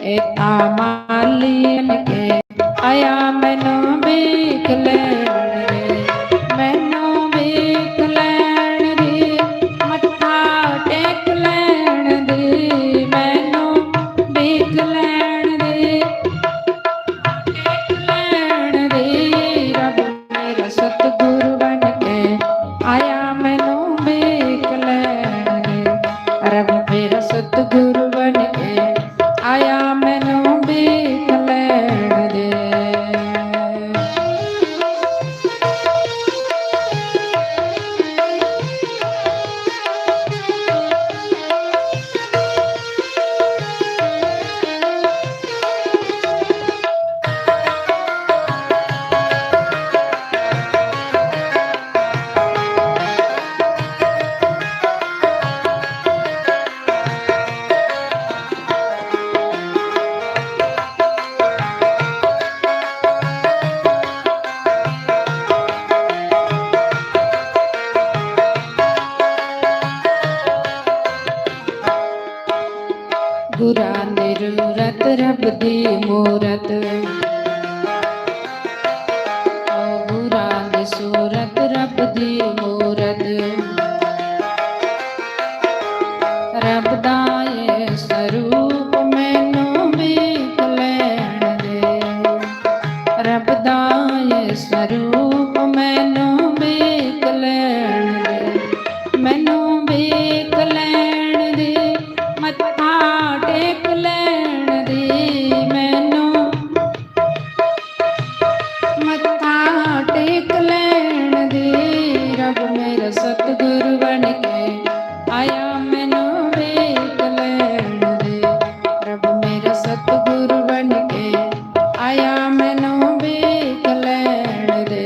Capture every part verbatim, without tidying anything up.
ए तां माली बन के आया मैनू भीख लैण दे, मैनू भीख लैण दे, मत्था टेक लैण दे, मैनू भीख लैण दे, टेक लैण दे। रब मेरा सतगुरु बन के आया मैनू भीख लैण दे, रब मेरा सतगुरु बन के आया मैनू भीख लैण दे। गुरां दी रूरत रब दी मूरत, ओ गुरां दी सूरत रब दी मूरत। रब दा ए स्वरूप मैनू भीख लैण दे, रब दा ए स्वरूप मैनू भीख लैण दे, मैनू भीख लैण दे, मत्था टेक लैण दे, मैनू मत्था टेक लैण दे। रब मेरा सतगुरु बन के आया मैनू भीख लैण दे, रब मेरा सतगुरु बन के आया मैनू भीख लैण दे।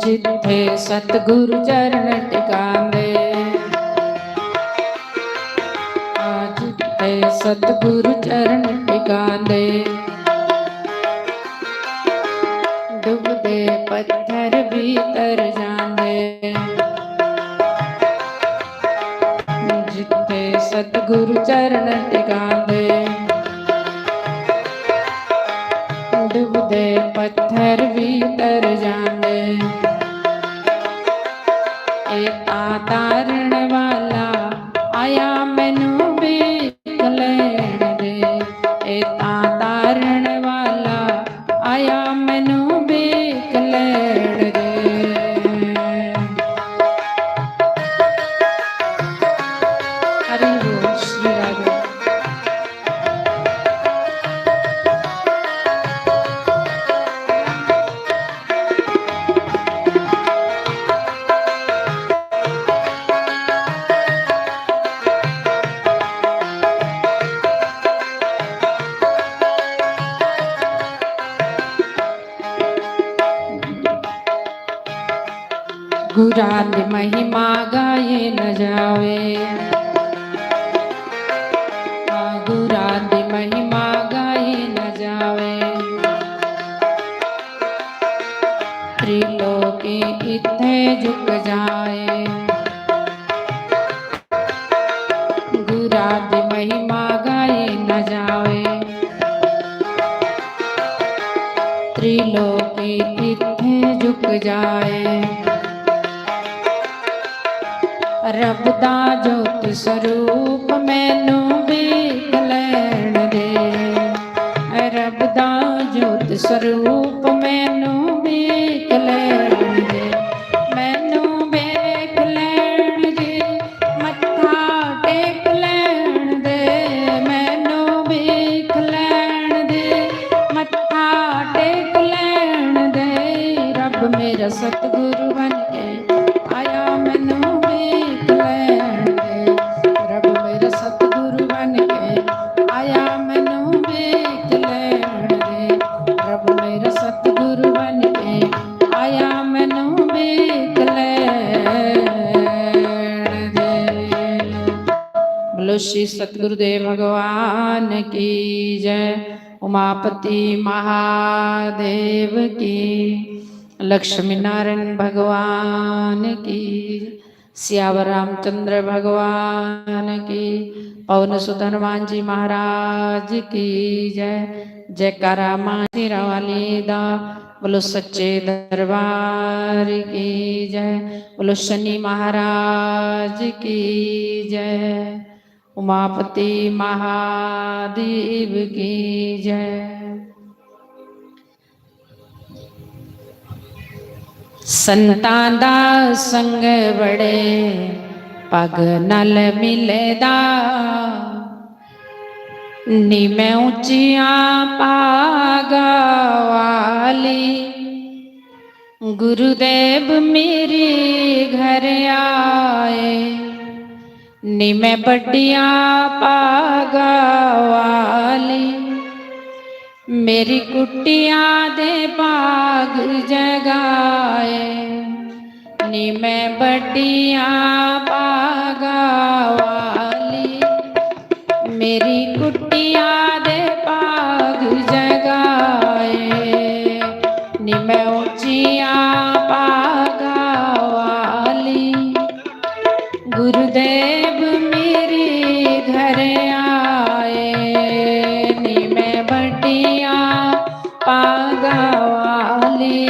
जिथे सतगुरु चरण टिकांदे, आ जिथे सतगुरु चरण टिकांदे, डुबदे पत्थर भी तर जांदे। जिथे सतगुरु चरण टिकांदे, डुबदे पत्थर भी तर जांदे। ए तां तारण वाला आया मैनू भीख लैण दे, ए तां तारण वाला आया मैनू भीख लैण दे। हरि बोल श्री राधे। गुरां दी महिमा गाई न जावे, हाँ, गुरां दी महिमा गाई न जावे। त्रिलोकी इत्थे झुक जाए, गुरां दी महिमा गाई न जावे। त्रिलोकी इत्थे झुक जाए। रब दा जोत स्वरूप मैनू भीख लैण दे, रब दा जोत स्वरूप मैनू भीख लैण दे, मैनू भीख लैण दे, मत्था टेक लैण दे, मैनू भीख लैण दे, मत्था टेक लैण दे। मेरा सतगुरु बन के आया, मैनू भीख लैण दे। प्रभु मेरा सतगुरु बन के आया, मैनू भीख लैण दे। प्रभु मेरा सतगुरु बन के आया, मैनू भीख लैण दे। बोलो श्री सतगुरुदेव भगवान की जय। उमापति महादेव की, लक्ष्मी नारायण भगवान की, सियावर रामचंद्र भगवान की, पवन सुत हनुमान जी महाराज की जय। जयकारा मां शेरां वाली दा, बोलो सच्चे दरबार की जय, बोलो शनि महाराज की जय। उमापति महादेव की जय। संतां दा संग बड़े पग नाल मिलदा, नी मैं ऊंचियां भागां वाली। गुरुदेव मेरे घर आए, नी मैं बड्डियां भागां वाली। मेरी कुटिया दे भाग जगाए, नी मैं बड्डियां भागां वाली। मेरी कुटिया दे भाग जगाए, नी मैं ऊंचियां भागां वाली। गुरुदेव मेरे घर आए, नी मैं बड्डियां भागां वाली।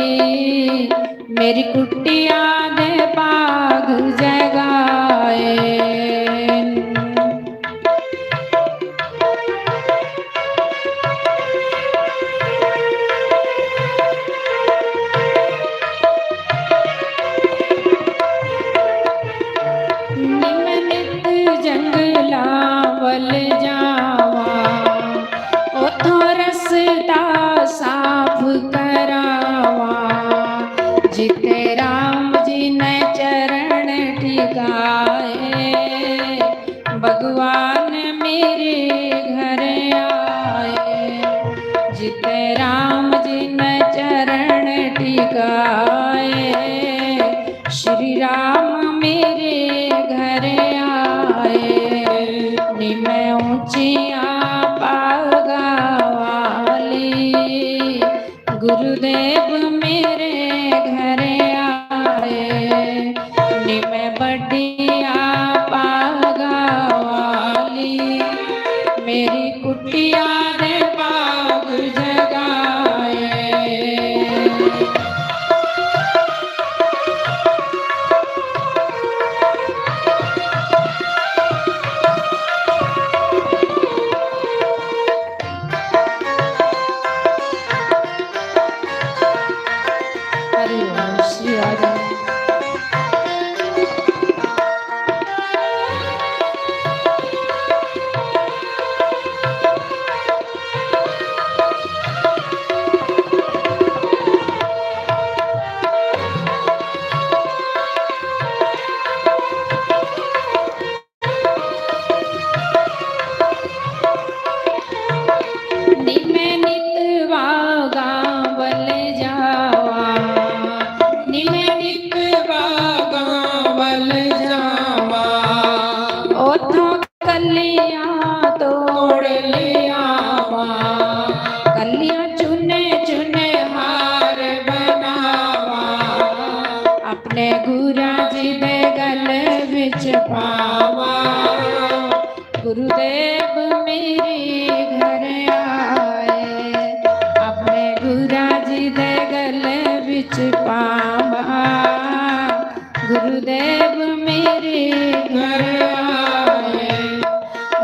मेरी कुटिया दे भाग जगाए। निम नित जंगलां वल जावां, उथों रस्ता साफ करावां, जिथे राम जी ने चरण टिकाए। भगवान मेरे घर आए, जिथे राम जी ने चरण टिकाए। श्री राम मेरे घर आए, नी मैं ऊंचियां भागां वाली। गुरुदेव मेरे घर आए, नी मैं बड्डियां भागां वाली। मेरी कुटिया दे भाग जगाए। हरि ओम श्री राधे। निम नित भागां वल जावां, निम नित भागां वल जावां। उथों कलियां तोड़ लियावां, कलियां चुने चुने हार बनावां। अपने गुरां जी दे गल विच पावां। गुरुदेव मेरे घर आए, अपने गुरां जी दे गल विच पावां। गुरुदेव मेरे घर आए,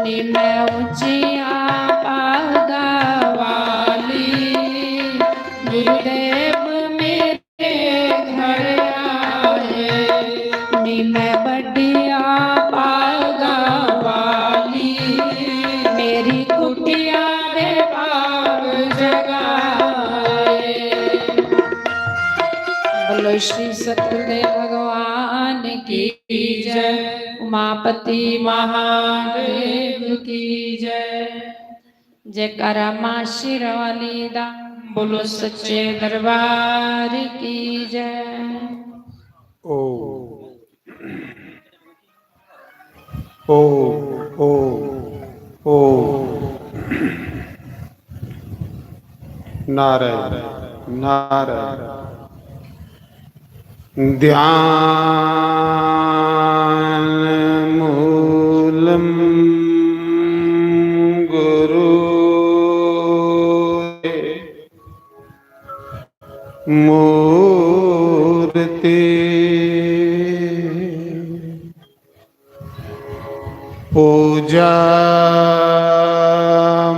नी मैं ऊंचियां भागां वाली। गुरुदेव मेरे घर आए, नी मैं बड्डियां भागां वाली। मेरी कुटिया दे भाग जगाए। बोलो श्री सतगुरुदेव भगवान की जय, उमापति महादेव की जय। जयकारा माँ शेरावाली दा, बोलो सच्चे दरबार की जय। ओ ओ ओ ओ नारायण नारायण। ध्यान मूलम गुरु मूर्ति पूजा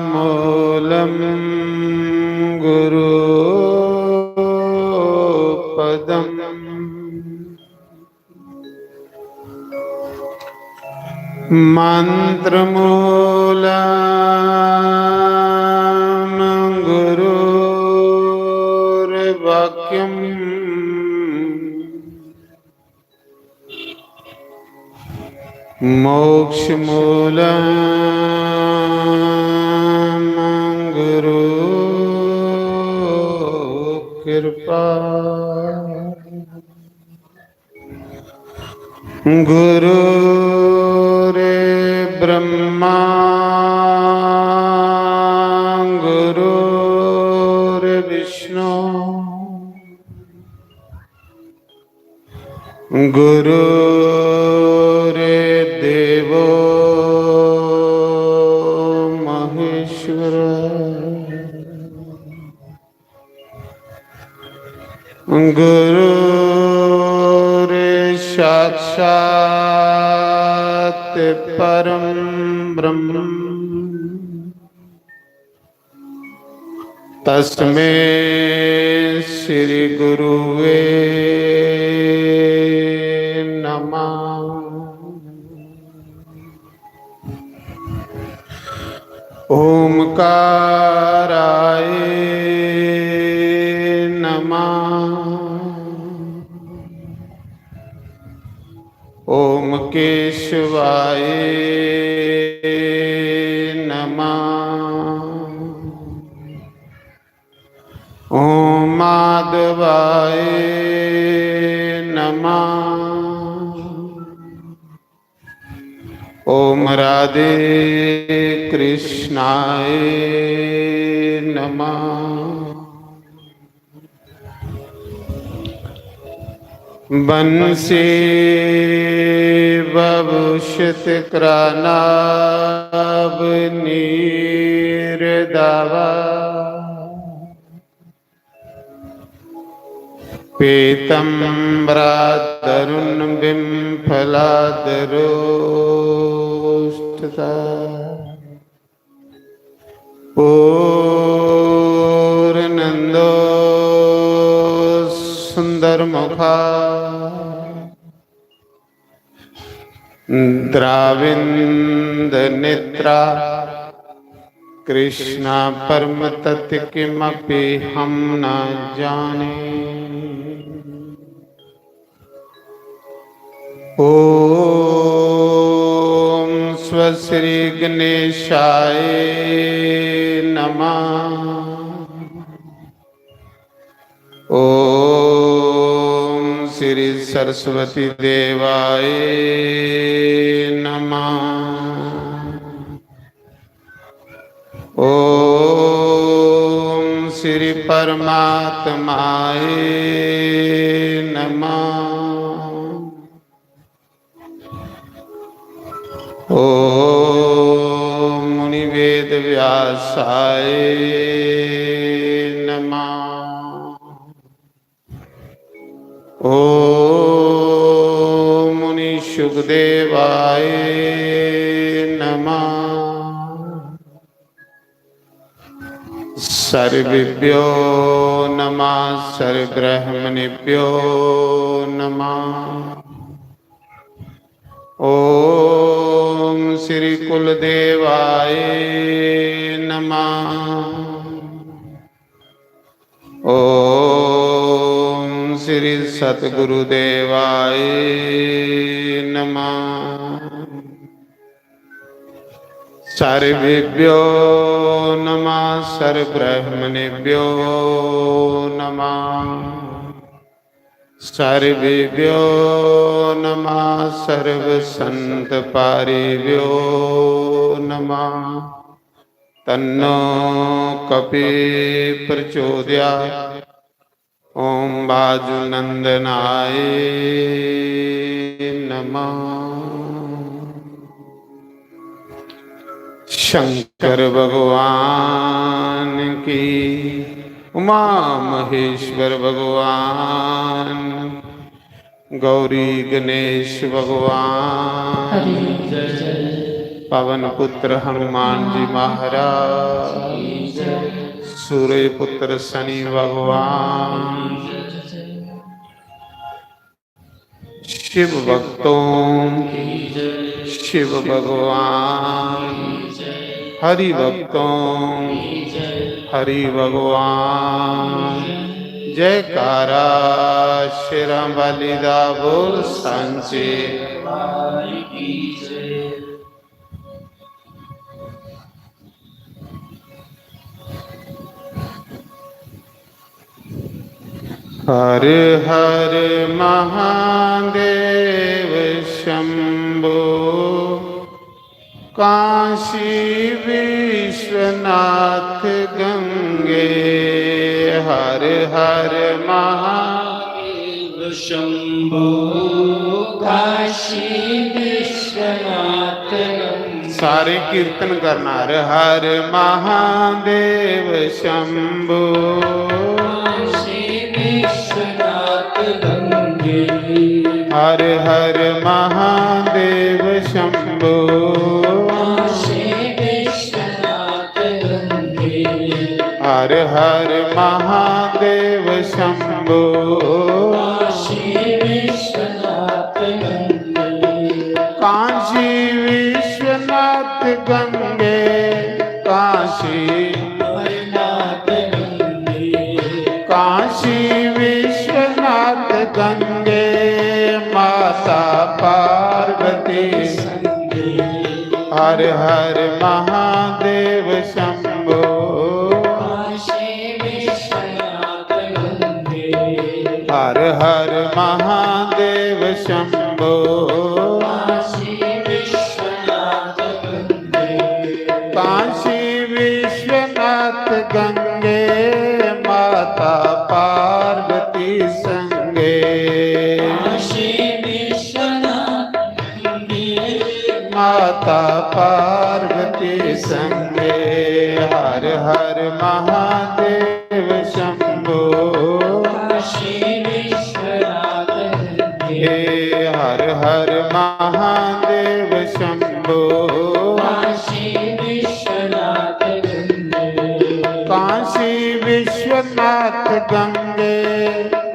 मूलम गुरु पदम मंत्र मूलम गुरुर्वाक्यम मोक्ष मूलम गुरु कृपा गुरु रे ब्रह्मा गुरु रे विष्णु गुरु रे देवो महेश्वर गुरु रे साक्षात परम ब्रह्म तस्मे श्री गुरुवे नमः। ओमकाराय नमः। ओम केशवाय नमः। ओम माधवाय नमः। ओम राधे कृष्णाय नमः। बंसी भभूषित करानाभ नीर दावा। पीतम्बरादरुण बिम्फलादरोष्ठता। पूर्णन्दो सुन्दरमुखा द्राविन्द नेत्रा कृष्णा परम तत्व किमपि हम न जाने। ओम स्व श्री गणेशाय नमः। ओम श्री सरस्वती देवाय नमः। ओम श्री परमात्माय नमः। ओम मुनि वेद व्यासाय नमः। ओम मुनि सुखदेवाय नमः। सर्वेभ्यो नमः, सर्वब्रह्मणेभ्यो नमः। ओम श्री कुलदेवाय नमः। ओम श्री सतगुरुदेवाय नमः। सर्वेभ्यो नमः, सर्वब्रह्मणेभ्यो नमः, सर्वेभ्यो नमः, सर्वसंतपारेभ्यो नमः। तन्नो कपि प्रचोदयात्। ओम बाजूनंदनाय नमः। शंकर भगवान की, उमा महेश्वर भगवान, गौरी गणेश भगवान, हरि जय। पवन पुत्र हनुमान जी महाराज, सूर्य पुत्र शनि भगवान, शिव भक्तों, शिव भगवान, हरि भक्तों, हरि भगवान। जयकारा शेरां वाली दा बोल सांचे। हर हर महादेव शंभो, काशी विश्वनाथ गंगे। हर हर महादेव शंभो, काशी विश्वनाथ गंगे। सारे कीर्तन करना। हर हर महादेव शंभो, काशी विश्वनाथ गंगे। हर हर महादेव शंभो, काशी विश्वनाथ गंगे। हर हर महादेव शंभो, काशी विश्वनाथ गंगे। काशी विश्वनाथ गंगे, काशी विश्वनाथ गंगे। काशी विश्वनाथ गंगे, माता पार्वती संगे। हर हर महादेव शंभो, काशी विश्वनाथ गंगे। हर हर महादेव शंभो, काशी विश्वनाथ गंगे। काशी विश्वनाथ गंगे, माता पार्वती संगे। काशी विश्वनाथ गंगे। माता पार्वती संगे। हर हर महादेव शंभो, काशी विश्वनाथ गंगे। हे हर हर महादेव शंभो, काशी विश्वनाथ गंगे। काशी विश्वनाथ गंगे,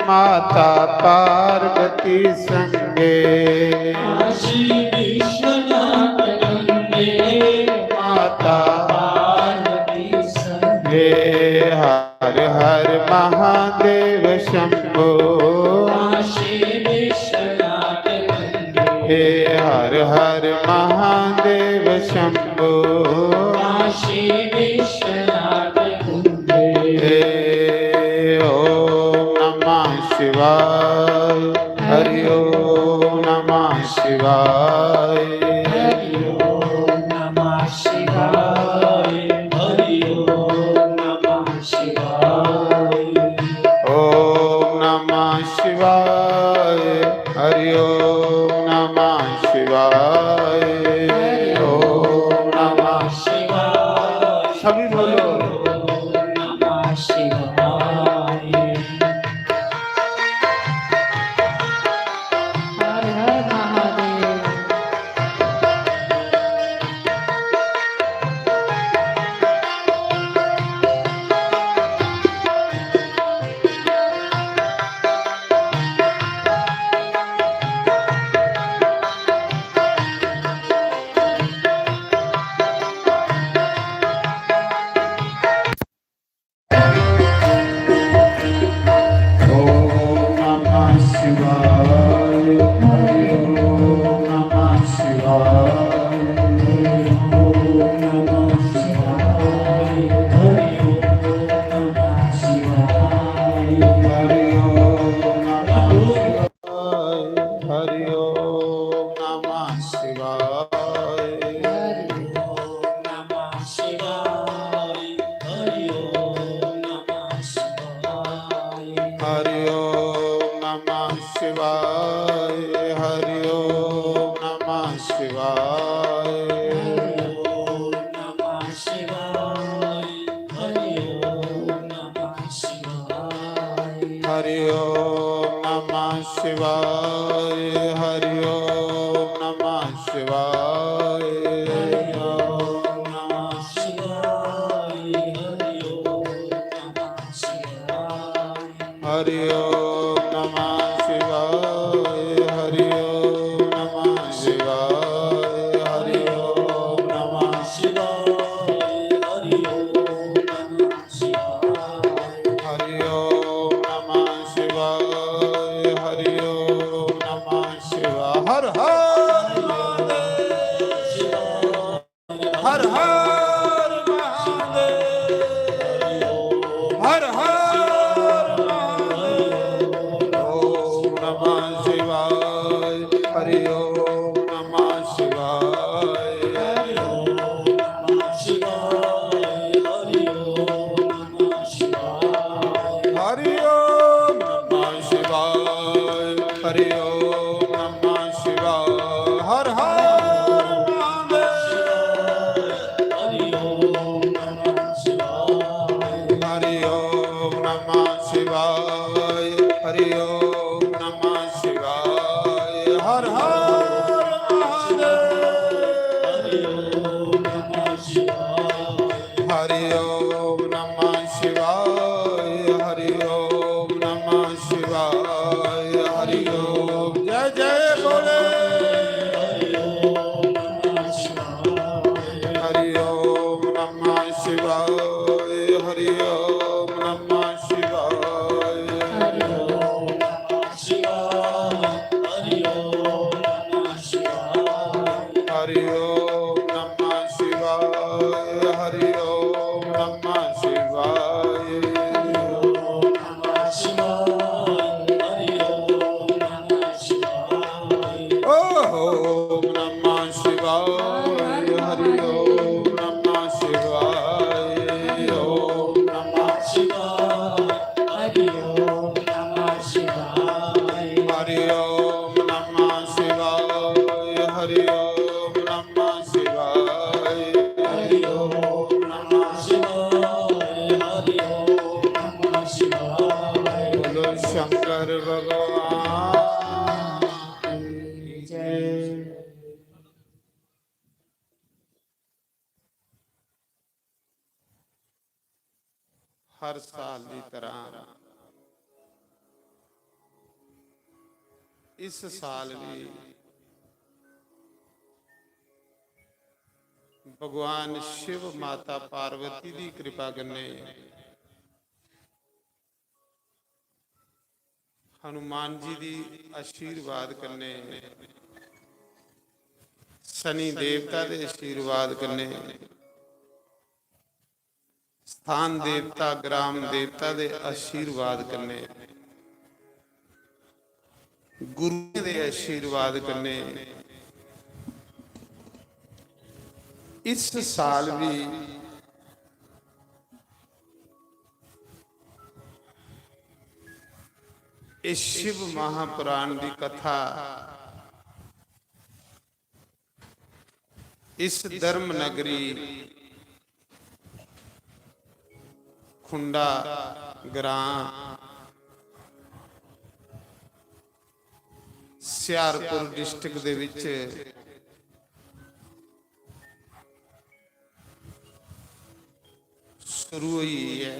माता पार्वती संगे। काशी विश्वनाथ गंगे, माता पार्वती संगे। हर हर महादेव शंभो, काशी विश्वनाथ गंगे। हे हर हर महादेव शंभो, काशी विश्वनाथ गंगे। हे ओम नमः शिवाय, हरि ओम नमः शिवाय। हरि ओम नमः शिवाय, हरि ओम नमः शिवाय। ओम नमः शिवाय, हरि ओम नमः शिवाय। हरि ओम नमः शिवाय। सभी बोलो। ओम नमः शिवाय। हर हर महादेव। नमः शिवाय। हरि ओम नमः शिवाय। हरि ओम नमः शिवाय। हरि ओम नमः शिवाय। हरि ओम नमः शिवाय। हरि ओम नमः शिवाय। हरि ओम नमः शिवाय। हरि ओम नमः शिवाय। हरि ओम नमः शिवाय। हरि ओम नमः शिवाय। हरि ओम नमः शिवाय। हरि ओम नमः शिवाय। हर हर महादेव। हर हर महादेव। हर हर महादेव। ओम नमः शिवाय। हरि ओम नमः शिवाय। हरि ओम नमः शिवाय। हरि ओम नमः शिवाय। हरि ओम नमः शिवाय। हरि ओम नमः शिवाय। हर हर महादेव। हरि ओम नमः शिवाय। हरि ओम नमः शिवाय। हरि ओम नमः शिवाय। हर हर महादेव। हरि ओम नमः शिवाय। हरि ओम नमः शिवाय। हरि ओम नमः शिवाय। हरि ओम। जय जय भोले। हरि ओम नमः शिवाय। हरि ओम नमः शिवाय। हरि ओम नमः शिवाय। हरि ओम नमः शिवाय। हरि ओम नमः शिवाय। हरि ओम नमः शिवाय। हरि ओम नमः शिवाय। हरि ओम नमः शिवाय। हरि ओम नमः शिवाय। ओम नमः शिवाय। हरि ओम नमः शिवाय। ओम नमः शिवाय। हरि ओम नमः शिवाय। हरि ओम नमः शिवाय। हरि ओम नमः शिवाय। हरि ओम नमः शिवाय। हरि ओम नमः शिवाय। बोलो शंकर भगवान की जय। हर साल दी तरह इस साल भी भगवान शिव, माता पार्वती दी कृपा कन्नै, हनुमान जी दी आशीर्वाद कन्नै, शनि देवता दे आशीर्वाद कन्नै, स्थान देवता, ग्राम देवता दे आशीर्वाद कन्नै, गुरुएं दे आशीर्वाद कन्नै इस साल भी इस शिव महापुराण दी कथा इस धर्म नगरी खुंडा ग्रां, सियारपुर डिस्ट्रिक्ट दे विच शुरू होई ऐ।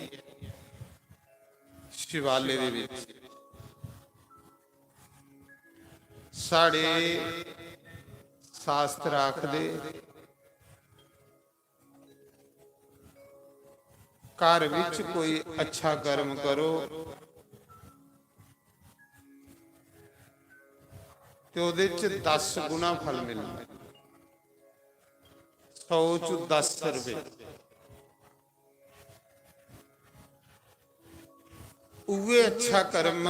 शिवालय दे विच साढ़े शास्त्र आखदे, घर विच कोई अच्छा कर्म करो ते ओह्दे च दस गुना फल मिलदा, सौ च दस रपेऽ। उ'ऐ अच्छा कर्म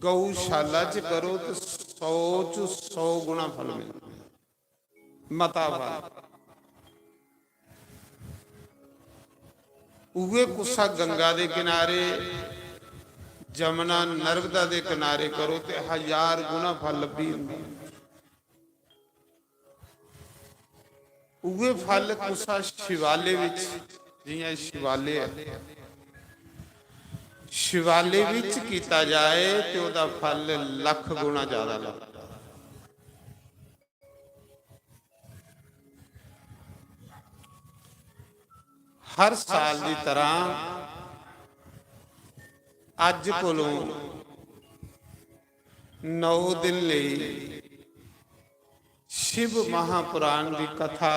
गौशाला च करो ते सौ च सौ गुना फल मिलदा, मता फल। उ'ऐ कुसा गंगा दे किनारे जमुना नर्मदा दे किनारे करो ते हजार गुणा फल लब्भी जंदा। उ'ऐ फल कुसा शिवाले विच, जि'यां शिवाले ऐ, शिवाले विच कीता जाए ते ओह्दा फल लक्ख गुणा ज्यादा लगदा। हर साल दी तरह अज्ज कोलों नौ दिन लेई शिव महापुराण दी कथा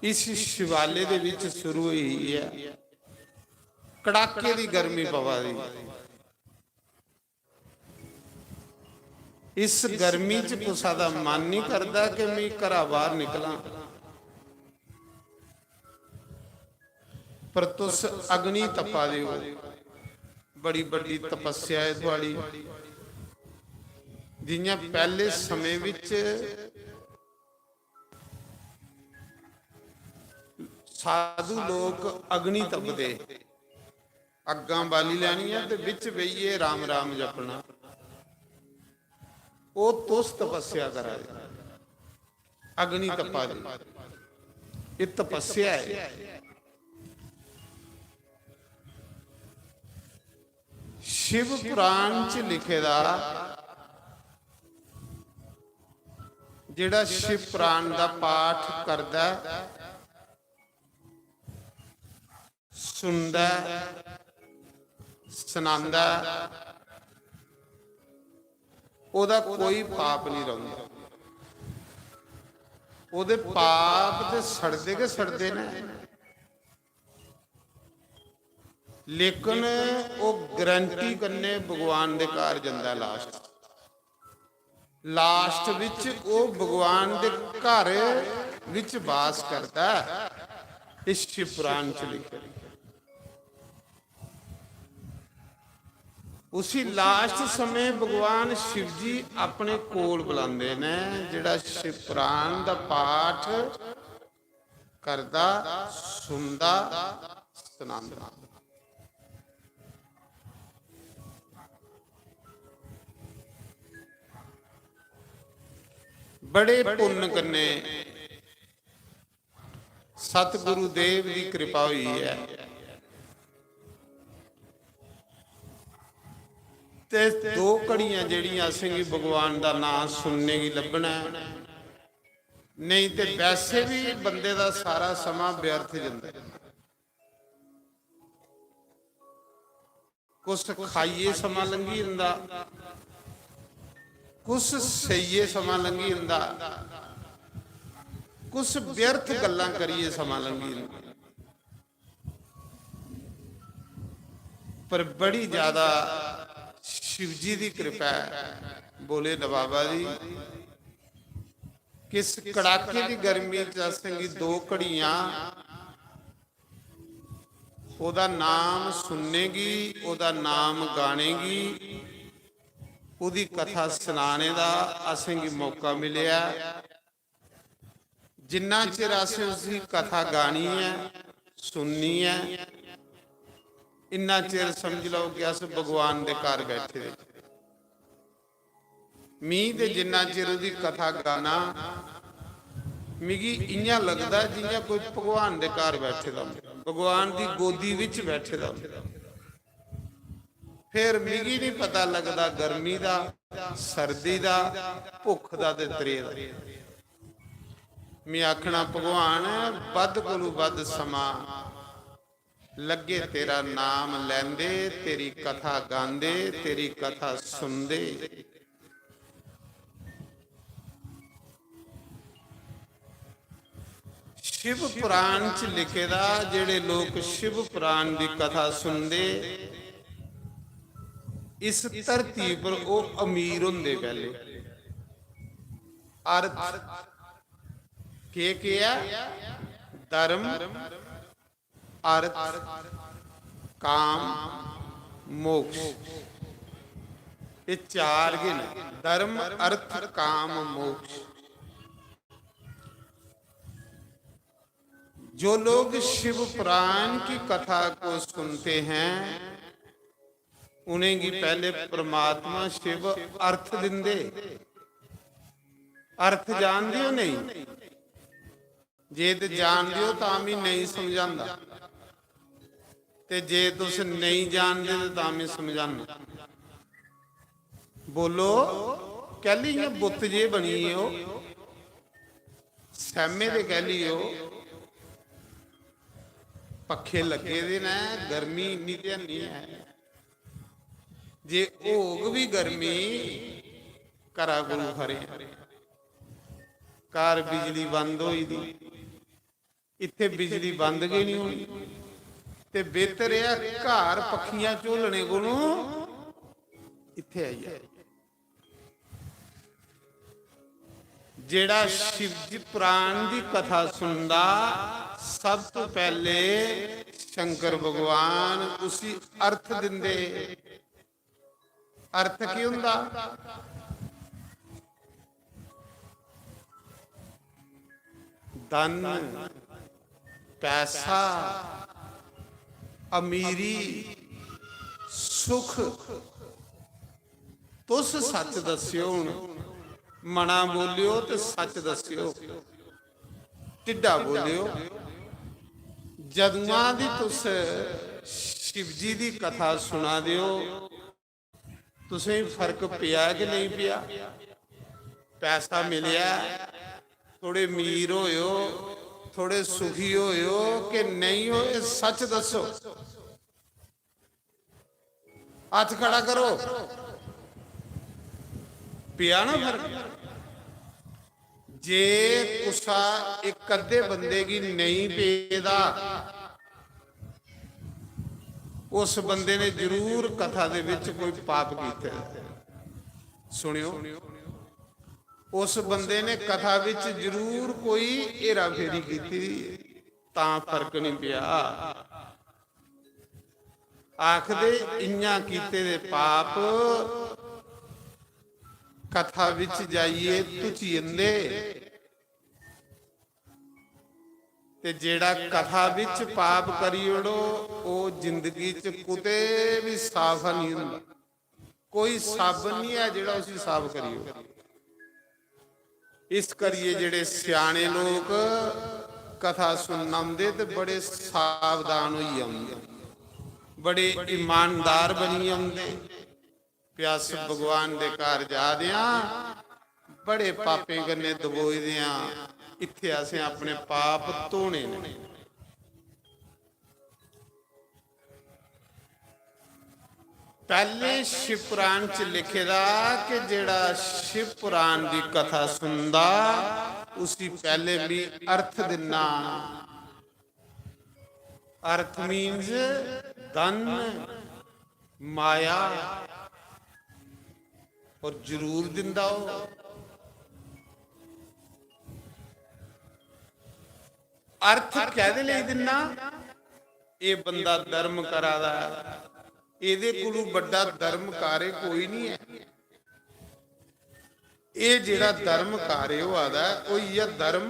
इस शिवाले दे विच शुरू होई है। कड़ाके दी गर्मी पवा दी। इस गर्मी च कुसा दा मन नहीं करदा कि मैं घरा बाहर निकलां, पर तुस अग्नि तपा दे हो। बड़ी बड्डी तपस्या है थुआड़ी। जियां पहले समय विच साधु लोक अग्नि तपदे, अग्गां बाली लैनियां ते बिच बेहियै राम राम जपना। ओह् तुस तपस्या करा दे, अग्नि तपा दे। एह् तपस्या ऐ। शिव पुराण च लिखे दा, जेह्ड़ा शिव पुराण दा पाठ करदा ऐ, सुनदा ऐ, सनांदा ऐ, ओह्दा कोई पाप निं रौंह्दा। ओह्दे पाप ते सड़दे गै सड़दे न, लेकिन ओह् गारंटी कन्नै भगवान दे घर जंदा ऐ लास्ट। लास्ट विच ओह् भगवान दे घर विच वास करदा ऐ। इस शिव पुराण च लिखे। उसी लास्ट समय भगवान शिव जी अपने कोल बुलांदे ने, जेह्ड़ा शिव पुराण दा पाठ करदा, सुनदा, सनांदा। बड़े पुन्न कन्नै सतगुरु देव दी कृपा होई ऐ। ते दो घड़ियां जेह्ड़ियां असेंगी भगवान दा नां सुनने गी लब्भना ऐ, नेईं ते वैसे बी बंदे दा सारा समां व्यर्थ जंदा ऐ। कुछ खाइयै समां लंघी जंदा, कुछ सेइयै समां लंघी जंदा, कुछ व्यर्थ गल्लां करियै समां लंघी जंदा। पर बड़ी ज्यादा शिव जी दी कृपा ऐ भोले बाबा दी, कि इस कड़ाके दी गर्मी च असेंगी दो घड़ियां ओह्दा नाम सुनने गी, ओह्दा नाम गाने गी, ओह्दी कथा सनाने दा असेंगी मौका मिलेआ। जिन्ना चिर असें उसदी कथा गानी ऐ, सुननी ऐ, इन्ना चिर समझ लैओ कि अस भगवान दे घर बैठे दे। मी ते जिन्ना चिर ओह्दी कथा गाना, मिगी इ'यां लगदा जि'यां कोई भगवान दे घर बैठे दा होंदा, भगवान दी गोदी बिच बैठे दा होंदा। फिर मिगी नहीं पता लगदा गर्मी दा, सर्दी दा, भुख दा ते त्रेह् दा। में आखना, भगवान, बद्ध कोलू बद्ध समां लग्गे तेरा नाम लैंदे, तेरी कथा गांदे, तेरी कथा सुनदे। शिव पुराण च लिखे दा, जेड़े लोक शिव पुराण दी कथा सुनदे, इस धरती पर ओह अमीर होंदे। पैहले अर्थ केह केह ऐ? धर्म, अर्थ, काम, मोक्ष, एह चार गै न। धर्म, अर्थ, काम, मोक्ष। जो लोग शिव पुराण की कथा को सुनते हैं, उ'नेंगी पैह्ले परमात्मा शिव अर्थ दिंदे। अर्थ जानदे ओ नेईं? जे ते जानदे ओ तां मी नेईं समझांदा, ते जे तुस नेईं जानदे ते तां मी समझाना। बोलो, कैह्ली इ'यां बुत्त जे बनी गे ओ? सैह्मे दे कैह्ली ओ? पक्खे लग्गे दे न, गर्मी इन्नी ते हैनी ऐ। जे होग बी गर्मी, घरा गुरु खरे आ। घर बिजली बंद होई दी, इत्थे बिजली बंद गै नहीं होनी, ते बेहतर ऐ घर पक्खियां झोलने कोलों इत्थे आई जाओ। जेड़ा शिवजी पुराण दी कथा सुनदा, सब तो पहले शंकर भगवान उसी अर्थ दिंदे। अर्थ की हुंदा? धन, पैसा, अमीरी, सुख। तुस सच दस्सियो, हुन मना बोलियो ते सच दस्सियो, ढिड्डा बोलियो। जदुआं दी तुस शिवजी दी कथा सुना दे ओ, तुसें फर्क पेआ कि नेईं पेआ? पैसा मिलेआ, थोड़े अमीर होयो, थोड़े सुखी होयो कि नेईं हो, एह् सच दस्सो। हत्थ खड़ा करो, पेआ ना फर्क? जे कुसा इक अद्धे बंदे गी नेईं पेदा, उस बंदे ने जरूर कथा दे विच कोई पाप कीते दा। सुनियो, उस बंदे ने कथा विच जरूर कोई हेरा फेरी कीती दी, तां फर्क नहीं पिया। आखदे इयां कीते दे पाप कथा विच जाइए तुची जंदे। ते जेड़ा कथा विच पाप करी ओड़ो, ओ जिंदगी च कुते भी साफ नहीं हुंदा। कोई साबन नहीं है जेड़ा उसी साफ करी ओड़े। इस करिए जेड़े स्याने लोक कथा सुनन औंदे ते बड़े सावधान होइयै औंदे, बड़े ईमानदार बनियै औंदे। प्यास भगवान दे घर जा देआं, बड़े पापें कन्नै दबोए देआं, इत्थे असें अपने पाप धोने न। पैह्ले शिव पुराण च लिखे दा कि जेह्ड़ा शिव पुराण दी कथा सुनदा, उसी पैह्ले मी अर्थ दिन्ना। अर्थ means धन, माया, और जरूर दिंदा ओह्। अर्थ कैह्दे लेई दिन्ना? एह् बंदा धर्म करा दा ऐ, एह्दे कोलू बड्डा धर्म कार्य कोई निं ऐ। एह् जेह्ड़ा धर्म कार्य होआ दा ऐ, होई गेआ धर्म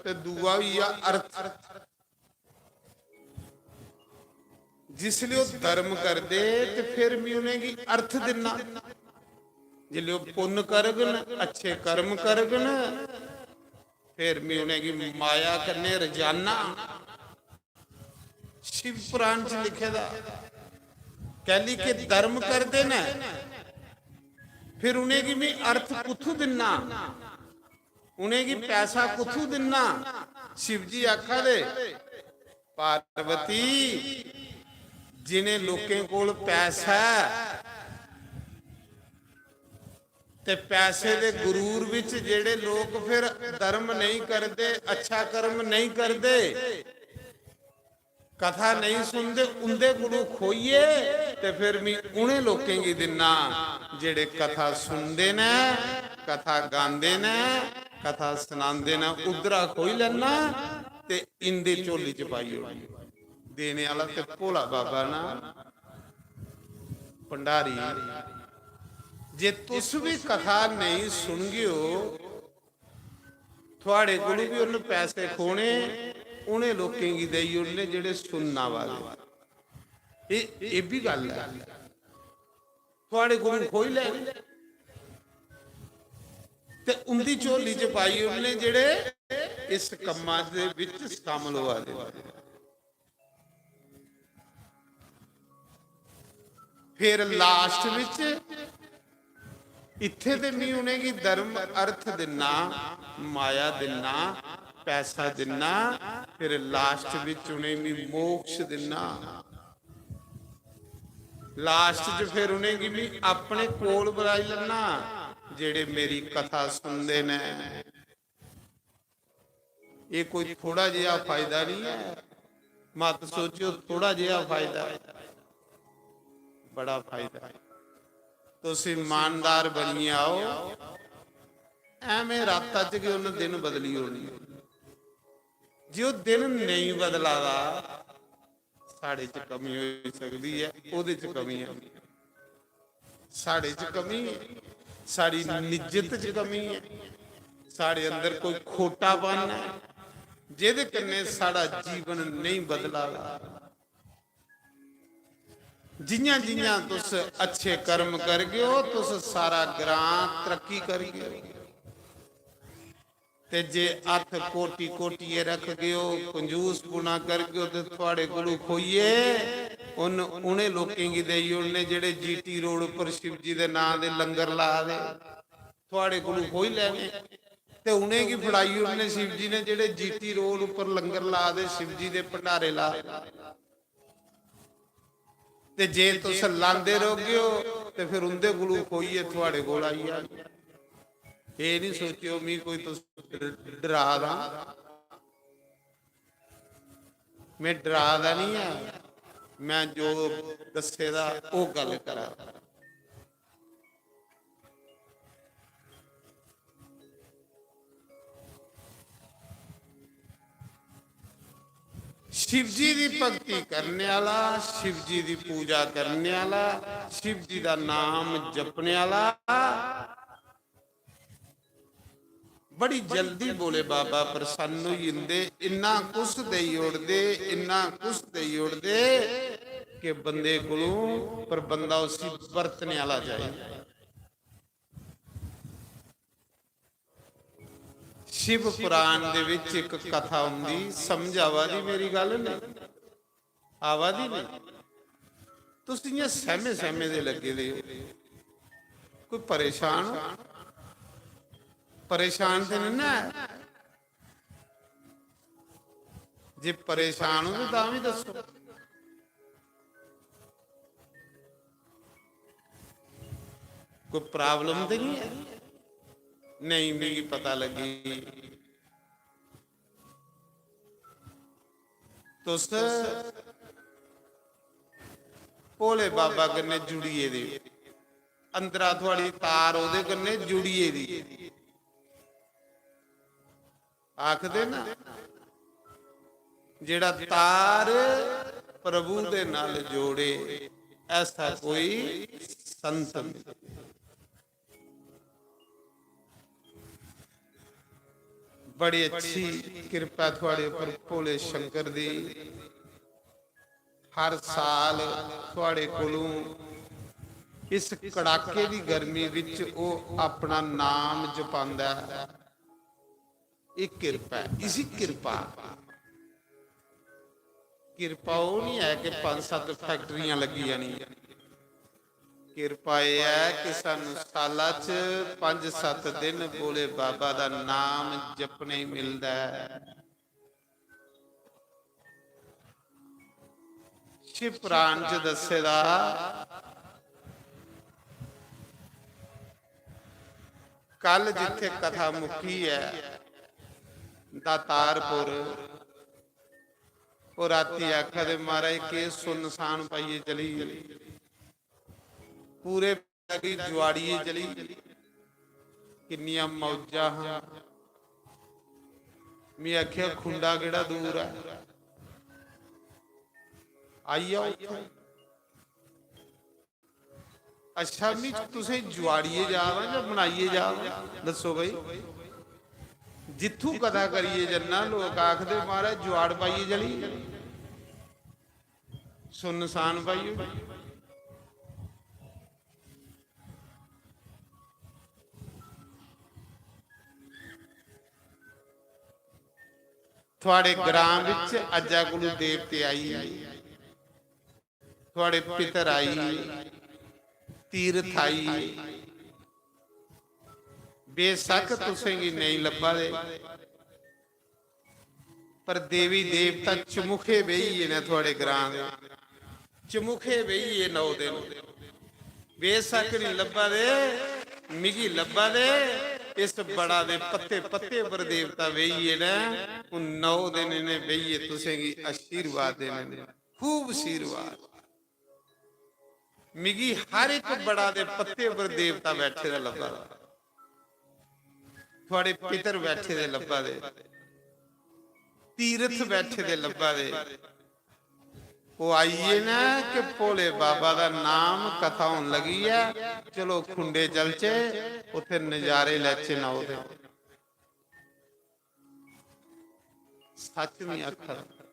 ते दूआ होई गेआ अर्थ। जिसलै ओह् धर्म करदे ते फिर मी उ'नेंगी अर्थ दिन्ना। जिसलै ओह् पुन्न करगन, अच्छे कर्म करगन, फिर मी उ'नेंगी माया कन्नै रजाना। शिव पुराण च लिखे दा, कैली के धर्म करदे न, फिर उ'नेंगी मी अर्थ कुत्थू दिन्ना, उ'नेंगी पैसा कुत्थू दिन्ना? शिव जी आखा दे, पार्वती, जिनें लोकें कोल पैसा ऐ, ते पैसे दे गुरूर विच जेड़े लोक फिर धर्म नेईं करदे, अच्छा कर्म नेईं करदे, कथा नेईं सुनदे, उंदे कोलू खोइये ते फिर मी उ'नें लोकें गी दिन्ना जेड़े कथा सुनदे न, कथा गांदे न, कथा सनांदे न, उद्धरा खोई लैना ते इंदे झोली च पाई ओड़ना। देने आह्ला ते भोला बाबा ना, भंडारी। जे तुस भी कथा नेईं सुनगेओ, थुआड़े कोलू भी उन्न पैसे खोने, उ'नें लोकें गी देई ओड़ने जेह्ड़े सुनना वाले। एह्, एह् भी गल्ल ऐ। थुआड़े कोलू खोई लैने ते उंदी झोली च पाई ओड़ने जेड़े इस कम्मा दे बिच शामिल होआ दे। फिर लास्ट विच इत्थे ते मी उनेंगी धर्म अर्थ दिन्ना, माया दिन्ना, पैसा दिन्ना, फिर लास्ट विच उनेंगी मोक्ष दिन्ना। लास्ट च फिर उनेंगी मी अपने कोल बुलाई लैना, जेड़े मेरी कथा सुनदे न। ये कोई थोड़ा जेहा फायदा नहीं है। मत सोचो थोड़ा जेहा फायदा है, बड़ा फायदा है। तुस ईमानदार बनिए आओ, एवें राता च गै उन दिन बदली ओड़नी। जे ओह् दिन नेईं बदला दा, साढ़े च कमी होई सकदी ऐ, ओह्दे च कमी ऐ। साढ़े च कमी ऐ, साढ़ी निजत च कमी ऐ, साढ़े अंदर कोई खोटापन ऐ, जेह्दे कन्नै साढ़ा जीवन नेईं बदला दा। जियां जियां तुस अच्छे कर्म करगे ओ, तुस सारा ग्रां तरक्की करगे ओ। ते जे हत्थ कोटी कोटियै रखगे ओ, कंजूसपुना करगे ओ, ते थुआड़े कोलू खोइयै उन, उनें लोकें गी देई ओड़ने जेड़े जीटी रोड उप्पर शिव जी दे नां दे लंगर ला दे। थुआड़े कोलू खोई लैने ते उनेंगी फड़ाई ओड़ने शिव जी ने, जेड़े जीटी रोड उप्पर लंगर ला दे, शिव जी दे भंडारे ला दे। ते जे तुस लांदे रौह्गे ओ, ते फिर उंदे कोलू खोइयै थुआड़े कोल आई जाग। एह् निं सोचेओ, मी कोई तुस डर-, डरा दा। में डरा दा निं ऐ, में जो दस्से दा, ओह् गल्ल करा दा। शिव जी दी भक्ति करने आह्ला, शिव जी दी पूजा करने आह्ला, शिव जी दा नाम जपने आह्ला बड़ी जल्दी भोले बाबा प्रसन्न होई जंदे। इन्ना कुछ देई ओड़दे, इन्ना कुछ देई ओड़दे कि बंदे कोलों, पर बंदा उसी बरतने आह्ला चाहिदा। शिव पुराण दे विच इक कथा औंदी, समझ आवा दी मेरी गल्ल? नहीं आवा दी? नहीं, तुस इयां सैमे सैमे दे लग्गे दे ओ। कोई परेशान हो? परेशान ते नहीं ना है? जे परेशान हो तो तां भी दसो, कोई प्रॉब्लम ते नहीं है? नहीं, मिगी पता लगी। तुस भोले बाबा कन्नै जुड़िये दे, अंदरा थुआड़ी तार ओह्दे कन्नै जुड़िये दी। आखदे ना, जेड़ा तार प्रभु दे नाल जोड़े, ऐसा कोई संत मिले। बड़ी अच्छी किरपा थुआड़े उपर भोले शंकर दी। हर साल थुआड़े कोलों इस कड़ाके दी गर्मी विच ओह अपना नाम जपांदा ऐ। एह किरपा ऐ, इसी किरपा। किरपा ओह नहीं है कि पंज सत्त फैक्टरियां लगी जानियां। किरपा एह ऐ कि सानू साला च पंज सत्त दिन भोले बाबा दा नाम जपने गी मिलदा ऐ। शिव पुराण च दस्से दा, कल जित्थे कथा मुक्की ऐ दातारपुर, ओह राती आखा दे, "महाराज, केह सुनसान पाइयै चली गे।" पूरे पिंडा गी जुआड़ियै चली गे। किन्नियां मौजां हां। में आखेआ, "खुंडा केह्ड़ा दूर ऐ, आई जाओ उत्थै।" अच्छा, मी तुसें जुआड़ियै जा दा जां बनाइयै जा दा? दस्सो भाई। जित्थू कथा करियै जन्ना, लोक आखदे, "महाराज, जुआड़ पाइयै चली गे, सुनसान पाई ओड़ी।" थुआड़े ग्रां बिच अज्जा कोलू देवते आई, थुआड़े पितर आई, तीर्थ आई, बेशक तुसेंगी नेईं लब्भा दे, पर देवी देवता चमुखे बेहिये न थुआड़े ग्रां दे, चमुखे बेहिये नौ दिन। बेशक निं लब्भा दे, मिगी लब्भा दे। इस बड़ा दे पत्ते पत्ते पर देवता बेहिये न। हून नौ दिन इ'नें बेहिये तुसेंगी आशीर्वाद देने न, खूब आशीर्वाद। मिगी हर इक बड़ा दे पत्ते पर देवता बैठे दा लब्भा दा, थुआड़े पितर बैठे दे लब्भा दे, तीर्थ बैठे दे लब्भा दे। ओह् आई गे न कि भोले बाबा दा नाम, कथा होन लगी ऐ, चलो खुंडे चलचे, उत्थे नजारे लैचे नौ दे। सच निं आखा दा।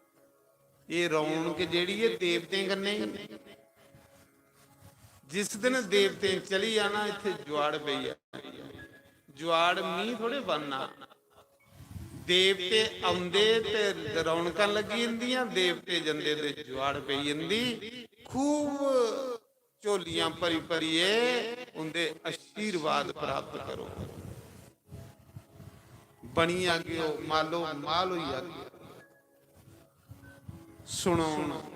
एह् रौनक जेह्ड़ी ऐ देवतें कन्नै ही। जिस दिन देवतें चली जाना, इत्थे जुआड़ पेई जानी। जुआड़ मीं थोड़े बनना। देवते औंदे ते रौनकां लग्गी जंदियां, देवते जंदे ते जुआड़ पेई जंदी। खूब झोलियां भरी भरियै उंदे आशीर्वाद प्राप्त करो। बनी जागेओ, मालो माल होई जागेओ। सुनो,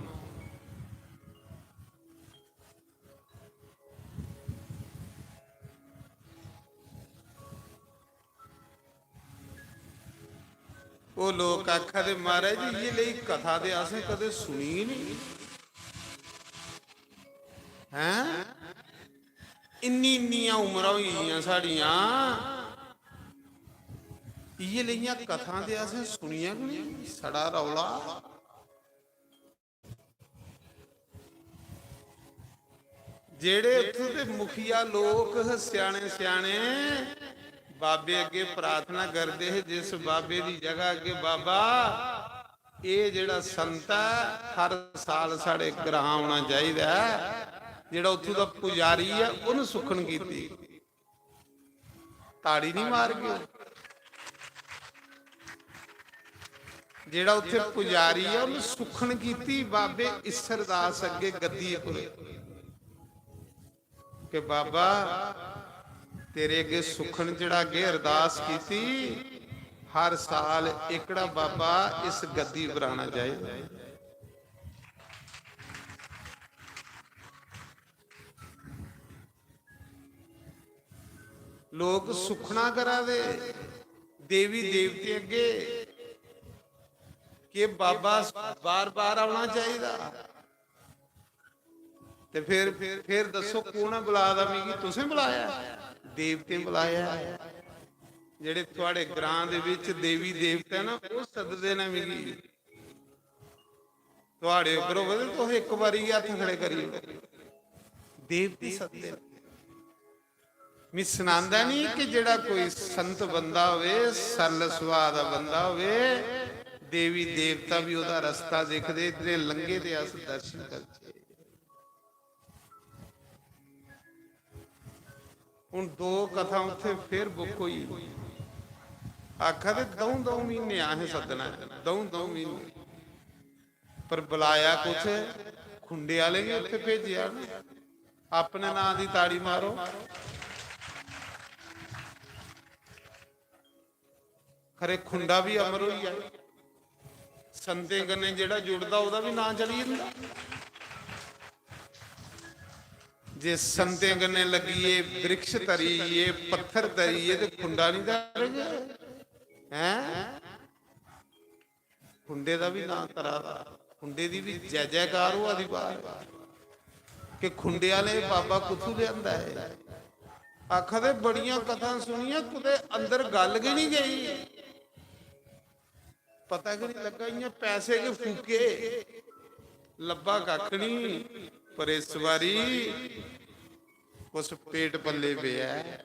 ओह् लोक आखा दे, "महाराज जी, इ'यै लेई कथा ते असें कदें सुनी गै निं।" हैं? इन्नी इन्नियां उमरां होई गेइयां साढ़ियां, इ'यै लेइयां कथां ते असें सुनियां गै निं। छड़ा रौला। जेह्ड़े उत्थूं दे मुखिया लोक हे, स्याने स्याने, बाबे अग्गे प्रार्थना करदे हे, जिस बाबे दी जगह अग्गे, "बाबा, एह् जेह्ड़ा संत ऐ, हर साल साढ़े ग्रां औना चाहिदा ऐ।" जेह्ड़ा उत्थूं दा पुजारी ऐ, उन्न सुक्खन कीती। ताड़ी निं मारगे? जेह्ड़ा उत्थे पुजारी ऐ, उन्न सुक्खन कीती बाबे ईसर दास अग्गे गद्दी उप्पर कि बाबा, तेरे अग्गे सुक्खन चढ़ागे, अरदास कीती, हर साल एह्कड़ा बाबा इस गद्दी पर आना चाहिदा। लोक सुक्खना करा दे देवी देवते अग्गे कि बाबा बार बार औना चाहिदा। ते फिर, फिर दस्सो, कु'न बुला दा मिगी? तुसें बुलाया? देवतें बुलाया। जेह्ड़े थुआड़े ग्रां दे बिच देवी देवते न, ओह् सददे न मिगी। थुआड़े उप्पर होवे ते तुस इक बारी गै हत्थ खड़े करी ओड़ो। देवते सददे न। मी सनांदा निं कि जेह्ड़ा कोई संत बंदा होवे, सरल सुभाऽ दा बंदा होवे, देवी देवता बी ओह्दा रस्ता दिखदे, इद्धरें लंघे ते अस दर्शन करचै। हून दो कथां उत्थे फिर बुक होई। आखा दे द'ऊं द'ऊं म्हीने असें सद्दना ऐ, द'ऊं द'ऊं म्हीने। पर बुलाया कुछ, खुंडे आह्ले बी उत्थे भेजेआ ना। अपने नांऽ दी ताड़ी मारो। खरे खुंडा बी अमर होई जाए। संतें कन्नै जेह्ड़ा जुड़दा, ओह्दा बी नांऽ चली जंदा। जे संतें कन्नै लग्गियै, वृक्ष तरियै, पत्थर तरियै, ते खुंडा निं तरग, हैं? खुंडे दा बी नांऽ तरा दा, खुंडे दी बी जय जयकार होआ दी बाहर कि खुंडे आह्ले बाबा कुत्थूं लेआंदा ऐ। आखा दे, बड़ियां कथां सुनियां, कुतै अंदर गल्ल गै निं गेई, पता गै निं लग्गा, इ'यां पैसे गै फूके, लब्भा कक्ख निं। पर इस बारी उस पेट पल्ले पेआ ऐ।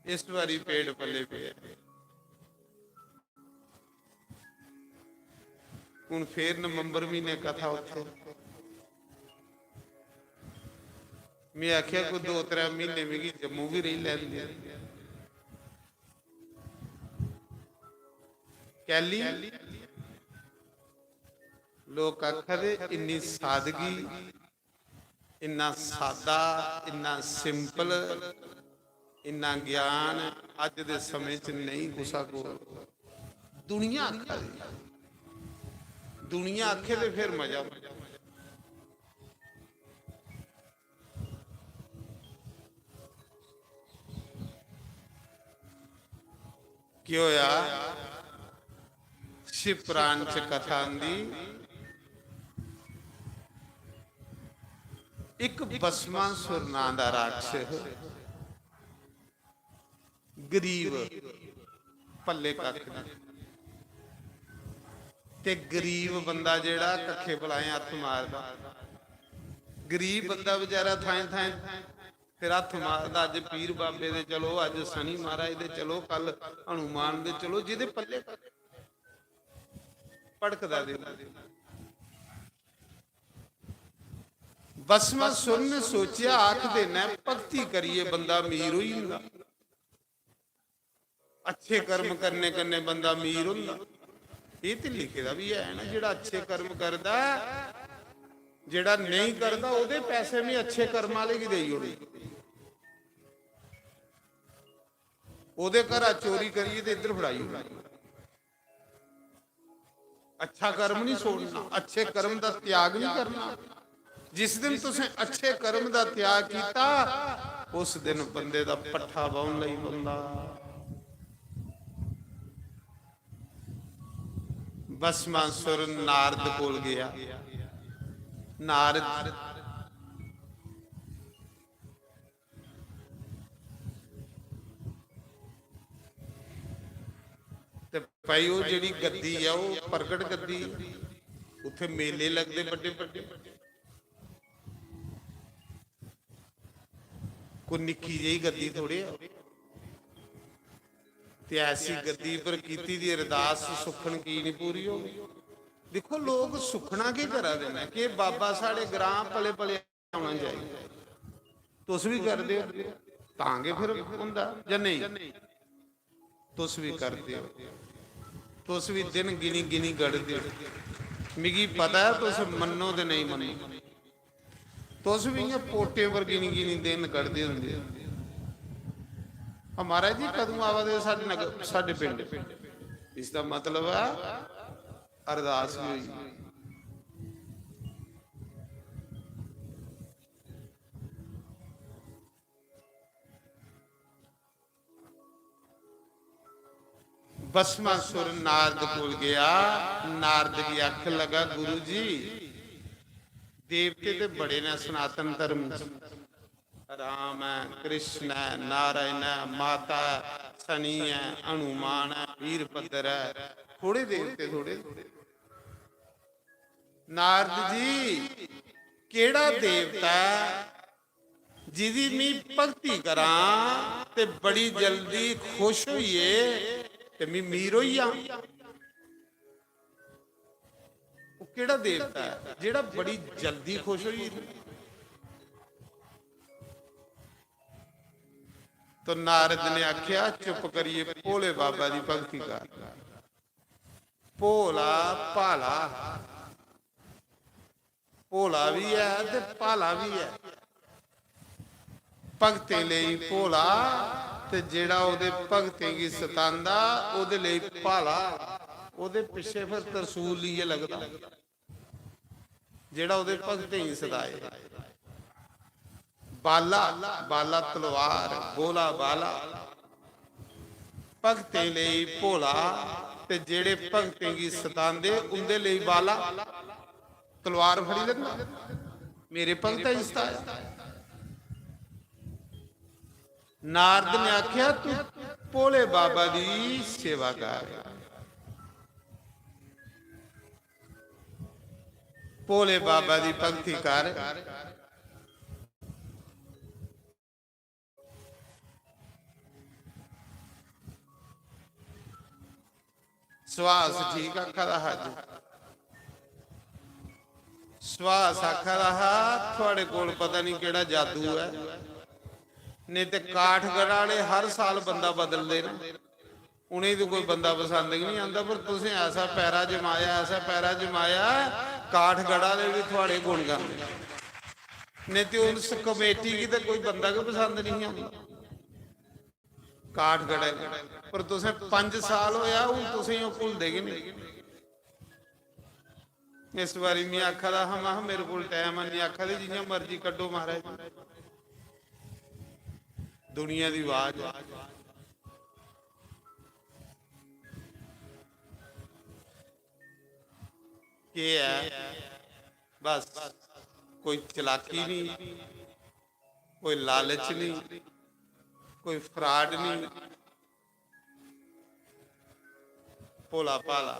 इस बारी पेट पल्ले पेआ। हून फेर नवंबर म्हीने कथा उत्थे। में आखेआ, "कोई दो त्रै म्हीने मिगी जम्मू बी रेही लैन दे।" कैली? लोक आखा दे इन्नी सादगी, इन्ना सादा, इन्ना सिंपल, इन्ना ज्ञान अज्ज दे समें च नेईं कुसा कोल। दुनिया आखा दी, दुनिया आखे ते फिर मजा। केह् होया? शिव पुराण च कथा आंदी, इक भस्मासुर नां दा राक्षस, गरीब, पल्ले कक्ख नहीं। ते गरीब बंदा जेह्ड़ा कक्खे बलाएं हत्थ मारदा, गरीब बंदा बेचारा थाएं थाएं फिर हत्थ मारदा, अज्ज पीर बाबे दे चलो, अज्ज शनि महाराज दे चलो, कल हनुमान दे चलो, जेह्दे पल्ले भड़कदा दे। भस्मासुर ने सोचेआ, आखदे न भक्ति करियै बंदा अमीर होई जंदा, अच्छे कर्म करने कन्नै बंदा अमीर होंदा। एह् ते लिखे दा बी है ना, जेह्ड़ा अच्छे कर्म करदा, जेह्ड़ा नेईं करदा, ओह्दे पैसे में अच्छे कर्म आह्ले गी देई ओड़े, ओह्दे घरा चोरी करियै ते इद्धर फड़ाई ओड़े। अच्छा कर्म नहीं छोड़ना, अच्छे कर्म का त्याग नहीं करना। जिस दिन तुसें अच्छे कर्म का त्याग किया, उस दिन बंदे का पट्ठा बाहन लई बंदा। भस्मासुर नारद कोल गया। नारद ते भाई, ओह् जेह्ड़ी गद्दी ऐ, ओह् प्रगट गद्दी। उत्थे मेले लगदे बड्डे बड्डे, कोई निक्की जेही गद्दी थोड़े ऐ। ते ऐसी गद्दी पर कीती दी अरदास सुक्खन की निं पूरी होगी? दिक्खो, लोक सुक्खना केह् करा दे न कि बाबा साढ़े ग्रां पले पले औना चाहिदा। तुस बी करदे ओ, तां गै फिर होंदा जां नेईं? तुस बी करदे ओ। तुस बी दिन गिनी गिनी कड्ढदे ओ। मिगी पता ऐ, तुस मन्नो ते नेईं मन्नो, तुस बी इ'यां पोटें पर गिनी गिनी दिन कड्ढदे होंदे ओ। "आ महाराज जी, कदूं आवा दे साढ़े नगर, साढ़े पिंड?" इसदा मतलब ऐ, अरदास बी होई। भस्मासुर नारद कोल गया। नारद गी आखन लगा, "गुरु जी, देवते ते बड़े ने सनातन धर्म च, राम ऐ, कृष्ण ऐ, नारायण ऐ, माता ऐ, शनि ऐ, हनुमान ऐ, वीरभद्र ऐ, थोड़े देवते थोड़े।" नारद जी, केह्ड़ा देवता ऐ जिदी मी भक्ति करां ते बड़ी जल्दी खुश होइयै ते मी मीर होई जां? ओह् केह्ड़ा देवता ऐ जेह्ड़ा बड़ी जल्दी खुश होई जंदा? तो नारद ने आखेआ, "चुप करियै भोले बाबा दी भक्ति कर।" भोला भाला, भोला बी ऐ ते भाला बी ऐ। भक्तें लेई भोला ते जेह्ड़ा ओह्दे भक्तें गी सतांदा, ओह्दे लेई भाला। ओह्दे पिच्छे फिर तरसूल लेइयै लगदा, जेह्ड़ा ओह्दे भक्तें गी सताए। बाला, बाला तलवार, भोला बाला। भक्तें लेई भोला ते जेह्ड़े भक्तें गी सतांदे, उं'दे लेई बाला। तलवार फड़ी लैंदा, मेरे भक्ता गी सताया। नारद ने आखेआ, "तू भोले बाबा दी सेवा कर, भोले बाबा दी भक्ति कर।" सुहास ठीक आखा दा हा जी। सुहास आखा दा हा, "थुआड़े कोल पता नहीं केह्ड़ा जादू ऐ, नेईं ते काठगढ़ आह्ले हर साल बंदा बदलदे न।" उ'नेंगी ते कोई बंदा पसंद गै निं आंदा, पर तुसें ऐसा पैरा जमाया, ऐसा पैरा जमाया, काठगढ़ आह्ले बी थुआढ़े गुण गांदे। नेईं ते उस कमेटी गी ते कोई बंदा गै पसंद निं आंदा। काठगढ़ आह्ले, पर तुसें पंज साल होया, हून तुसेंगी ओह् भुलदे गै निं। इस बारी में आखा दा हा, में हा, "मेरे कोल टैम है नहीं।" आखा दे, "जियां मर्जी कड्ढो महाराज, दुनिया दी आवाज ऐ।" केह् ऐ? बस कोई चलाकी नहीं, कोई लालच नहीं, कोई फ्राड नहीं। भोला भाला,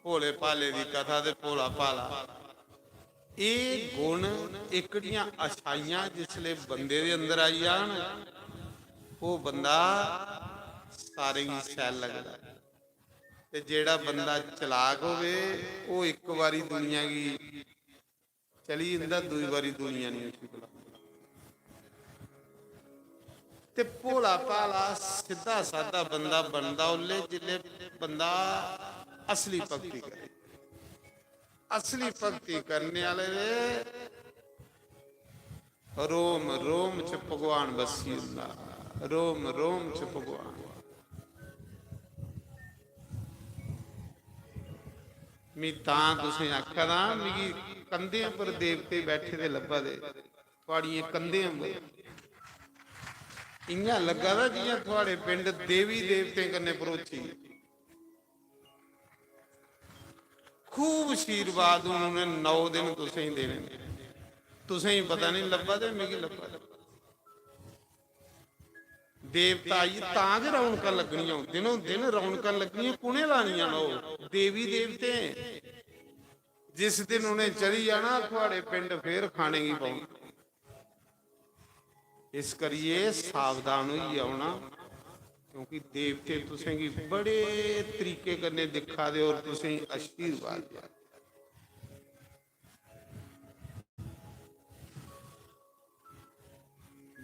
भोले भाले दी कथा ते भोला भाला, एह् गुण, एकड़ियां अच्छाइयां जिसले बंदे दे अंदर आई जान, ओह् बंदा सारें गी शैल लगदा। ते जेह्ड़ा बंदा चलाक होवे, ओह् इक बारी दुनिया गी चली जंदा, दूई बारी दुनिया नहीं उसी बुलांदी। ते भोला भाला सिद्धा साधा बंदा बनदा उसले, जिसले बंदा असली भक्ति करे। असली भक्ति करने आह्ले दे रोम रोम च भगवान बस्सी जंदा, रोम रोम च भगवान। मी तां तुसें आखा दा, मिगी कंधें पर देवते बैठे दे लब्भा दे, थुआड़ियें कंधें पर। इ'यां लग्गा दा जि'यां थुआड़े पिंड देवी देवतें कन्नै भरोची। खूब आशीर्वाद हून उ'नें नौ दिन तुसेंगी देने न। तुसेंगी पता नहीं लब्भा दे, मिगी लब्भा दे। देवता आई, तां गै रौनकां लग्गनियां, दिनों दिन रौनकां लग्गनियां, कु'नें लानियां न ओह्? देवी देवते। जिस दिन उ'नें चली जाना, थुआड़े पिंड फेर खाने गी पौना। इस करियै सावधान होइयै औना, क्योंकि देवते तुसेंगी बड़े तरीके कन्नै दिक्खा दे और तुसेंगी आशीर्वाद देआ दे।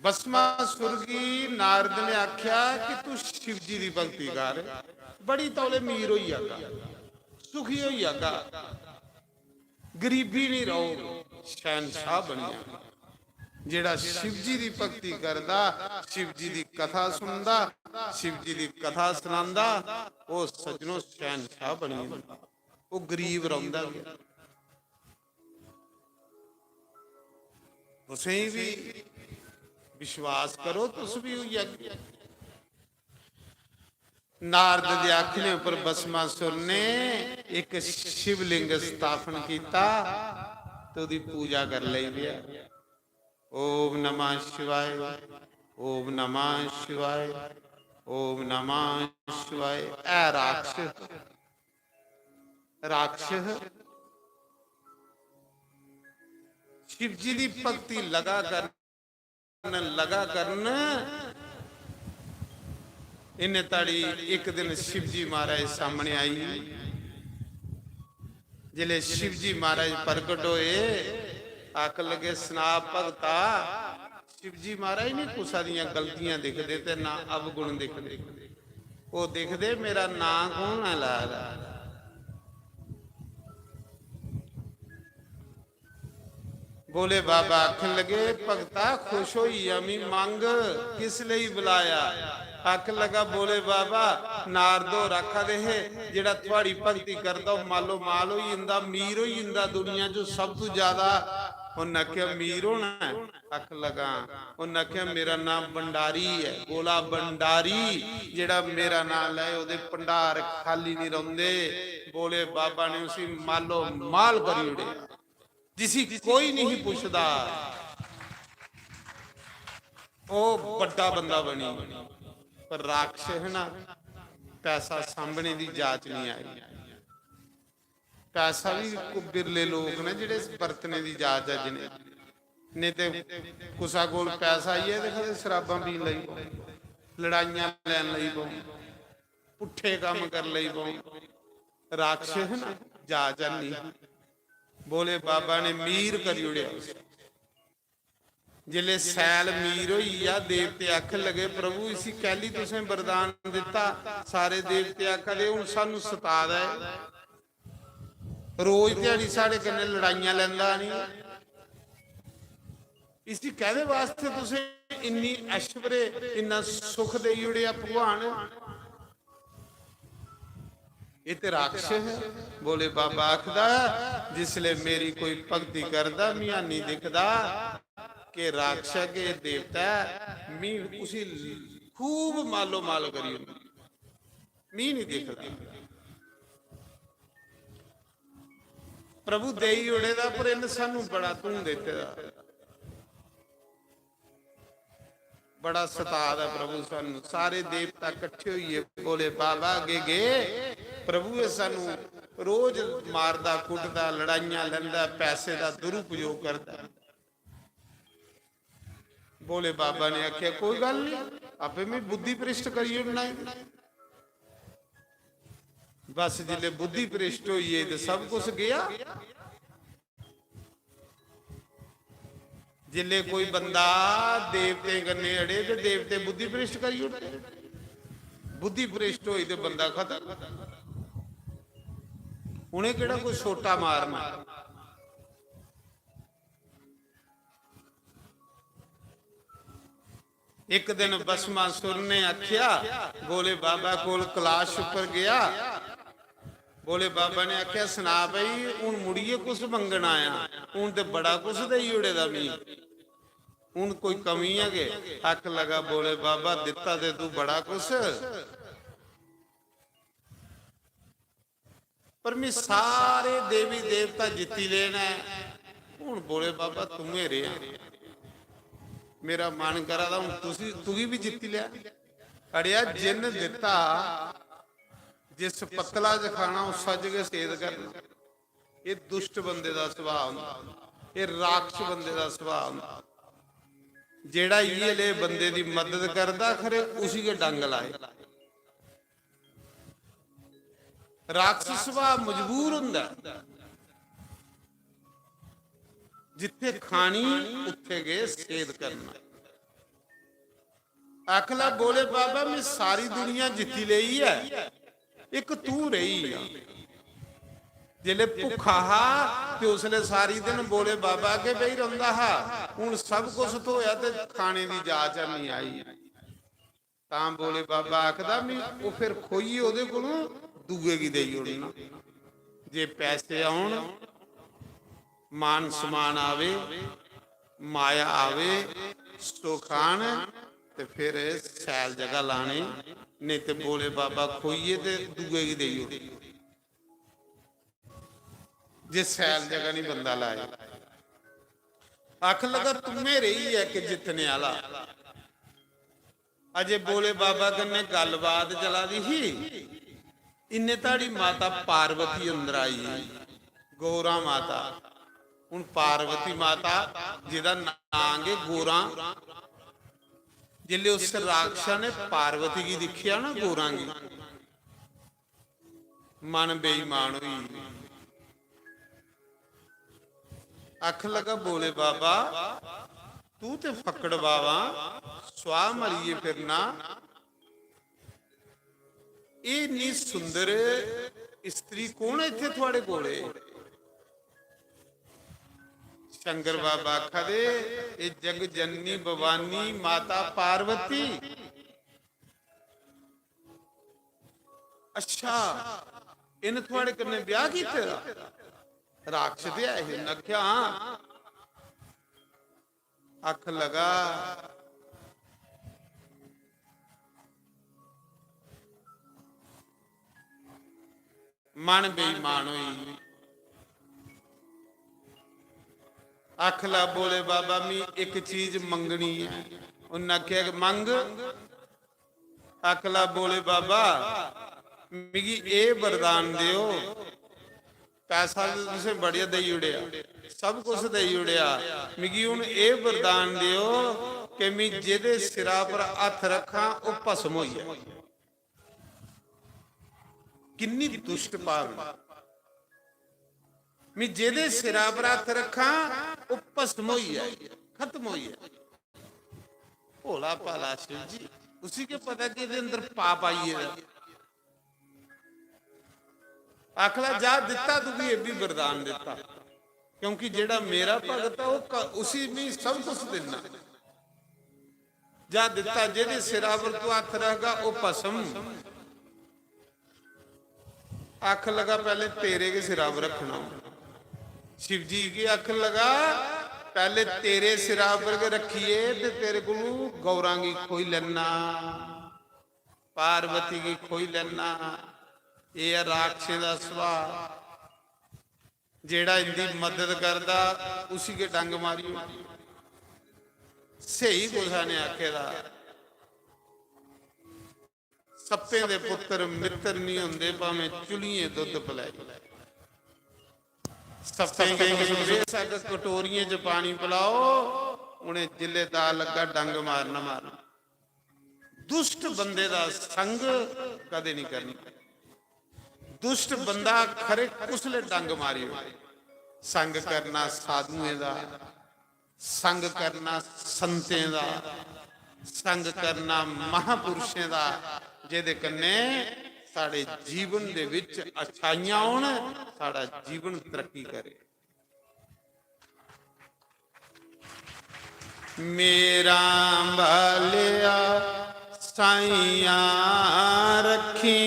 भस्मासुर गी नारद ने आख्या कि तू शिव जी दी भक्ति कर, बड़ी तौले मीर होई जागा, सुखी होई जागा, गरीबी नहीं रहोग, शहनशाह बनी जागा। जेड़ा शिव जी दी भक्ति करदा, शिव जी दी कथा सुनदा, शिव जी दी कथा सुनांदा, ओह सज्जनो शहनशाह बनी जंदा, ओह गरीब रौंदा गै। तुसें भी विश्वास करो, तुस भी होई जागे। नारद दे आखने पर भस्मासुर ने एक शिवलिंग स्थापन कीता ते ओदी पूजा कर लेई पेआ। ओम नमः शिवाय, ओम नमः शिवाय, ओम नमः शिवाय। ऐ राक्षस, राक्षस शिव जी दी भक्ति लगा कर लगा करन। इन्ने ताड़ी एक दिन शिव जी महाराज सामने आई। जिसले शिव जी महाराज प्रगट होए, आख लगे, "सना भगता, शिव जी महाराज नहीं कुसा दियां गलतियां दिखदे ते ना अवगुण दिखदे, ओह दिखदे मेरा नां कौन है ला दा।" भोले बाबा आखन लगे, "भगता, खुश होई जा, मी मंग, किस लेई बुलाया?" आखन लगा, "भोले बाबा, नारद होर आखा दे हे, जेड़ा थुआड़ी भक्ति करदा, ओह मालो माल होई जंदा, मीर होई जंदा, दुनिया च सब तू ज्यादा।" उन्न आखेआ, "मीर होना है?" आखन लगा, उन्न आखेआ, "मेरा नाम भंडारी है, भोला भंडारी, जेड़ा मेरा नाम लै, ओहदे भंडार खाली नहीं रौंदे।" भोले बाबा ने उसी मालो माल करी ओड़ेआ। जिसी कोई नहीं पुछदा, ओह बड्डा बंदा बनी। पर राक्षस है ना, पैसा सांभने दी जाच नहीं आई। पैसा भी को-, बिरले लोक ने जेड़े बरतने दी जाच ऐ जिनें, नहीं ते कुसा कोल पैसा आई जाए ते कदें शराबां पीन लगी पौन, लड़ाइयां लैन लगी पौन, पुट्ठे कम्म कर लगी पौन। राक्षस है ना, जाच है नहीं। भोले बाबा ने मीर करी ओड़ेआ उसी। जिसले सैल मीर होई गेआ, देवते आखन लगे, "प्रभु, इसी कैली तुसें वरदान दित्ता?" सारे देवते आखा दे, "हून सानू सता दा ऐ, रोज ध्याड़ी साढ़े कन्नै लड़ाइयां लैंदा आनी, इसी कैह्दे वास्ते तुसें इन्नी ऐश्वर्य, इन्ना सुख देई ओड़ेआ भगवान?" एह् ते राक्षस ऐ। भोले बाबा आखदा, "जिसले मेरी कोई भक्ति करदा, मियां नेईं दिखदा कि राक्षस के देवता ऐ, मी उसी खूब मालो माल करी ओड़नी, मी नहीं दिखदा।" प्रभु देई ओड़े दा, पर इन्न सानू बड़ा धूं दित्ते दा। बड़ा सता दा प्रभु सानू। सारे देवता कट्ठे होइए भोले बाबा अगे गए, "प्रभु, ये सानू रोज मारदा, कुटदा, लड़ाइयां लैंदा, पैसे दा दुरुपयोग करदा।" भोले बाबा ने आख्या, "कोई गल्ल नहीं, आपे मैं बुद्धि भ्रष्ट करी ओड़ना है।" बस जिसले बुद्धि भ्रष्ट होई गई ते सब कुछ गया। जिसले कोई बंदा देवतें कन्नै अड़े ते देवते बुद्धि भ्रष्ट करी ओड़दे। बुद्धि भ्रष्ट होई ते बंदा खत्म। उ'नें केह्ड़ा कोई सोटा मारना। एक दिन भस्मासुर ने आख्या, भोले बाबा कोल कैलाश उप्पर गया। भोले बाबा ने आख्या, "सना भाई, हुन मुड़ियै कुछ मंगन आया? हुन ते बड़ा कुछ देई ओड़े दा मी, हुन कोई कमी है के?" आख लगा, "भोले बाबा, दित्ता ते तू बड़ा कुछ।" पर मैं सारे देवी देवता जित्ती लेना है। हुन भोले बाबा तुम्हें रेहा, मेरा मन करा दा हुन तुसी, तुगी भी जित्ती लिया। अड़िया, जिन्न दित्ता, जिस पत्तला च खाना, उस सज्ज गै सेद करना। एह् दुष्ट बंदे दा सुभाऽ होंदा, एह् राक्षस बंदे दा सुभाऽ होंदा। जेह्ड़ा इ'यै ले बंदे दी मदद करदा, खरे उसी गै डंग लाए। राक्षस सुभाऽ मजबूर होंदा ऐ, जित्थे खानी उत्थे गै सेद करना। आखला, "भोले बाबा, मैं सारी दुनिया जित्ती लेई ऐ, इक तू रेही आ।" जिसले भुक्खा हा ते उसले सारी दिन भोले बाबा अग्गे बेही रौंदा हा, हुन सब कुछ थ्होया ते खाने दी जाच नहीं आई। तां भोले बाबा आखदा, "मी ओह् फिर खोइयै ओह्दे कोलों दूए गी देई ओड़ना।" जे पैसे औन, मान सम्मान आवे, माया आवे, सुख आन, ते फिर सैल जगह लाने, नेईं ते भोले बाबा खोइयै ते दूए गी देई ओड़े। जे सैल जगह नहीं बंदा लाए। आख लगा, "तुम्हें रेही है कि जितने आला।" अजे भोले बाबा कन्नै गल्लबात चला दी ही, इन्ने धड़ी माता पार्वती अंदर आई, गौरा माता। हुन पार्वती माता, जेह्दा नांऽ गै गौरा, जिसलै उस राक्षसा ने पार्वती गी दिक्खेआ ना, गौरा गी, मन बेईमान होई। आखन लगा, "भोले बाबा, तू ते फक्कड़ बाबा, स्वाह मलियै फिरना, एह् इन्नी सुंदर स्त्री कौन ऐ इत्थै थुआड़े कोले?" शंकर बाबा आखा दे, "एह् जग जननी भवानी माता पार्वती।" "अच्छा, इन्न थुआड़े कन्नै ब्याह कीते दा?" राक्षस ते ऐ हे, उन्न आखेआ, "हां।" आख लगा, मन बेईमान होई। आख ला, "भोले बाबा, मी इक चीज मंगनी ऐ।" उन्न आखेआ, "मंग।" आख ला, "भोले बाबा, मिगी एह् वरदान देओ, पैसा ते तुसें बड़िया देई ओड़ेआ, सब कुछ देई ओड़ेआ, मिगी हून एह् वरदान देओ कि मी जेह्दे सिरा पर हत्थ रक्खां, ओह् भस्म होई जाए।" किन्नी दुष्ट भावना। "मी जेह्दे सिरा पर हत्थ रक्खां, ओह् भस्म होई जाए।" खत्म होई गेआ। भोला भाला शिव जी, उसी केह् पता कि एह्दे अंदर पाप आई गेदा। आखला जा, दित्ता तुगी, एह् बी वरदान दित्ता, क्योंकि जेह्ड़ा मेरा भगत ऐ, ओह् क-, उसी में सब कुछ दिन्ना। जा दित्ता, जेह्दे सिरा पर तू हत्थ रखगा, ओह् भस्म। आखन लगा, पैह्ले तेरे गै सिरा पर रक्खना। शिव जी गी आखन लगा, पैह्ले तेरे सिरा पर गै रक्खिए ते तेरे कोलू गौरां गी खोई लैना, पार्वती गी खोई लैना। एह् ऐ राक्षसें दा सुभाऽ। जेह्ड़ा इंदी मदद करदा, उसी गै डंग मारी ओड़। स्हेई कुसै ने आखे दा, सप्पें दे पुत्तर मित्तर निं होंदे, भामें चुल्हियें दुद्ध पलाई। सप्पें गी तुस बेशक कटोरियें च पानी पलाओ, उ'नें जिल्ले दा लग्गा डंग मारना मारना। दुष्ट बंदे दा संग कदे नहीं करना। दुष्ट बंदा खरे कुसले डंग मारी ओड़े। संग करना साधुएं दा, संग करना संतें दा, संग करना महापुरुषें दा, जेह्दे कन्नै साढ़े जीवन दे विच अच्छाइयां होन, साढ़ा जीवन तरक्की करे। मेरा बालेआ, साइयां रखी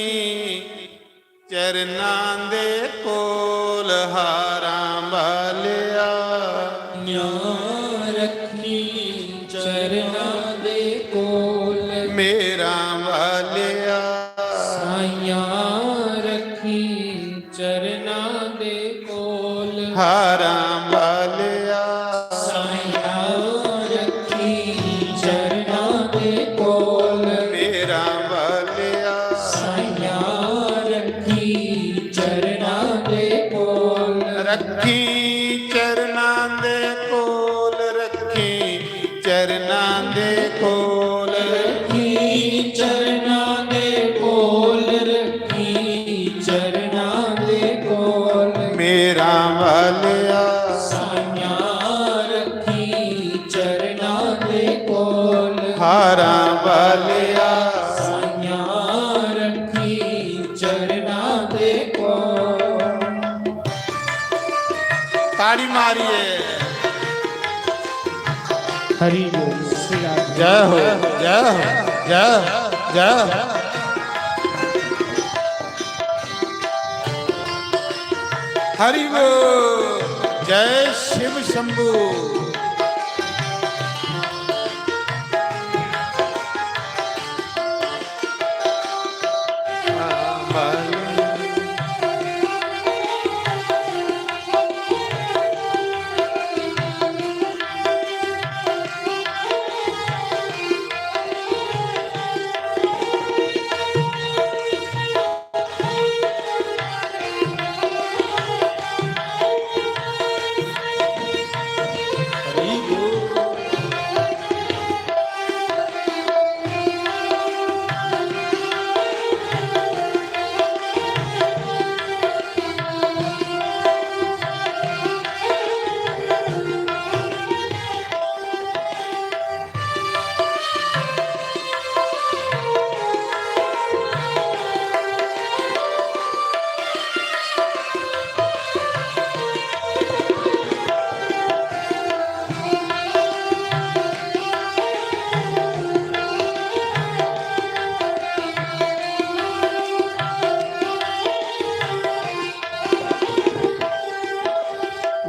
चरना दे कोल। हारां बालेआ, साइयां रखी चरना दे कोल। मेरा बालेआ, साइयां रखी चरना दे कोल। हारां बालेआ, साइयां रखी चरना दे कोल। मेरा बालेआ, साइयां रखी चरना दे कोल। रखी चरना दे कोल, रखी चरना दे कोल। रखी चरना दे कोल, रखी चरना दे कोल। मेरा बालेआ, साइयां रखी चरना दे कोल। हारां बालेआ, साइयां रखी चरना दे कोल। ताड़ी मारिए। हरि बोल। जय हो, जय हो, जय हो, जय हो। हरि बोल। जय शिव शंभू।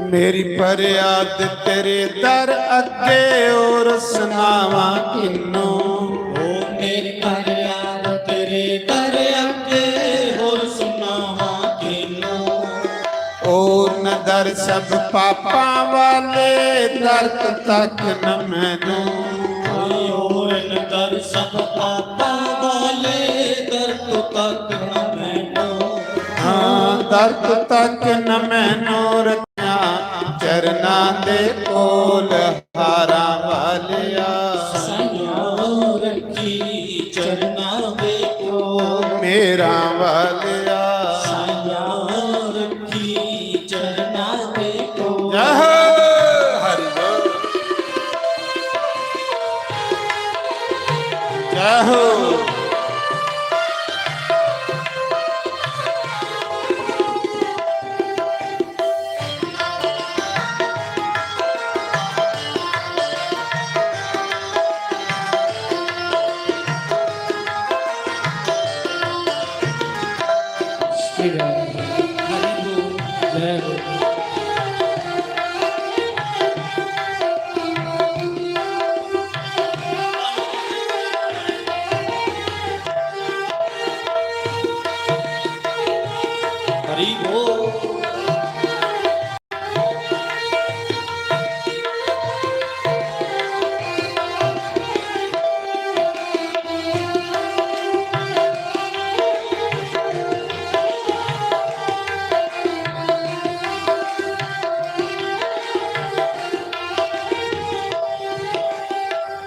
मेरी फरियाद तेरे दर अग्गे, और सुनावा किन्नू। ओ मेरी फरियाद तेरे दर अग्गे, और सुनावा किन्नू। और न दर सब पापां वाले, दर तो तक न मैनू। और न दर सब पापां वाले, दर तो तक न मैनू। हाँ, दर तो तक न मैनू, रखिया चरना दे कोल। हारां वालिया, साइयां रखी चरना दे कोल। मेरा वालिया, साइयां रखी चरना दे कोल। जय हो, हरि बोल। आहो। श्री राम। जय हो। हरि बोल।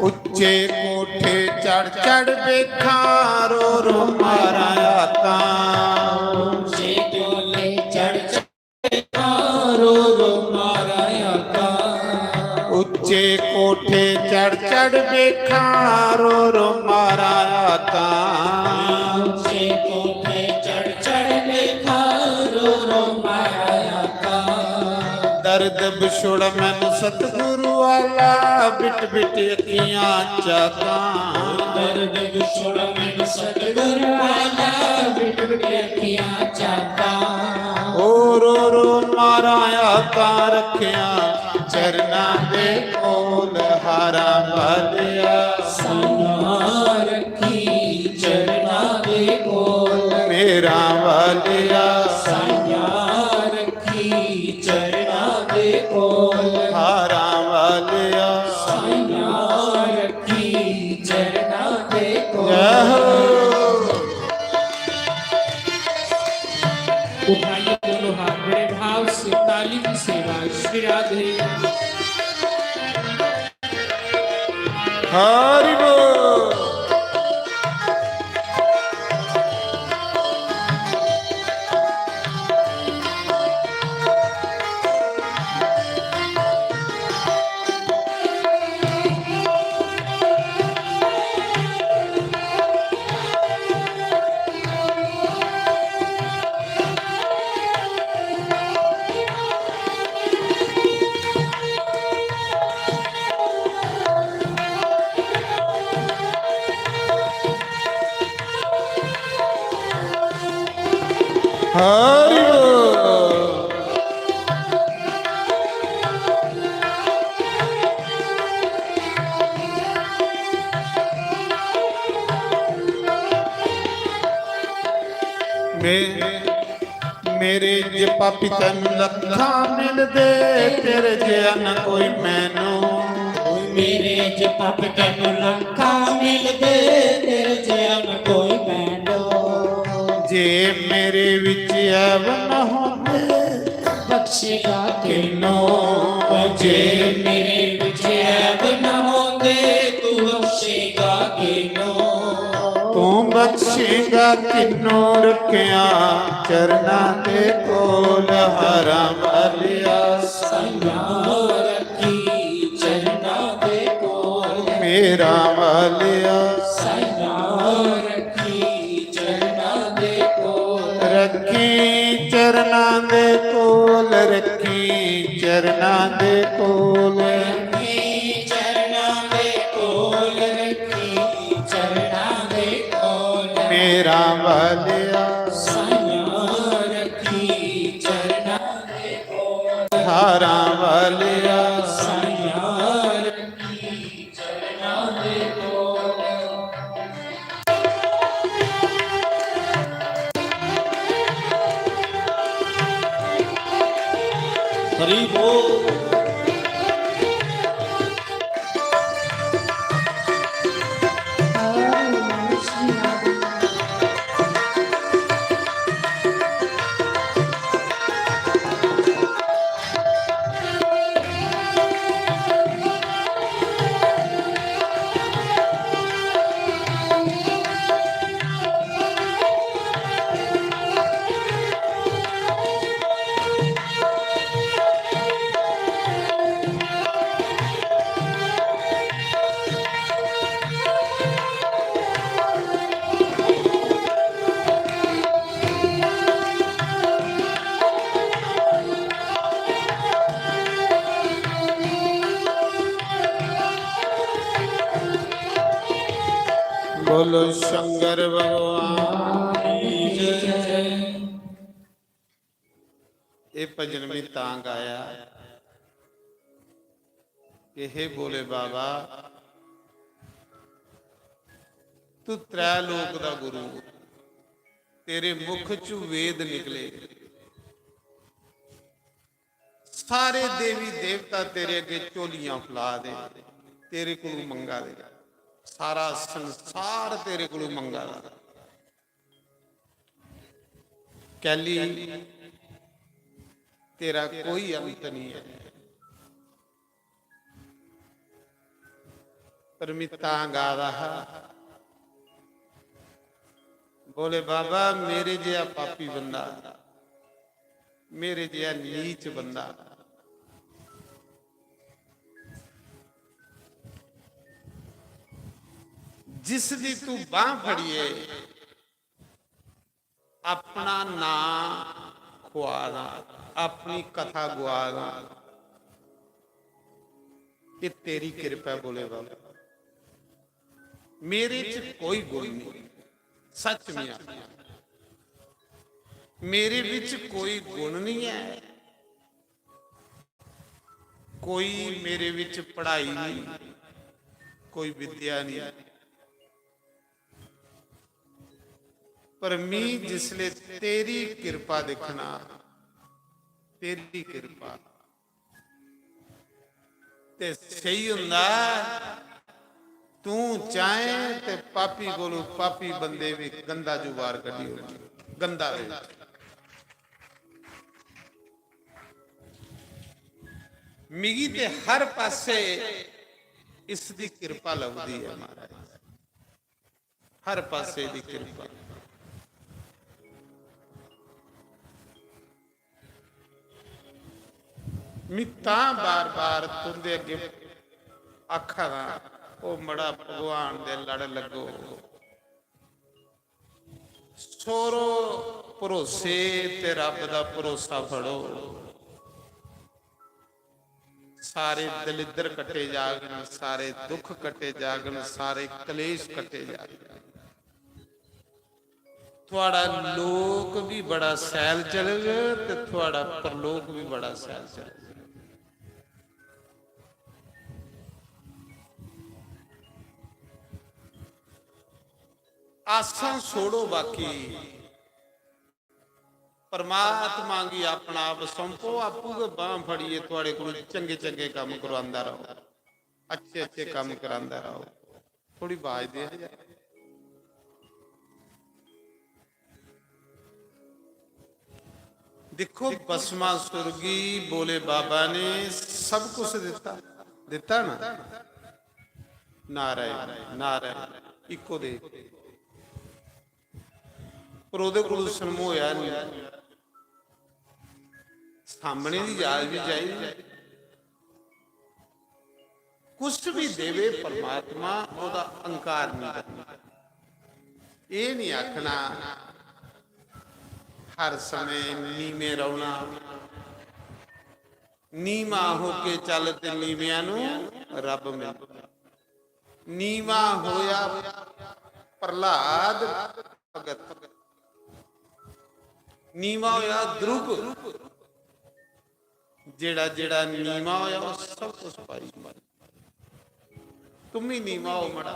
उच्चे कोठे चढ़ चढ़ वेखां, रो रो मारां हाकां। उच्चे कोठे चढ़ चढ़ वेखां, रो रो मारां हाकां। उच्चे कोठे चढ़ चढ़ वेखां, रो रो मारां हाकां। उच्चे कोठे चढ़ चढ़ वेखां, रो रो मारां हाकां। दर्द विछोड़ा मैनू सतगुरु वाला, बिट बिट अखियां चाकां। दर्द विछोड़ा मैनू सतगुरु वाला, बिट बिट अखियां चाकां। ओ रो रो मारां हाकां, रखियां चरना दे कोल, हारां वालिया। साइयां रखी चरना दे कोल। मेरा वालिया। साइयां रखी चरना दे कोल। हारां वालिया। साइयां रखी चरना दे कोल। जय हो। उठाइए दोनों हाथ, बड़े भाव से ताली की सेवा। श्री राधे। हरि बोल। हरि बोल। मैं मेरे च पापी तैनू लखां मिलदे, तेरे जेहा न कोई मैनू। मेरे च पापी तैनू लखां मिलदे, तेरे जेहा न कोई मैनू। जे मेरे विच ऐब न होंदे, बख्शेगा किन्नू। जे मेरे विच ऐब न होंदे, तू बख्शेगा किन्नू। तू बख्शेगा किन्नू, रखेआं चरना दे कोल, हारां वालिया। साइयां रखी चरना दे कोल। मेरा वालिया। साइयां रखी चरना दे कोल। रखी चरना दे कोल, रखी चरना दे कोल। रखी चरना दे कोल, रखी चरना दे कोल। मेरा वालिया। साइयां रखी चरना दे कोल। हारां वालिया। साइयां रखी चरना दे कोल। हरि बोल। बोलो शंकर भगवान की जय। ये भजन में तां गाया कि हे भोले बाबा, तू त्रै लोक दा गुरु, तेरे मुख चु वेद निकले, सारे देवी देवता तेरे अगे झोलियां फैला दे, तेरे कोल मंगा दे, सारा संसार तेरे कोल मंगा दा। कैली तेरा कोई अंत नहीं है। पर मैं तां गा दा हा, बोले बाबा, मेरे जेहा पापी बंदा, मेरे जेहा नीच बंदा, जिस दी तू बांह फड़िए, अपना नां खुआ दा, अपनी कथा गुआ दा, ये तेरी किरपा है भोले बाबा। मेरे च कोई गुण नहीं, सच में आखिया, मेरे विच कोई गुण नहीं है, कोई मेरे विच पढ़ाई नहीं, कोई विद्या नहीं, पर मी जिसले तेरी किरपा दिखना, तेरी किरपा ते सही हुंदा। तू चाहे ते पापी कोलू पापी बंदे भी गंदा जुगाड़ कड्ढी ओड़े, गंदा दे। मिगी ते हर पासे इस दी किरपा लभदी है महाराज, हर पासे दी किरपा। मैं तां बार-बार तुंदे अग्गे आखा दा, ओ मड़ा भगवान दे लड़ लगो, छोड़ो भरोसे ते रब दा भरोसा फड़ो। सारे दलिद्र कट्टे जागन, सारे दुख कट्टे जागन, सारे कलेश कट्टे जागन। थुआड़ा लोक भी बड़ा सैल चलग ते थुआड़ा परलोक भी बड़ा सैल चलग। आसां छोड़ो बाकी, परमात्मा गी अपना आप सौंपो, आपूं गै बांह फड़ियै थुआड़े कोल चंगे चंगे कम्म करवांदा रहो, अच्छे अच्छे कम्म करांदा रहो। थोड़ी बाज दे। दिक्खो, भस्मासुर गी भोले बाबा ने सब कुछ दित्ता, दित्ता ना? नारायण, नारायण, इक्को दे। पर ओह्दे कोल सनमोया निं। सामने दी जाच बी चाहिदी। कुछ भी देवे परमात्मा, ओह्दा अहंकार नहीं करना। एह् नहीं आखना हर समय नीमे रौहना, नीमा होके चल ते नीमियां नू रब मिलदा। नीमा होया प्रहलाद भगत, नीमा होया ध्रुव, जेड़ा जेड़ा नीमा होया, ओह् सब कुछ पाई। तुम ही नीमा हो मड़ा,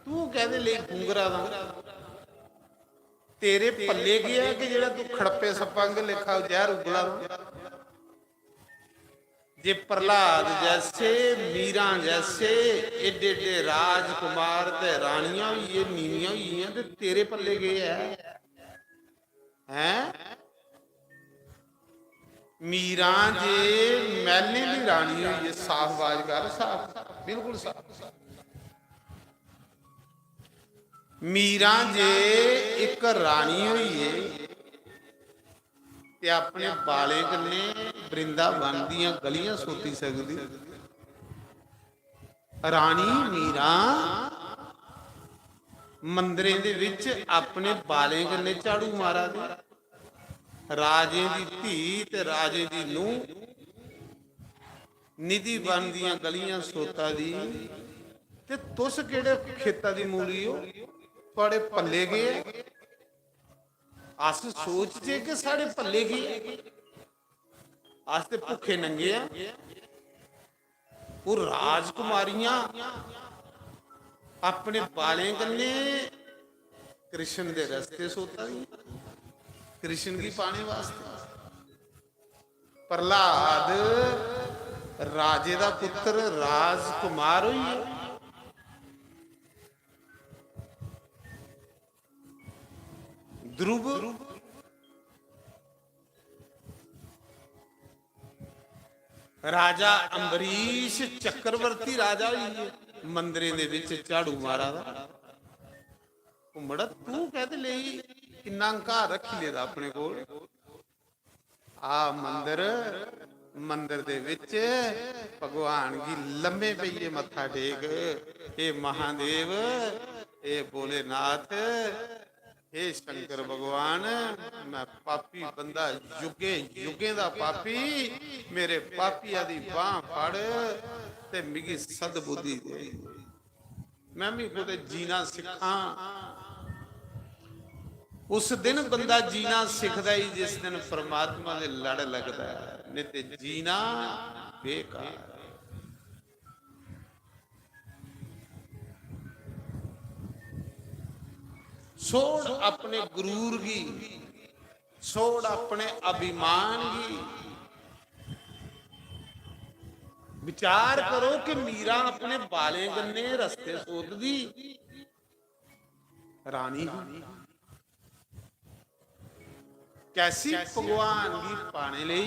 तू कहदे लेई घुंघरा दा? तेरे पल्ले गया कि जेड़ा तू खड़प्पे सप्पां आंगर लेखा जहर उगला दा? जे प्रहलाद जैसे, मीरां जैसे एडे एडे राजकुमार ते रानियां होई गे, नीवियां होई गेइयां, ते तेरे पल्ले केह् ऐ? हैं? मीरां जे मैह्लें दी रानी होई गे, साफ बाज कर, साफ, बिल्कुल साफ। मीरां जे इक रानी होई गे, ते अपने बालें कन्नै वृंदावन दियां गलियां सोती सकदी। रानी मीरां मंदरें दे विच अपने बालें कन्नै झाड़ू मारा दी। राजें दी धी ते राजें दी नूंह निधि वन दियां गलियां सोता दी। ते तुस केह्ड़े खेता दी मूली ओ? थुआड़े पल्ले केह् ऐ? अस सोचचे कि साढ़े पल्ले केह् ऐ? अस ते भुक्खे नंगे आं। ओह् राजकुमारियां अपने बालें कन्नै कृष्ण दे रस्ते सोता दियां, कृष्ण गी पाने वास्तै। प्रहलाद राजे दा पुत्र राजकुमार होई गेआ। ध्रुव राजा अम्बरीश चक्रवर्ती राजा होई गे, मंदरें दे बिच झाड़ू मारा दा। ओ मड़ा, तू कैह्दे लेई इन्ना हंकार रक्खी लेदा अपने कोल? आ मंदर, मंदर दे बिच भगवान गी लम्मे पेइयै मत्था टेक। हे महादेव, हे भोलेनाथ, हे शंकर भगवान, मैं पापी बंदा, युगें युगें दा पापी, मेरे पापिया दी बांह फड़ ते मिगी सद्बुद्धि दे। मैं भी कुतै जीना सिक्खां। उस दिन बंदा जीना सिखदा ही जिस दिन परमात्मा दे लड़ लगदा है, नहीं ते जीना बेकार। छोड़ अपने गुरूर गी, छोड़ अपने अभिमान गी। विचार करो कि मीरा अपने बालें कन्नै रस्ते सोतदी रानी ही। कैसी भगवान गी पाने लेई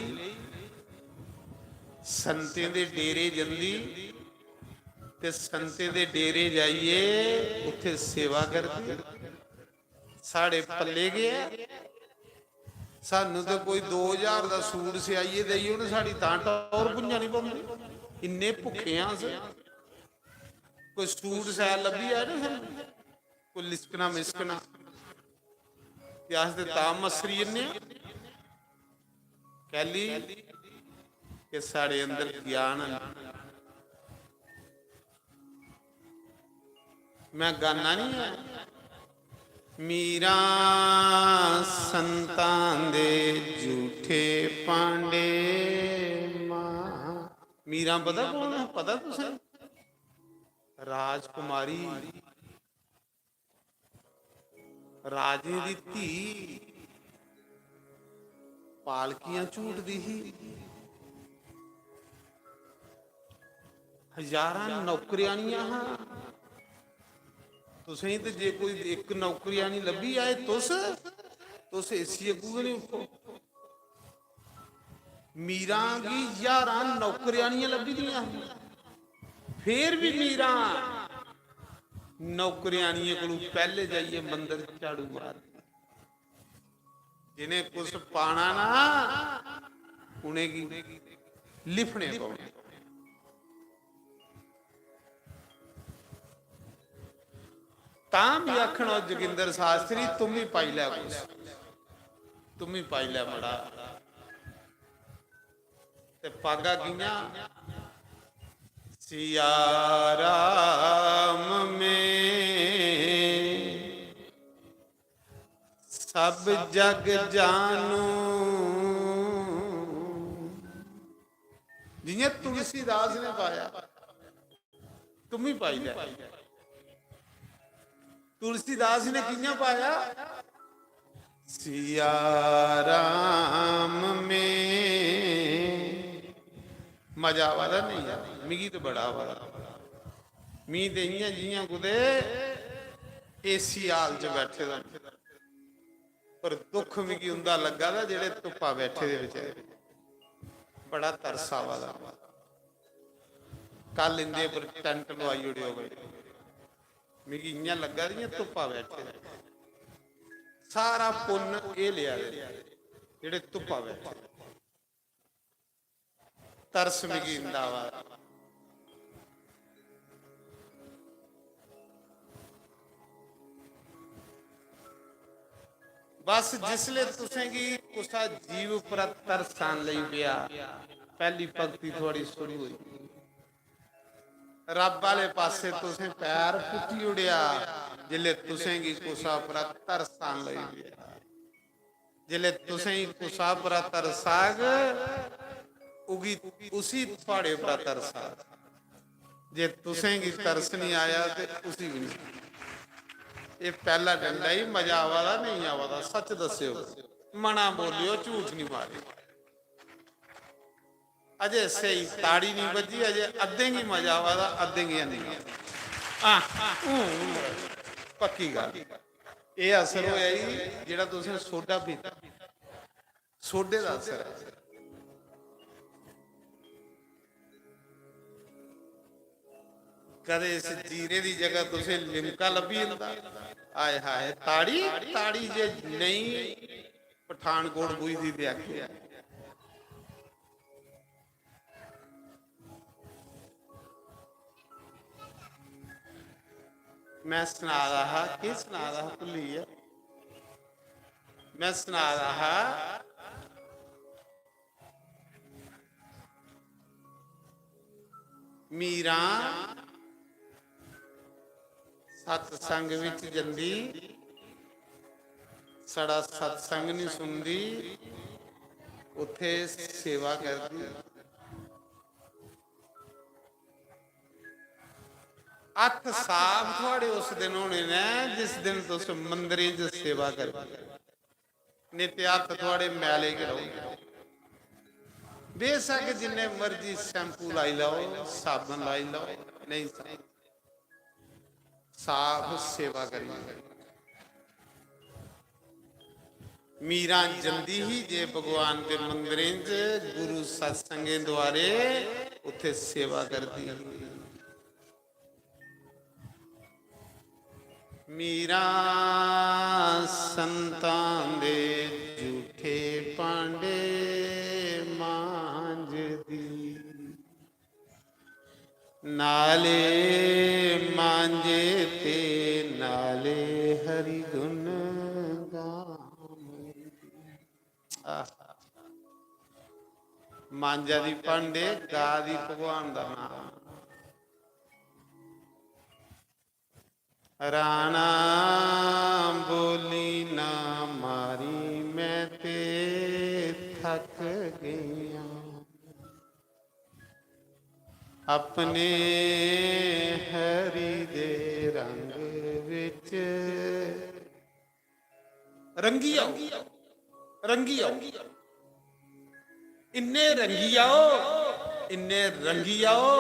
संतें दे डेरे जंदी ते संतें दे डेरे जाइयै उत्थे सेवा करदी। साढ़े पल्ले गै ऐ। सानू ते कोई दो हजार दा सूट सिआइयै देई ओड़न, साढ़ी तां टौर भुंजा निं पौंदी। इन्ने भुक्खे आं अस। कोई सूट सैल लब्भी जाए ना सानू, कोई लिसकना मिसकना, ते अस ते तां मसरी जन्ने आं। कैली? कि साढ़े अंदर ज्ञान है। मैं गाना नहीं है। मीरा संतां दे झूठे पांडे मां। मीरा पता कौन है? पता तुसें? राजकुमारी, राजे दी धी पालकियां झूटदी ही। हजारां नौकरियानियां हां। तुसें ते जे कोई इक नौकरियानी लब्भी जाए, तुस, तुस एसी अग्गू गै नहीं उठो। मीरा गी ज्हारां नौकरियानियां लब्भी दियां हां। फिर भी मीरा नौकरियानियें कोलू पैह्ले जाइयै मंदर झाड़ू मारदी। जिनें कुछ पाना ना, उनेंगी लिफने पौने। तां भी आखन, "ओ जोगिंदर शास्त्री, तुम ही पाई लै कुछ, तुम ही पाई लै मड़ा।" ते पागा कियां? सिया राम में सब जग जानू। जियां तुलसीदास ने पाया, तुम ही पाई लै। तुलसीदास ने कियां पाया? सिया राम में। मजा आवा दा नहीं यार? मिगी तो बड़ा आवा दा। मी ते इयां जियां कुतै एसी हाल च बैठे दा, पर दुख मिगी उंदा लग्गा दा जेह्ड़े धुप्पा बैठे दे बेचारे। बड़ा तरस आवा दा। कल इंदे पर टैंट लुआई ओड़ेओ भाई। मिगी इयां लग्गा दी इयां धुप्पा बैठे दे। सारा पुन्न एह् लेआ दे जेह्ड़े धुप्पा बैठे दे। तरस मिगी इंदा आवा दा। बस जिसले तुसेंगी कुसा जीव उप्पर तरस आन लगी पेआ, पैह्ली पंक्ति थुआड़ी शुरू होई। रब आह्ले पासै तुसें पैर पुट्टी ओड़ेआ, जिसलै तुसेंगी कुसै उप्परा तरस आन लगी पेआ। जिसलै तुसेंगी कुसै उप्परा तरस आग, उगी, उसी थुआड़े उप्परा तरस आग। जे तुसेंगी तरस निं आया ते उसी बी निं। एह् पैह्ला डंडा ही, मजा आवा दा, नेईं आवा दा, सच्च दस्सेओ, मना बोलेओ, झूठ निं मारेओ। अजे स्हेई ताड़ी निं बज्जी, अजे अद्धें गी मजा आवा दा, अद्धें गी हैनी आवा दा। हां, हून पक्की गल्ल। एह् असर होआ ई जेह्ड़ा तुसें सोडा पीता, सोडे दा असर ऐ। कदें इस जीरे दी जगह तुसें लिमका लब्भी जंदा। हाय हाय, ताड़ी, ताड़ी जे नेईं पठानकोट पुजदी ते आखी। मैं सना दा हा, केह् सना दा हा, भुल्ली गेआ। मैं सना दा हा, मीरां सतसंग विच जंदी, साढ़ा सतसंग नहीं सुनदी, उत्थे सेवा करदी। हत्थ साफ थुआड़े उस दिन होने ने जिस दिन तुस मंदिरें च सेवा करगे, नेईं ते हत्थ थुआड़े मैले गै रौह्ने। बेशक जिन्ने मर्जी शैम्पू लाई लैओ, साबन लाई लैओ, नेईं साफ, साफ सेवा करनी। मीरां जंदी ही जे भगवान दे मंदिरें च गुरु सत्संगें द्वारे उत्थे सेवा करदी ही। मीरां संतां दे झूठे भांडे मांजदी, नाले मांजे ते नाले हरि गुण गावदी। आह। मांजा दी भांडे, गा दी भगवान दा नाम। राणा बोली ना मारी, मैं ते थक गई आं। अपने हरि दे रंग विच रंगी आओ, रंगी आओ, इन्ने रंगी आओ, इन्ने रंगी आओ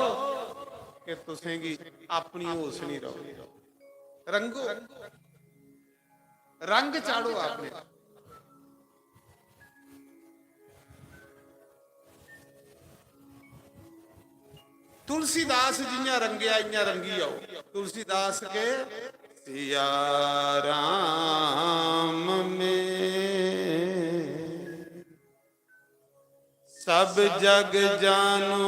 कि तुसेंगी अपनी होश नहीं रहो। रंगो, रंग चाढ़ो अपने। तुलसीदास जियां रंगेआ, इयां रंगी आओ। तुलसीदास के सिया राम में सब जग जानो,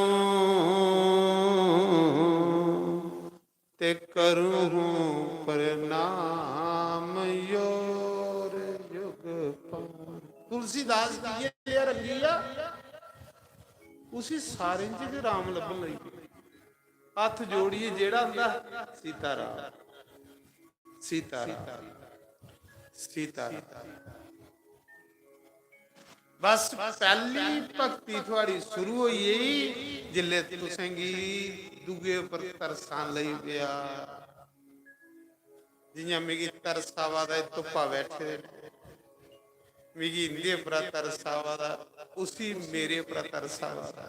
ते करूं हूं प्रणाम योर युग पान। तुलसीदास की ये रंगी आ, उसी सारें च गै राम लब्भन लगी पे। हत्थ जोड़िए जेड़ा आंदा, सीता राम, सीता राम, सीता राम। बस पैह्ली भक्ति थुआड़ी शुरू होई गेई जिसलै तुसेंगी दुए उप्पर तरस आन लगी पेआ। जियां मिगी तरस आवा दा, एह् धुप्पा बैठे दे न, मिगी इंदे उप्परा तरस आवा दा, उसी मेरे उप्परा तरस आवा दा।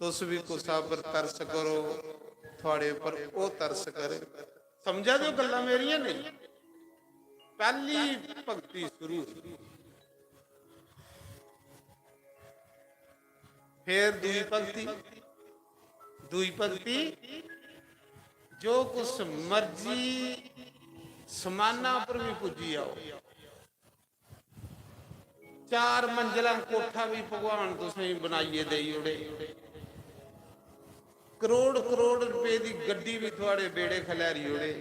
तुस बी कुसै उप्पर तरस करो, थुआड़े उप्पर ओह् तरस करे। समझा दे ओ गल्लां मेरियां? नेईं, पैह्ली भक्ति शुरू होई। फिर दूई भक्ति, दूई भक्ति, जो कुछ मर्जी समाना पर भी पुज्जी आओ, चार मंजिला कोठा भी भगवान तुसेंगी बनाइयै देई ओड़े, करोड़ करोड़ रुपए दी गड्डी भी थुआड़े बेड़े खलैरी ओड़े,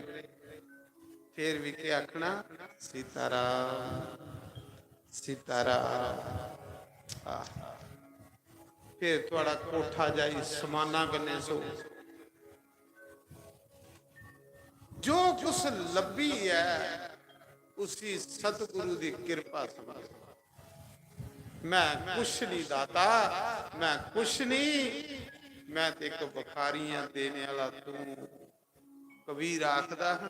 फिर भी केह् आखना, सीताराम, सीताराम। आह। फिर थुआड़ा कोठा जाई समाना कन्नै सो, जो कुछ लब्भी ऐ, उसी सतगुरु दी किरपा समझो। मैं कुछ नहीं दाता, मैं कुछ नहीं, मैं ते एक भिखारी आं, देने आह्ला तू। कबीर आखदा हा,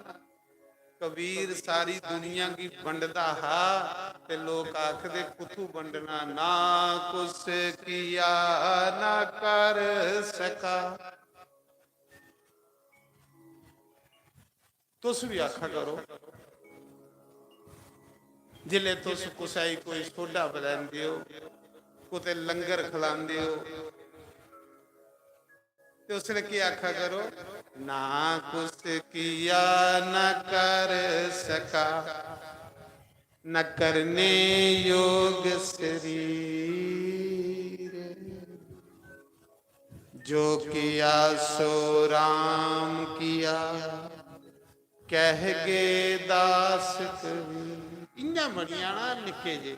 कबीर सारी दुनिया गी बंडदा हा ते लोक आखदे, कुत्थू बंडना, ना कुछ किया ना कर सका। तुस भी आखा करो, जिसलै तुस कुसै गी कोई सोडा पलैंदे ओ, कुतै लंगर खलांदे ओ, ते उसलै केह् आखा करो? ना कुछ किया न कर सका, न करने योग शरीर। जो किया सो राम किया, कह गए दास कबीर। इ'यां बनी जाना निक्के जे,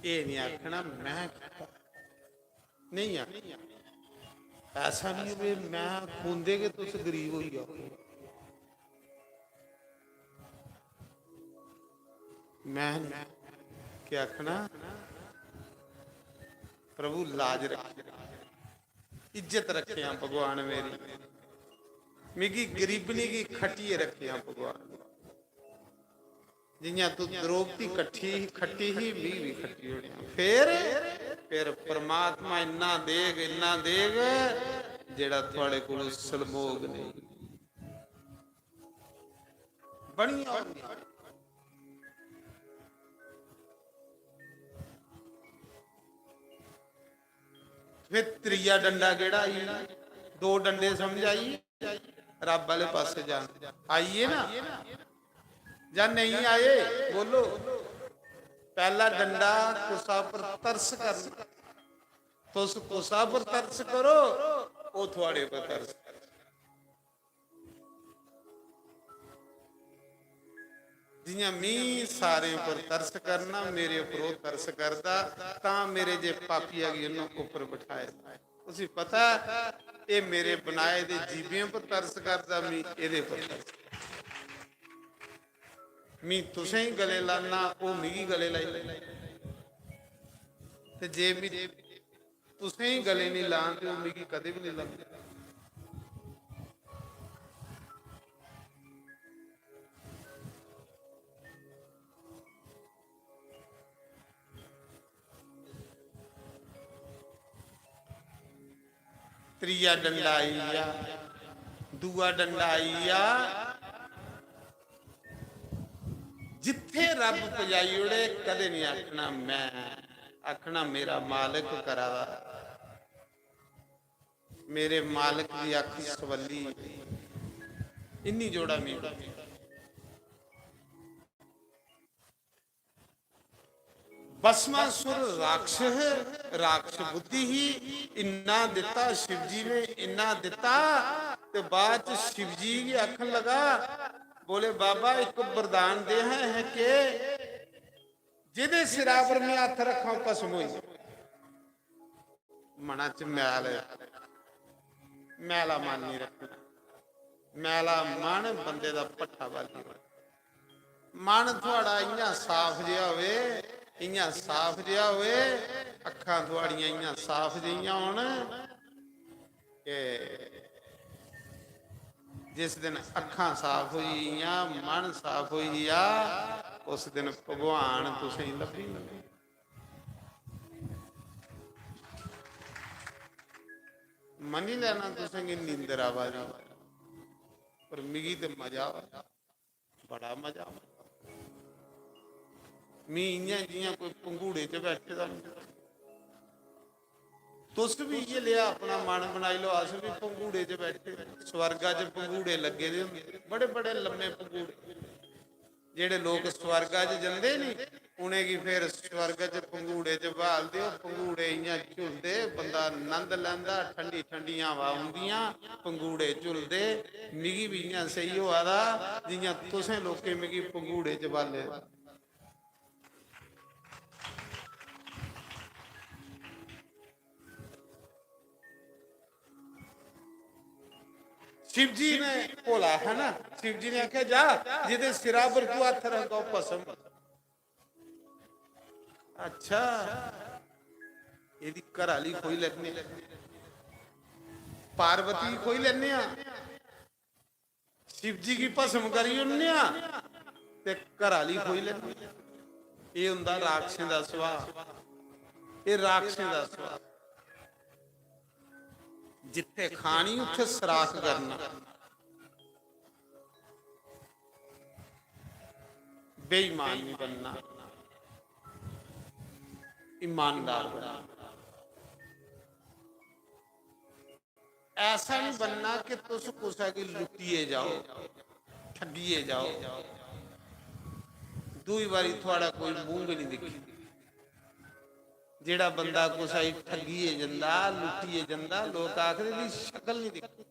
एह् निं आखना मैं कीता, नेईं आखना। ऐसा निं होवे मैं खुंदे गै तुस गरीब होई जाओ। मैं निं, केह् आखना, प्रभु लाज रक्खी, इज्जत रक्खेआं भगवान मेरी, मिगी गरीबनी गी खट्टियै रक्खेआं भगवान। जि'यां तू द्रौपदी कट्ठी ही, खट्टी ही, मी भी खट्टी ओड़ेआं। फिर, फिर परमात्मा इन्ना देग, इन्ना देग, जेह्ड़ा थुआड़े कोल सलमोग नेईं। बनी जाओ। फिर त्रीया डंडा केह्ड़ा आई? दो डंडे समझ आई? रब आह्ले पासै जाना। आई गे ना? जां नेईं आए? बोलो। पैह्ला डंडा कुसा पर तरस करना। तुस कुसा पर तरस करो, ओह् थुआड़े पर तरस करग। जि'यां मी सारें पर तरस करना, मेरे पर ओह् तरस करदा, तां मेरे जे पापिया गी उन्नै उप्पर बठाए दा। उसी पता ऐ, एह् मेरे बनाए दे जीवें पर तरस करदा, मी एह्दे पर तरस करदा। मी तुसें गी गले लाना, ओह् मिगी गले लाई लैंदा। ते जे मी तुसें गी गले निं लान ते ओह् मिगी कदें बी निं लांदे। त्रीया डंडा आई गेआ, दूआ डंडा आई गेआ। जित्थे रब पजाई ओड़े, कदें नहीं आखना मैं, आखना मेरा मालक करा दा, मेरे मालक दी अख सवल्ली, इन्नी जोड़ा मी। भस्मासुर राक्षस, राक्षस बुद्धि ही, इन्ना दिता शिव जी ने, इन्ना दिता। ते बाद च शिव जी गी आखन लगा, बोले, "बाबा, एक वरदान दे, हैं, है के, जेदे सिरा पर मैं हत्थ रखा, भस्म होई।" मना च मैल, मैला मन नहीं रखना। मैला मन बंदे दा भट्ठा बाली ओड़दा। मन थुआड़ा इ'यां साफ जेहा होवे, इ'यां साफ जेहा होवे, अक्खां थुआड़ियां इ'यां साफ जेहियां होन कि जिस दिन अक्खां साफ होई गेइयां, मन साफ होई गेआ, उस दिन भगवान तुसेंगी लब्भी जंदे। मन्नी लैना तुसेंगी नींदर आवा दी, पर मिगी ते मजा आवा दा, बड़ा मजा आवा दा। मी इ'यां जि'यां कोई पंघूड़े च बैठे दा होंदा। तुस बी इ'यै लेआ अपना मन बनाई लैओ, अस बी पंघूड़े च बैठे। स्वर्गा च पंघूड़े लग्गे दे होंदे, बड़े बड़े लम्मे पंघूड़े। जेह्ड़े लोक स्वर्गा च जंदे नी, उ'नेंगी फिर स्वर्ग च पंघूड़े च ब्हालदे, ओह् पंघूड़े इ'यां झुलदे, बंदा नंद लैंदा, ठंडी ठंडी हवा औंदियां, पंघूड़े झुलदे। मिगी बी इ'यां सेही होआ दा जि'यां तुसें लोकें मिगी पंघूड़े च ब्हाले दा। शिव जी ने, भोला है ना, शिव जी ने आख्या, "जा, जेदे सिरा पर तू हत्थ रखगा, ओह भस्म।" अच्छा, एदी घर आली खोई लैने, पार्वती खोई लैने आ, शिव जी गी भस्म करी ओड़ने आ ते घर आली खोई लैने। एह होंदा राक्षसें दा सुभाऽ, एह राक्षसें दा सुभाऽ। जित्थे खानी उत्थे सराख करना, बेईमान नहीं बनना, ईमानदार बनना। ऐसा नहीं बनना कि तुस कुसै गी लुट्टियै जाओ, ठग्गियै जाओ, दूई बारी थुआड़ा कोई मूंह भी नहीं दिक्खे। जेड़ा बंदा कुसै गी ठग्गियै जंदा, लुट्टियै जंदा, लोक आखदे, "इदी शकल नहीं दिक्खी।"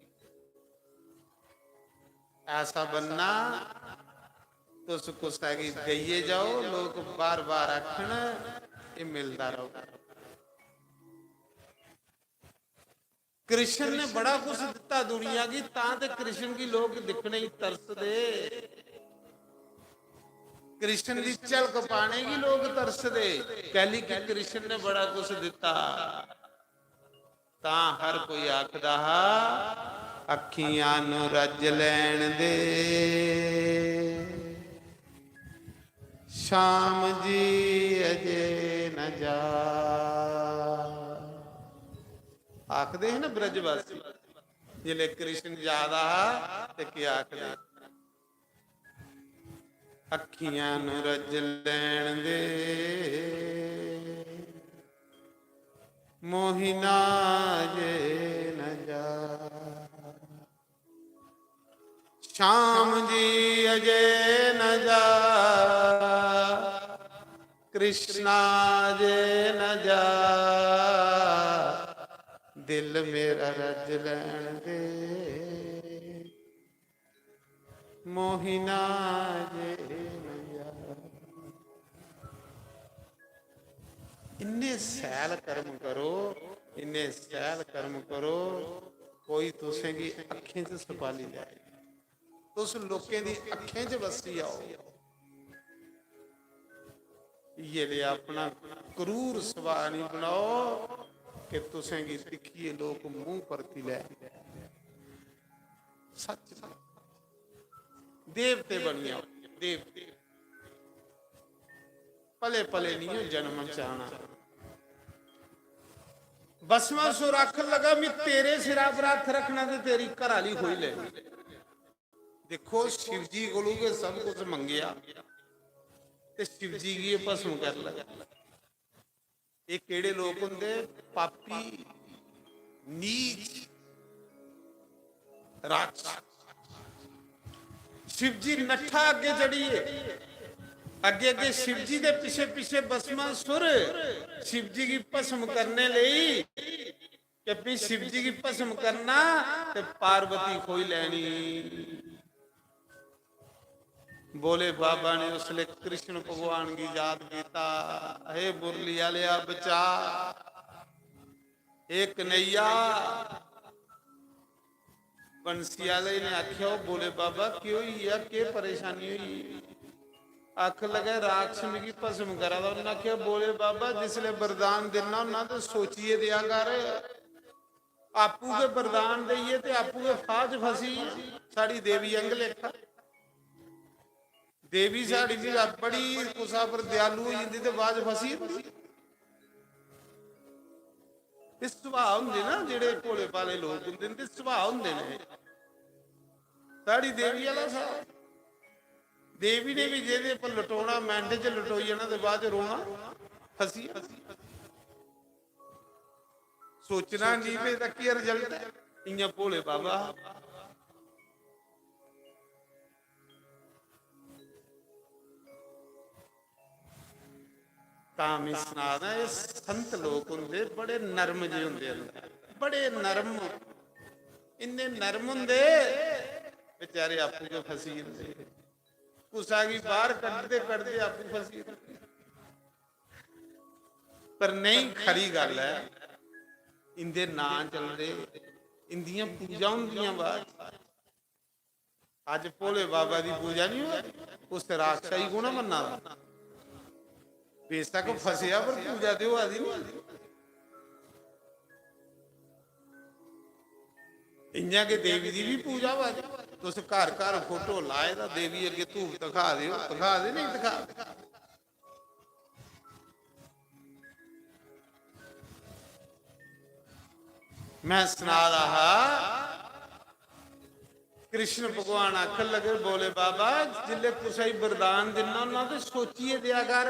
ऐसा बनना, तुस कुसै गी देइयै जाओ, लोक बार-बार आखन, "एह् मिलदा रौह्गा।" कृष्ण ने बड़ा कुछ दित्ता दुनिया गी, तां ते कृष्ण गी लोक दिक्खने गी तरसदे। कृष्ण दी झलक पाने गी लोक तरसदे, कैली कि कृष्ण ने बड़ा कुछ दित्ता। तां हर कोई आखदा हा, "अक्खियां नू रज लैन दे, शाम जी अजे न जा।" आखदे हे ना ब्रजवासी, जिसले कृष्ण जा दा हा ते केह् आखदे? "अक्खियां नू रज लैन दे, मोहिना जे न जा। शाम जी अजे न जा, कृष्णा जे न जा, दिल मेरा रज लैन दे।" मोहिना जे मैया। इन्ने सैल कर्म करो, इन्ने सैल कर्म करो, कोई तुसेंगी अक्खें च सपाली लै, तुस लोकें दी अक्खें च बस्सी आओ। इयै लेआ अपना क्रूर सुभाऽ निं बनाओ कि तुसेंगी दिक्खियै लोक मूंह परती लैन। सच में। देवते बनी जाओ, देवते। पले पले नहीं हो जन्म चाना। भस्मासुर आखन लगा, "मैं तेरे सिरा पर हत्थ रखना ते तेरी घराली खोई लेनी।" देखो, शिव जी कोलू गै सब कुछ मंगेआ ते शिव जी गी एह् भस्म कर लगा। एह् केह्ड़े लोक होंदे? पापी, नीच, राक्षस। शिव जी नट्ठा अग्गे चढ़िए, अग्गे अग्गे शिव जी दे पिछे पिछे भस्मासुर शिव जी गी भस्म करने लेई कि भी शिव जी गी भस्म करना ते पार्वती खोई लैनी। भोले बाबा ने उसले कृष्ण भगवान गी याद किया, "हे मुरली आलेआ बचा, हे कन्हैया।" बंसी आले ने आख्या, "ओ भोले बाबा, केह् होई गेआ, केह् परेशानी होई?" आखन लगे, "राक्षस मिगी भस्म करा दा।" उन्नै आखेआ, "भोले बाबा, जिसले वरदान दिन्ना होन्ना ते सोचियै देआ कर, आपूं गै वरदान देइयै ते आपूं गै फाह च फसी।" साढ़ी देवी आंगर लेखा। देवी साढ़ी जी बड़ी कुसै पर दयालु होई जंदी ते बाद च फसी जंदी। एह् सुभाऽ होंदे ना, जेह्ड़े भोले भाले लोक होंदे न, ते सुभाऽ होंदे न। साढ़ी देवी आह्ला स्हाब। देवी ने भी जेह्दे पर लटोना, मैंडे च लटोई जाना ते बाद च रोना, फसी जाना। सोचना नहीं पे एह्दा केह् result ऐ। इ'यां भोले बाबा तां में सना दा, एह् संत लोक होंदे, बड़े नरम जे होंदे अंदर, बड़े नरम, इन्ने नरम होंदे, बेचारे आपूं गै फसी जंदे। कुसै गी बाहर कड्ढदे कड्ढदे आपूं फसी जंदे। पर नेईं, खरी गल्ल ऐ, इंदे नांऽ चलदे, इंदियां पूजा होंदियां बाद च। अज्ज भोले बाबा दी पूजा नहीं होआ दी, उस राक्षसी को ना मन्ना दा। बेशक फसेआ, पर पूजा ते होआ दी नहीं। इ'यां गै देवी दी बी पूजा होआ दी। तुस घर घर फोटो लाए दा, देवी अग्गें धूफ दिखा दे ओ, दिखा दे, नहीं दिखा दे? मैं सना दा हा, कृष्ण भगवान आखन लगे, "बोले बाबा, जिल्ले कुसै गी वरदान दिन्ना होन्ना ते सोचियै देआ कर।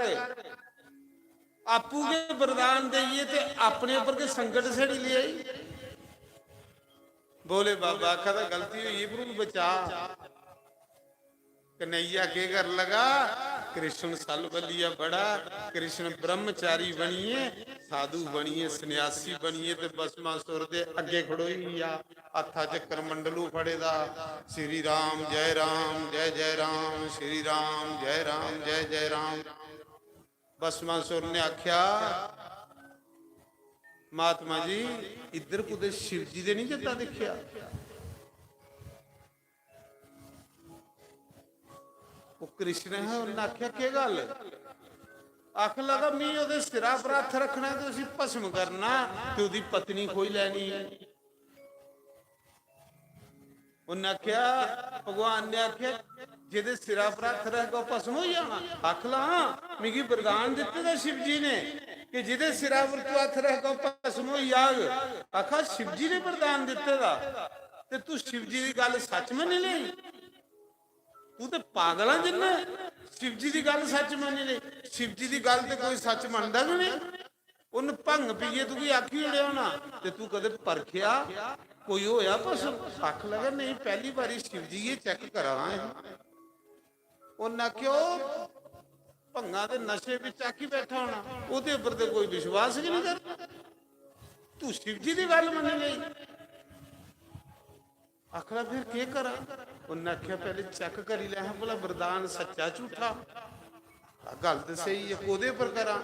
आपूं गै वरदान देइयै ते अपने उप्पर गै संकट सेड़ी लेई।" बोले बाबा आखा दा, "गलती होई गेई, पर हून बचा।" कन्हैया केह् कर लगा? कृष्ण सल बल्लिया बड़ा, कृष्ण ब्रह्मचारी बनिए, साधु बनिए, सन्यासी बनिए ते भस्मासुर दे अग्गे खड़ोई गेआ। हत्था च करमंडलू फड़े दा, "श्री राम जय राम, जय जय राम, श्री राम जय राम, जय जय राम।" भस्मासुर ने आख्या, "महात्मा जी, इधर कुतै शिव जी दे नहीं जंदा दिक्खेआ?" वो कृष्ण है, उन्हें आख्या, "केह् गल्ल?" आखन लगा, "मी ओह्दे सिरा पर हत्थ रखना ते उसी भस्म करना ते ओह्दी पत्नी खोई लैनी।" उन्हें आख्या, भगवान ने आख्या, "जेह्दे सिरा पर हत्थ रखगा, ओह् भस्म होई जाना।" आखन लगा, "हां, मिगी वरदान दित्ते दा शिव जी ने कि जेह्दे सिरा पर तू हत्थ रखगा, ओह् भस्म होई जाग।" आखा, "शिव जी ने वरदान दित्ते दा ते तू शिव जी दी गल्ल सच मन्नी लेई?" तू ते पागल आ जिन्ना शिव जी दी गल्ल सच मन्नी लेई। शिव जी दी गल्ल ते कोई सच मनदा गै नहीं। उन्न भंग पीए तुगी आखी ओड़ेआ होना ते तू कदे परखेआ, कोई होया भस्म? आख लगा, "नहीं, पहली बारी शिव जी ये चेक करा दा हां।" उन्न आखेआ, "ओह् भंगा दे नशे बिच आखी बैठा होना, ओह्दे उप्पर ते कोई विश्वास गै नहीं करदा। तू शिव जी दी गल्ल मन्नी लेई।" आखना, "फिर केह् करां?" उन्नै आखेआ, "पैह्ले चेक करी लै हां भला वरदान सच्चा झूठा। गल्ल ते स्हेई ऐ, कोह्दे पर करां?"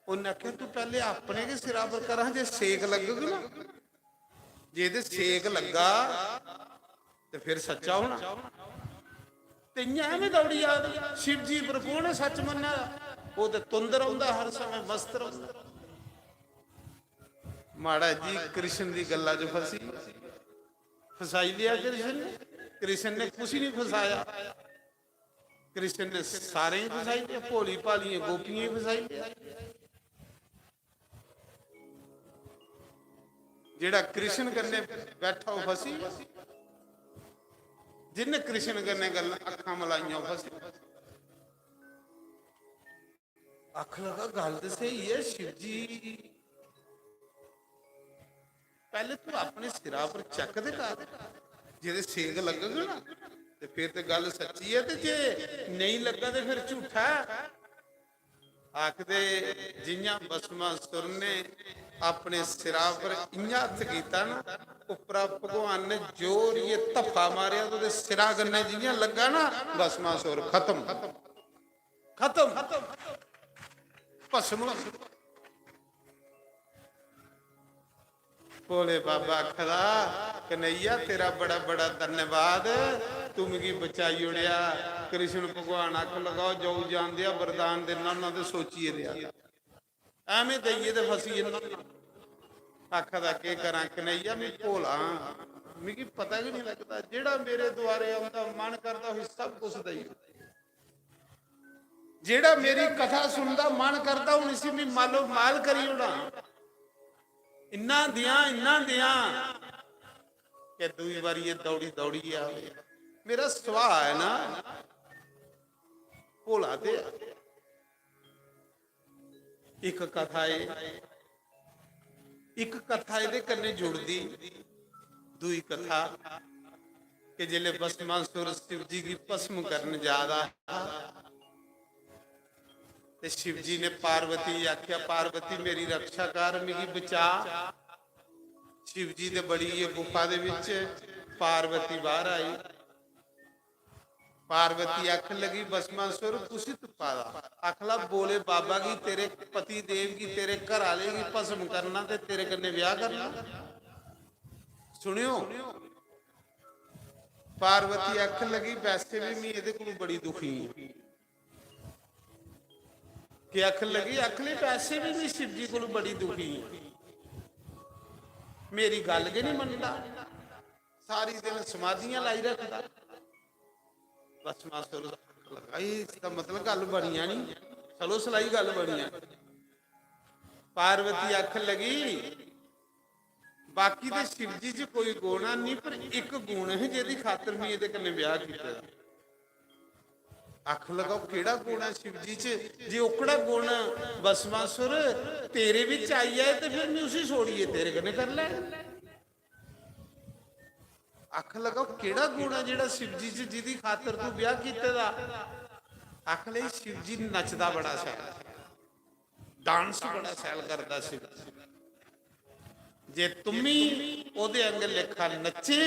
उन्नै आखेआ, "तू पैह्ले अपने गै सिरा पर करां, जे सेक लग्गग ना, जे ते सेक लग्गा ते फिर सच्चा होना।" ते इ'यां ऐ में दौड़ी आ, शिव जी पर कौन ऐ सच मन्ना दा? ओह् ते तुंद रौंह्दा, हर समें मस्त रौंह्दा। माड़ा जी कृष्ण दी गल्ला च फसी, फसाई लिया कृष्ण ने। कृष्ण ने कुछ नहीं फसाया, कृष्ण ने सारें गी फसाई लिया, भोली भालियें गोपियें गी फसाई लिया। जेड़ा कृष्ण कन्ने बैठा, ओह् फसी। जिन्न कृष्ण कन्ने गल्लां, अक्खां मलाइयां, ओह् फसी। आखन लगा, "गल्ल ते स्हेई ऐ शिव जी, पैह्ले तू अपने सिरा पर चेक ते कर, जेह्दे सेक लग्गग ना ते फिर ते गल्ल सच्ची ऐ, ते जे नेईं लग्गा ते फिर झूठा ऐ।" आखदे, जि'यां भस्मासुर ने अपने सिरा पर इ'यां हत्थ कीता ना, उप्परा भगवान ने जोर ये धफ्फा मारेआ ते ओह्दे सिरा कन्नै जि'यां लग्गा ना, भस्मासुर खत्म। खत्म, भस्म। भोले बाबा आखदा, "कन्हैया, तेरा बड़ा बड़ा धन्यवाद, तू मिगी बचाई ओड़ेआ।" कृष्ण भगवान आखन लगा, "जाओ, जान देआ, वरदान देना होना ते सोचियै देआ, ऐवें देइयै ते फसी जन्ना होना।" आखदा, "केह् करां कन्हैया, में भोला आं, मिगी पता गै नहीं लगदा, जेह्ड़ा मेरे दुआरे औंदा, मन करदा उसी सब कुछ देई ओड़ां।" जेड़ा मेरी कथा सुनदा, मन करदा हून इसी मैं मालो माल करी ओड़ां। इन्ना दियां, इन्ना दियां कि दूई बारी ये दौड़ी दौड़ी आवे। मेरा सुभाऽ है ना, भोला ते है। इक कथा ए, इक कथा एह्दे कन्नै जुड़दी, दूई कथा कि जिसलै भस्मासुर शिव जी गी भस्म करन जा दा हा ते शिव जी ने पार्वती गी आखेआ, "पार्वती, मेरी रक्षा कर, मिगी बचा।" शिव जी दे बड़ी ये गुफा दे विच पार्वती बाहर आई। पार्वती आखन लगी, "भस्मासुर, कुसी तुप्पा दा?" आखला, "भोले बाबा गी, तेरे पति देव गी, तेरे घर आले गी भस्म करना ते तेरे कन्नै ब्याह करना।" सुनियो, पार्वती आखन लगी, "वैसे भी मैं एह्दे कोलू बड़ी दुखी आं।" के आखन लगी? आखन लगी, "वैसे भी मैं शिव जी कोलू बड़ी दुखी आं, मेरी गल्ल गै नहीं मनदा, सारी दिन समाधियां लाई रखदा।" भस्मासुर लगा, "इसदा मतलब गल्ल बनी जानी, चलो सलाई गल्ल बनी जानी।" पार्वती आखन लगी, "बाकी ते शिव जी च कोई गुण नहीं, पर इक गुण है जेदी खातर मैं एह्दे कन्नै ब्याह कीते दा।" आखन लगा, "ओह् केह्ड़ा गुण ऐ शिव जी च? जे ओह्कड़ा गुण भस्मासुर तेरे बिच आई जाए ते फिर मैं उसी छोड़ियै तेरे कन्नै कर लैङ।" आखन लगा, "ओह् केह्ड़ा गुण ऐ जेह्ड़ा शिव जी च, जिदी खातर तू ब्याह कीते दा?" आखन लगी, "शिव जी नचदा बड़ा शैल, डांस बड़ा शैल करदा शिव जी। जे तुम्मी ओह्दे आंगर लेखा नच्चे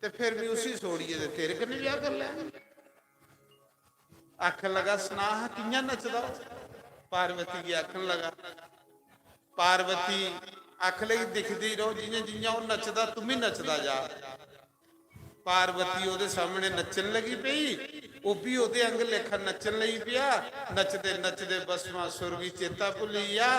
ते फिर मैं उसी छोड़ियै ते तेरे कन्नै ब्याह कर लैङ।" आखन लगा, "सना हां, कि'यां नचदा ओह्?" पार्वती गी आखन लगा। पार्वती आखन लगी, "दिखदी र'वो, जि'यां जि'यां ओह् नचदा, तुम्मी नचदा जा।" पार्वती ओह्दे सामने नच्चन लगी पेई, ओह् बी ओह्दे आंगर लेखा नच्चन लगी पेआ। नचदे नचदे भस्मासुर गी चेता भुल्ली गेआ।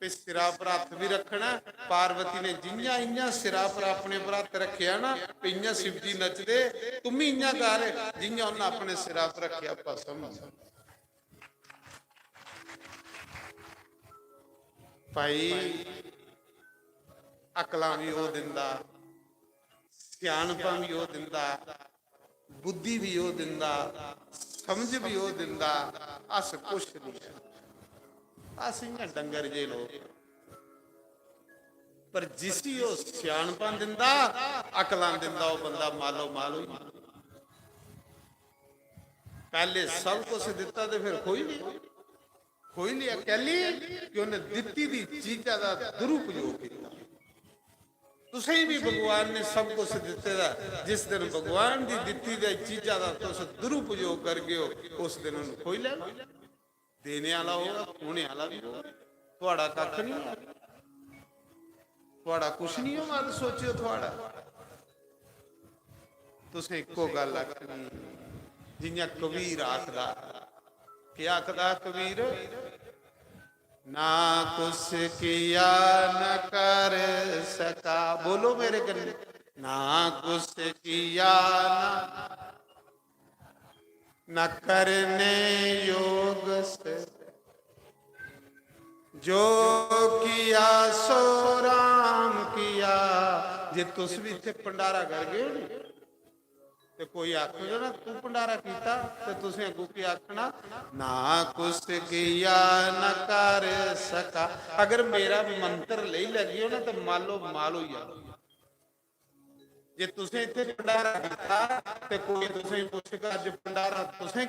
ते सिरा पर हत्थ बी रक्खना। पार्वती ने जि'यां इ'यां सिरा पर अपने पर हत्थ रक्खेआ ना, ते इ'यां शिव जी नचदे, "तुम्मी इ'यां कर जि'यां उ'न्नै अपने सिरा पर रक्खेआ भस्म।" भाई, अकलां बी ओह् दिंदा, स्यानपा बी ओह् दिंदा, बुद्धि बी ओह् दिंदा, समझ बी ओह् दिंदा, अस कुछ नहीं है, अस इ'यां डंगर जे लोक। पर जिसी ओह् स्यानपा दिंदा, अकलां दिंदा, ओह् बंदा मालो माल होई जंदा। पैह्ले सब कुछ दित्ता ते फिर खोई लेआ। खोई लेआ कैली? कि उन्नै दित्ती दी चीजा दा दुरुपयोग कीता। तुसें बी भगवान ने सब कुछ दित्ते दा, जिस दिन भगवान दी दित्ती दी चीजा दा तुस दुरुपयोग करगे ओ, उस दिन उन्नै खोई लैना। देने आह्ला होग, खोने आह्ला बी होग। थुआढ़ा कक्ख निं होग, थुआढ़ा कुछ निं होग। मत सोचेओ थुआढ़ा। तुसें इक्को गल्ल आखनी, जि'यां कबीर आखदा, केह् आखदा कबीर? "ना कुछ किया न कर सका।" बोलो मेरे कन्नै, "ना कुछ किया न, न करने योग से, जो किया सो राम किया।" जे तुस भी इत्थे भंडारा करगे ओ नी, ते कोई आखग ना, "तू भंडारा कीता?" ते तुसें अग्गों की आखना, "ना कुछ किया न कर सका।" अगर मेरा मंत्र लेई लैगे ओ ना, ते मालो माल होई जाओ। जे तुसें इत्थे भंडारा कीता, ते कोई तुसें पुच्छगा, "अज्ज भंडारा तुसें"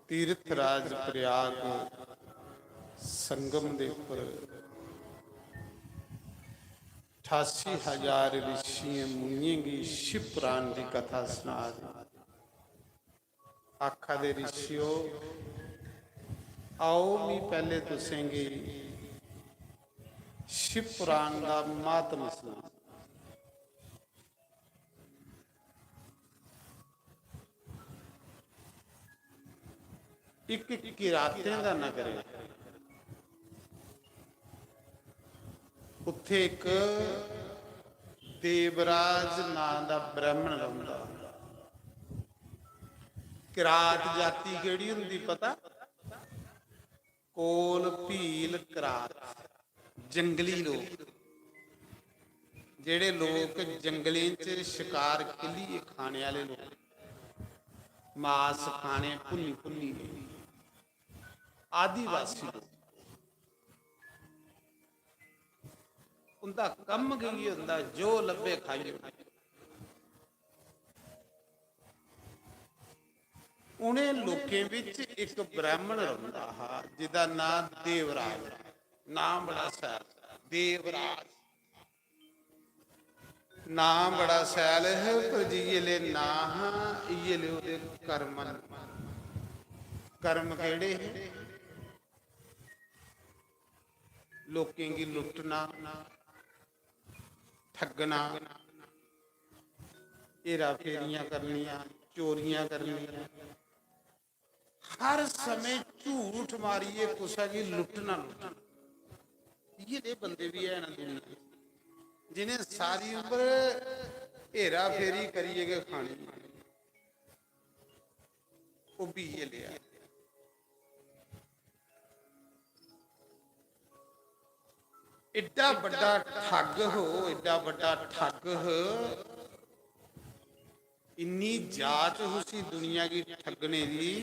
तीर्थ राज प्रयाग संगम दे उप्पर ठासी हजार ऋषियें मुनियें गी शिव पुराण दी कथा सना दी। आखा दे, "ऋषियो, आओ, मी पैह्ले तुसेंगी शिव पुराण दा महात्म सना।" इक किरातें दा नगर ऐ। उत्थे इक देवराज नां दा ब्राह्मण रौंह्दा। किरात जाति केह्ड़ी हुंदी पता? कोल, भील, किरात, जंगली लोक। जेह्ड़े लोक जंगलें च शकार किल्लियै खाने आह्ले लोक, मास खाने भुन्नी भुन्नियै, आदिवासी लोक, उंदा कम्म गै इ'यै होंदा, जो लब्भे खाई ओड़ना। उ'नें लोकें बिच इक ब्राह्मण रौंह्दा हा, जेह्दा नांऽ देवराज। नांऽ बड़ा शैल, देवराज। नांऽ बड़ा शैल हा, पर जि'यै ले नांऽ हा, इ'यै ले ओह्दे कर्म न। कर्म केह्ड़े हे? लोकें गी लुट्टना, ठग्गना, हेरा फेरियां करनियां, चोरियां करनियां, हर समें झूठ मारियै कुसै गी लुट्टना, लुट्टना। इ'यै नेह् बंदे बी हैन दुनिया च, जि'नें सारी उम्र हेरा फेरी करियै गै खानी। ओह् बी इ'यै लेआ। एड्डा बड्डा ठग हो, एड्डा बड्डा ठग हो, इन्नी जाच उसी दुनिया गी ठगने दी,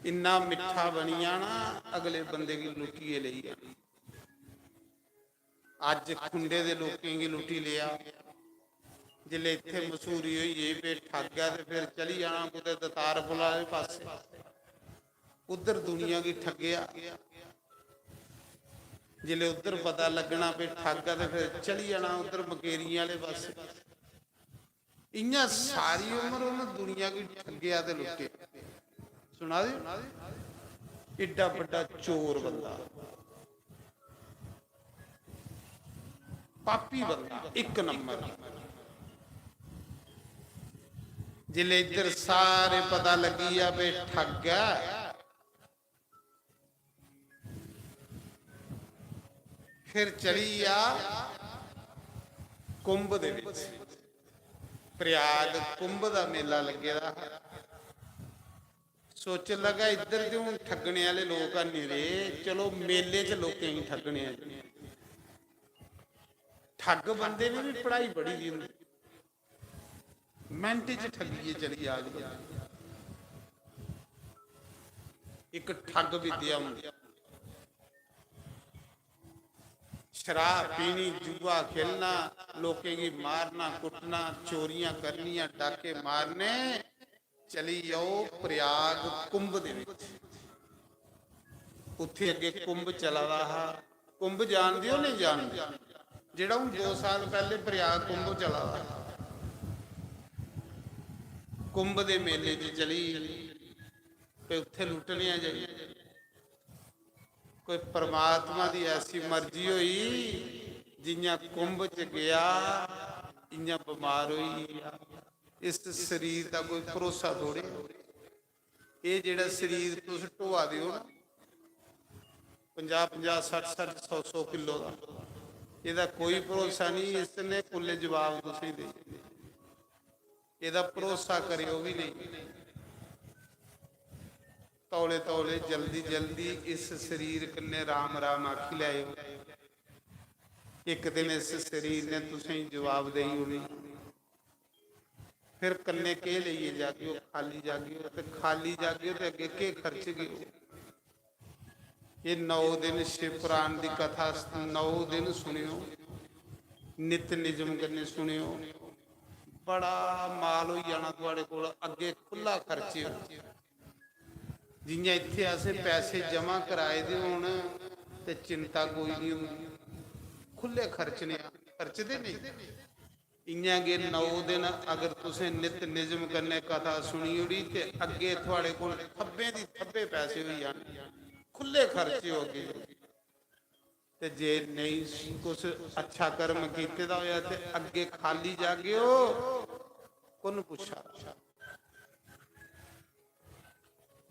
इन्ना मिट्ठा बनी जाना, अगले बंदे गी लुट्टियै लेई जाना। अज्ज खुंडे दे लोकें गी लुट्टी लेआ, जिसलै इत्थै मशहूरी होई गेई, फिर ठग ऐ ते फिर चली जाना कुतै दतार पुल आह्ले पासै, उद्धर दुनिया गी ठग्गेआ। जिसलै उद्धर पता लग्गना फिर ठग ऐ ते फिर चली जाना उद्धर मकेरियें आह्ले पासै। इ'यां सारी उम्र उ'नें दुनिया गी ठग्गेआ ते लुट्टेआ। सुना दे? एड्डा बड्डा चोर बंदा, पापी बंदा, इक नंबर। जिसलै इद्धर सारे पता लग्गी गेआ भई ठग ऐ, फिर चली गेआ कुंभ दे बिच। प्रयाग कुंभ दा मेला लग्गे दा हा। सोचन लगा, इद्धर ते हून ठग्गने आह्ले लोक हैनी रेह्, चलो मेले च लोकें गी ठग्गने आं। ठग बंदे ने बी पढ़ाई पढ़ी दी होंदी, मैंटे च ठग्गियै चली जाग। इक ठग विद्या होंदी। शराब पीनी, जुआ खेलना, लोकें गी मारना कुट्टना, चोरियां करनियां, डाके मारने। चली जाओ प्रयाग कुंभ दे विच, उत्थे अग्गे कुंभ चला दा हा। कुंभ जानदे ओ, नहीं जानदे? जेड़ा हून दो साल पहले प्रयाग कुंभ चला दा हा, कुंभ दे मेले च चली ते उत्थे लुट्टने आ जाई। कोई परमात्मा दी ऐसी मर्जी होई, जियां कुंभ च गया, इयां बमार होई गया। इस शरीर दा कोई भरोसा थोड़े। एह् जेह्ड़ा शरीर तुस ढोआ दे ओ ना, पंजाह् पंजाह्, सट्ठ सट्ठ, सौ सौ किलो दा, एह्दा कोई भरोसा नहीं। इसने कुल्ले जवाब तुसेंगी देई, एह्दा भरोसा करेओ भी नहीं। तौले तौले, जल्दी जल्दी इस शरीर कन्नै राम राम आखी लैएओ। इक दिन इस शरीर ने तुसेंगी जवाब देई ओड़ना। फिर कन्नै केह् लेइयै जागेओ? खाली जागेओ। ते खाली जागेओ ते अग्गें केह् खर्चगेओ? एह् नौ दिन शिव पुराण दी कथा, नौ दिन सुनेओ, नित निजम कन्नै सुनेओ। बड़ा माल होई जाना थुआढ़े कोल, अग्गें खु'ल्ला खर्चेओ। जियां इत्थै असें पैसे जमा कराए दे होन ते चिंता कोई निं होंदी, खु'ल्ले खर्चने आं, खर्चदे नेईं? इ'यां गै नौ दिन अगर तुसें नित निजम कन्नै कथा सुनी ओड़ी ते अग्गें थुआड़े कोल थब्बें दी थब्बे पैसे होई जाने, खु'ल्ले खर्चे होगे। ते जे नेईं कुछ अच्छा कर्म कीते दा होया ते अग्गें खाली जागे ओ, कु'न पुच्छा?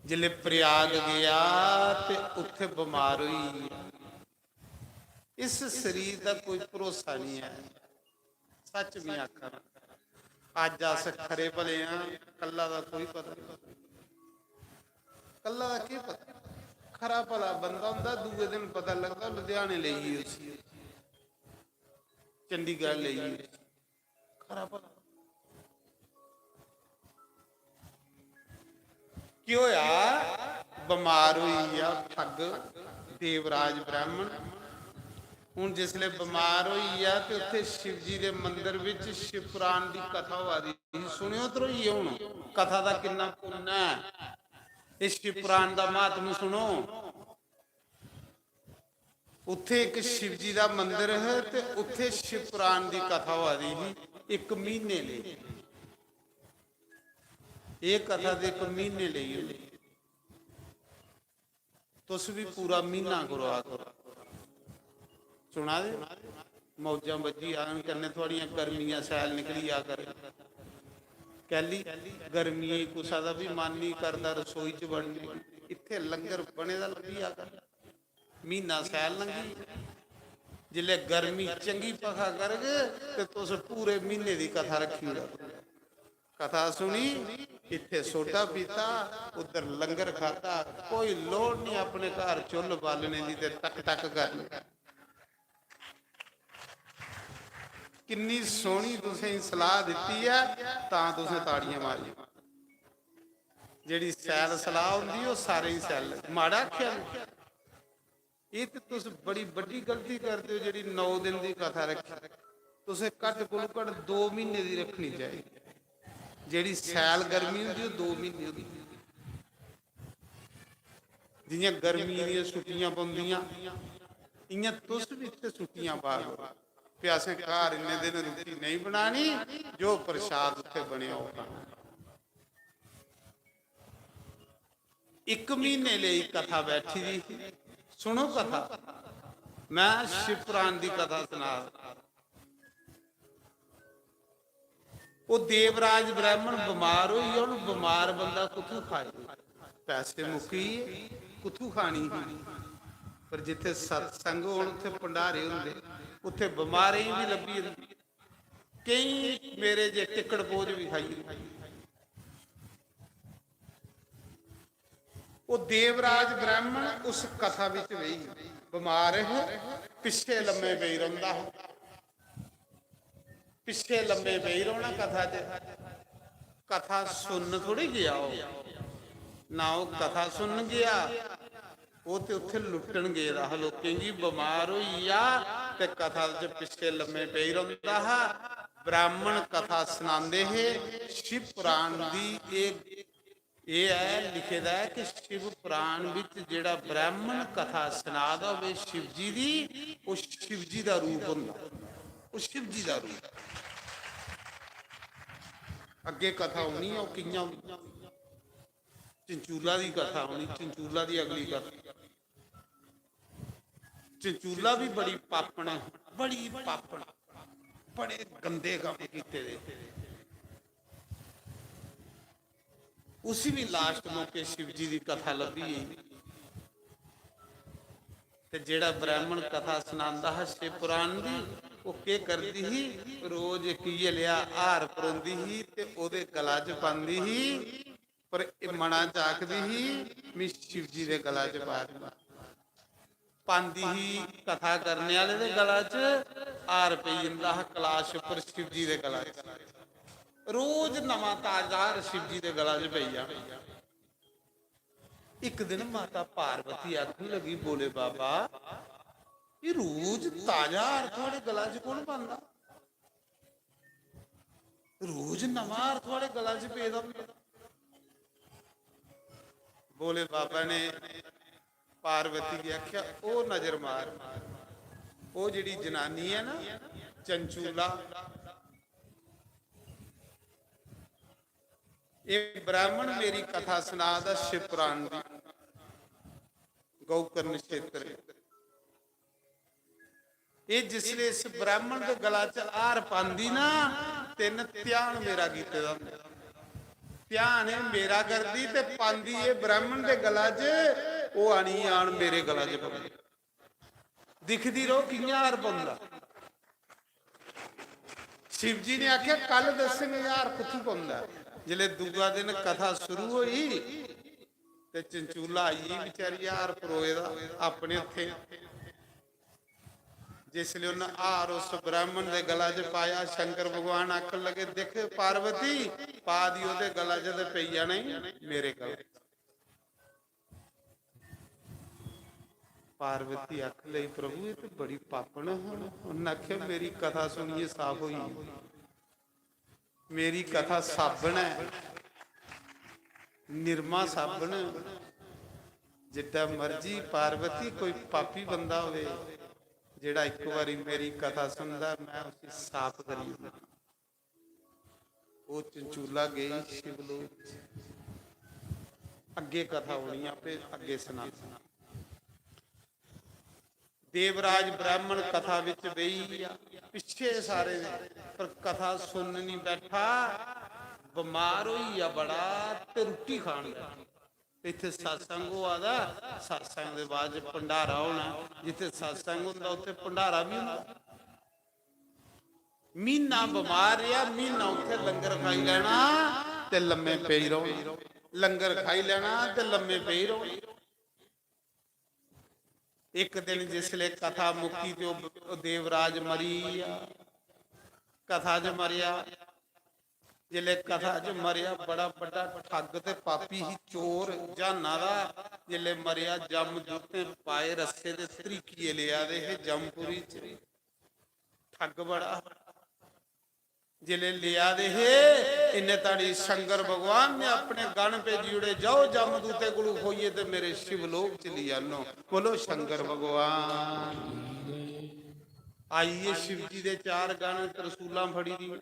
जिसलै प्रयाग गेआ ते उत्थै बमार होई गेआ। इस शरीर दा कोई भरोसा नहीं ऐ, सच में आखा ना। अज्ज अस खरे भले आं, कल्ला दा कोई पता नहीं। कल्ला दा केह् पता? खरा भला बंदा होंदा, दूए दिन पता लगदा लुधियाने लेई गे उसी, चंडीगढ़ लेई गे उसी। खरा भला केह् होया? बमार होई गेआ ठग देवराज ब्राह्मण। हून जिसले बमार होई गेआ ते उत्थे शिव जी दे मंदर विच शिव पुराण दी कथा होआ दी ही। सुनेओ ध्रोइये, हून कथा दा किन्ना पुन्न ऐ। इस शिव पुराण दा महात्म सुनो। उत्थे इक शिव जी दा मंदर है ते उत्थे शिव पुराण दी कथा होआ दी ही इक महीने लेई। एह् कथा ते इक महीने लेई होई। तुस भी पूरा महीना करो, आ करो। सुना दे? मौजां बज्जी जान, कन्नै थुआड़ियां गर्मियां सैल निकली जा कर। कैली? गर्मियें च कुसै दा बी मन निं करदा रसोई च बड़ने गी। इत्थै लंगर बने दा लब्भी जा कर। म्हीना सैल लंघी। जिसलै गर्मी चंगी भखा करग ते तुस पूरे म्हीने दी कथा रक्खी ओड़ो। कथा सुनी, इत्थै सोडा पीता, उद्धर लंगर खादा, कोई लोड़ नहीं अपने घर चुल्ल बालने दी ते टक टक करनी। किन्नी सोहनी तुसें सलाह दित्ती ऐ, तां तुसें ताड़ियां मारियां। जेह्ड़ी सैल सलाह होंदी, ओह् सारें गी सैल लगदी। माड़ा आखेआ निं। एह् ते तुस बड़ी बड्डी गलती करदे ओ, जेह्ड़ी नौ दिन दी कथा रक्खी। तुसें घट्ट कोलू घट्ट दो म्हीने दी रक्खनी चाहिदी। जेह्ड़ी सैल गर्मी होंदी, ओह् दो म्हीने होंदी। जि'यां गर्मियें दियां छुट्टियां पौंदियां, इ'यां तुस बी इत्थै छुट्टियां पा करो। फ्ही असें घर इन्ने दिन रुट्टी नेईं बनानी, जो प्रसाद उत्थै बनेआ, ओह् खाना। इक म्हीने लेई कथा बैठी दी ही। सुनो कथा, मैं शिव पुराण दी कथा सना। ओह् देवराज ब्राह्मण बमार होई गेआ, हून बमार बंदा कुत्थूं खाए? पैसे मुक्की गे, कुत्थूं खानी ही? पर जित्थै सत्संग होन, उत्थै भंडारे होंदे, उत्थै बमारें गी बी लब्भी जंदी। केईं मेरे जे टिक्कड़ बोझ बी खाई जंदे। ओह् देवराज ब्राह्मण उस कथा बिच बेही, बमार हे, पिच्छे लम्मे पेई रौंह्दा हा। पिच्छे लम्मे पेई रौह्ना कथा च। कथा सुनन थोड़ी गेआ ओह्, ना ओह् कथा सुनन गेआ, ओह् ते उत्थै लुट्टन गेदा हा। लोकें गी बमार होई गेआ ते कथा च पिच्छे लम्मे पेई रौंह्दा हा। ब्राह्मण कथा सनांदे हे, शिव पुराण दी एह् एह् ऐ लिखे दा ऐ कि शिव पुराण बिच जेह्ड़ा ब्राह्मण कथा सना दा होवे शिव जी दी, ओह् शिव जी दा रूप होंदा, ओह् शिव जी दा रूप। अग्गें कथा होनी ऐ, ओह् कि'यां होनी? चंचूला दी कथा होनी, चंचूला दी अगली कथा। चंचूला भी बड़ी पापन ऐ, बड़ी पापन, बड़े गंदे कम्म कीते दे। उसी भी लास्ट मौके शिव जी दी कथा लब्भी गेई। ते जेह्ड़ा ब्राह्मण कथा सनांदा हा शिव पुराण दी, ओह् केह् करदी ही? रोज इक इ'यै लेआ हार परोंदी ही ते ओह्दे गला च पांदी ही। पर एह् मना च आखदी ही, "मी शिव जी दे गला च पा दी।" पांदी ही कथा करने आह्ले दे गला च, हार पेई जंदा हा कलाश उप्पर शिव जी दे गला च। रोज नमां ताजा हार शिव जी दे गला च पेई जाना। इक दिन माता पार्वती आखन लगी, "भोले बाबा, एह् रोज ताजा हार थुआढ़े गला च कौन पांदा? रोज नमां हार थुआढ़े गला च पेदा होंदा।" भोले बाबा ने पार्वती गी आखेआ, "ओह् नजर मार, ओह् जेह्ड़ी जनानी ऐ ना, चंचूला, एह् ब्राह्मण मेरी कथा सना दा शिव पुराण दी, गौकर्ण क्षेत्र।" एह् जिसले इस ब्राह्मण दे गला च हार पांदी ना, ते इन्न ध्यान मेरा कीते दा होंदा। ध्यान एह् मेरा करदी ते पांदी एह् ब्राह्मण दे गला च, ओह् आनी आन मेरे गला च पौंदी। दिखदी रौह् कि'यां हार पौंदा। शिव जी ने आखेआ, "कल दस्सङ एह् हार कुत्थूं पौंदा ऐ।" जिसले दूआ दिन कथा शुरू होई ते चंचूला आई बेचारी हार परोए दा अपने हत्थें। जिसले उन्न हार उस ब्राह्मण दे गला च पाया, शंकर भगवान आखन लगे, "दिख पार्वती, पा दी ओह्दे गला च ते पेई जाना ई मेरे गला च।" पार्वती आखन लगी, "प्रभु, एह् ते बड़ी पापन हा।" उन्न आखेआ, "मेरी कथा सुनियै साफ होई गेई। मेरी कथा साबन ऐ, निरमा साबन। जिड्डा मर्जी पार्वती कोई पापी बंदा होवे, जेह्ड़ा इक बारी मेरी कथा सुनदा, में उसी साफ करी ओड़ना।" ओह् चंचूला गेई शिवलोक। अग्गे कथा होनी, आपे अग्गे सनाना। देवराज ब्राह्मण कथा विच बेही गेआ, पिच्छे सारे दे, पर कथा सुनन नहीं बैठा, बमार होई गेआ बड़ा ते रुट्टी खान बैठा। इत्थे सत्संग होआ दा, सत्संग दे बाद च भंडारा होना, जित्थे सत्संग होंदा उत्थे भंडारा भी होंदा। म्हीना बमार रेहा, म्हीना उत्थे लंगर खाई लैना ते लम्मे पेई रौह्ना, लंगर खाई लैना ते लम्मे पेई रौह्ना। इक दिन जिसले कथा मुक्की ते ओह् देवराज मरी गेआ, कथा च मरेआ। जिसले कथा च मरेआ, बड़ा बड्डा ठग ते पापी ही, चोर ज्हाना दा। जिसले मरेआ, जमदूतें पाए रस्से ते त्रिकिये लेआ दे हे जमपुरी च। ठग बड़ा। जिसले लेआ दे हे, इन्ने ताड़ी शंकर भगवान ने अपने गण भेजी ओड़े, "जाओ जमदूते कोलू खोइये ते मेरे शिवलोक च लेई आनो।" बोलो शंकर भगवान। आई गे शिव जी दे चार गण, त्रिशूलां फड़ी दी।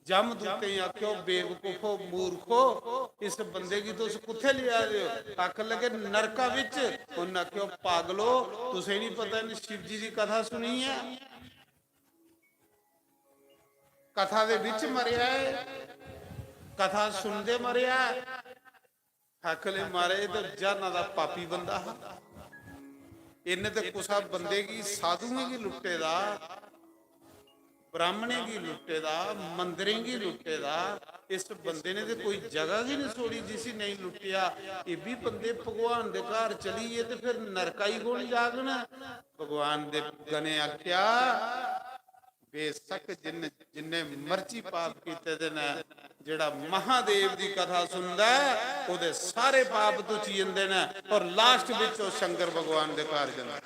जमदूतें गी आखेओ, "बेवकूफो, मूर्खो, इस बंदे गी तुस कुत्थै लेआ दे ओ?" आखन लगे, "नरका बिच।" उन्न आखेओ, "पागलो, तुसें नहीं पता इन्न शिव जी दी कथा सुनी ऐ? कथा दे बिच मरेआ ऐ, कथा सुनदे मरेआ ऐ।" आखन लगे, "महाराज, एह् ते ज्हाना दा पापी बंदा हा। इन्न ते कुसा बंदे गी, साधुएं गी लुट्टे दा, ब्राह्मणें गी लुट्टे दा, मंदिरें गी लुट्टे दा। इस बंदे ने ते कोई जगह गै नहीं छोड़ी जिसी नेईं लुट्टेआ। एह् बी बंदे भगवान दे घर चली गे ते फिर नरका गी कौन जाङन?" भगवान दे गणे आखेआ, "बेशक जिन, जिन्ने मर्जी पाप कीते दे न, जेह्ड़ा महादेव दी कथा सुनदा ऐ, ओह्दे सारे पाप तुची जंदे न और last बिच ओह् शंकर भगवान दे घर जंदा।"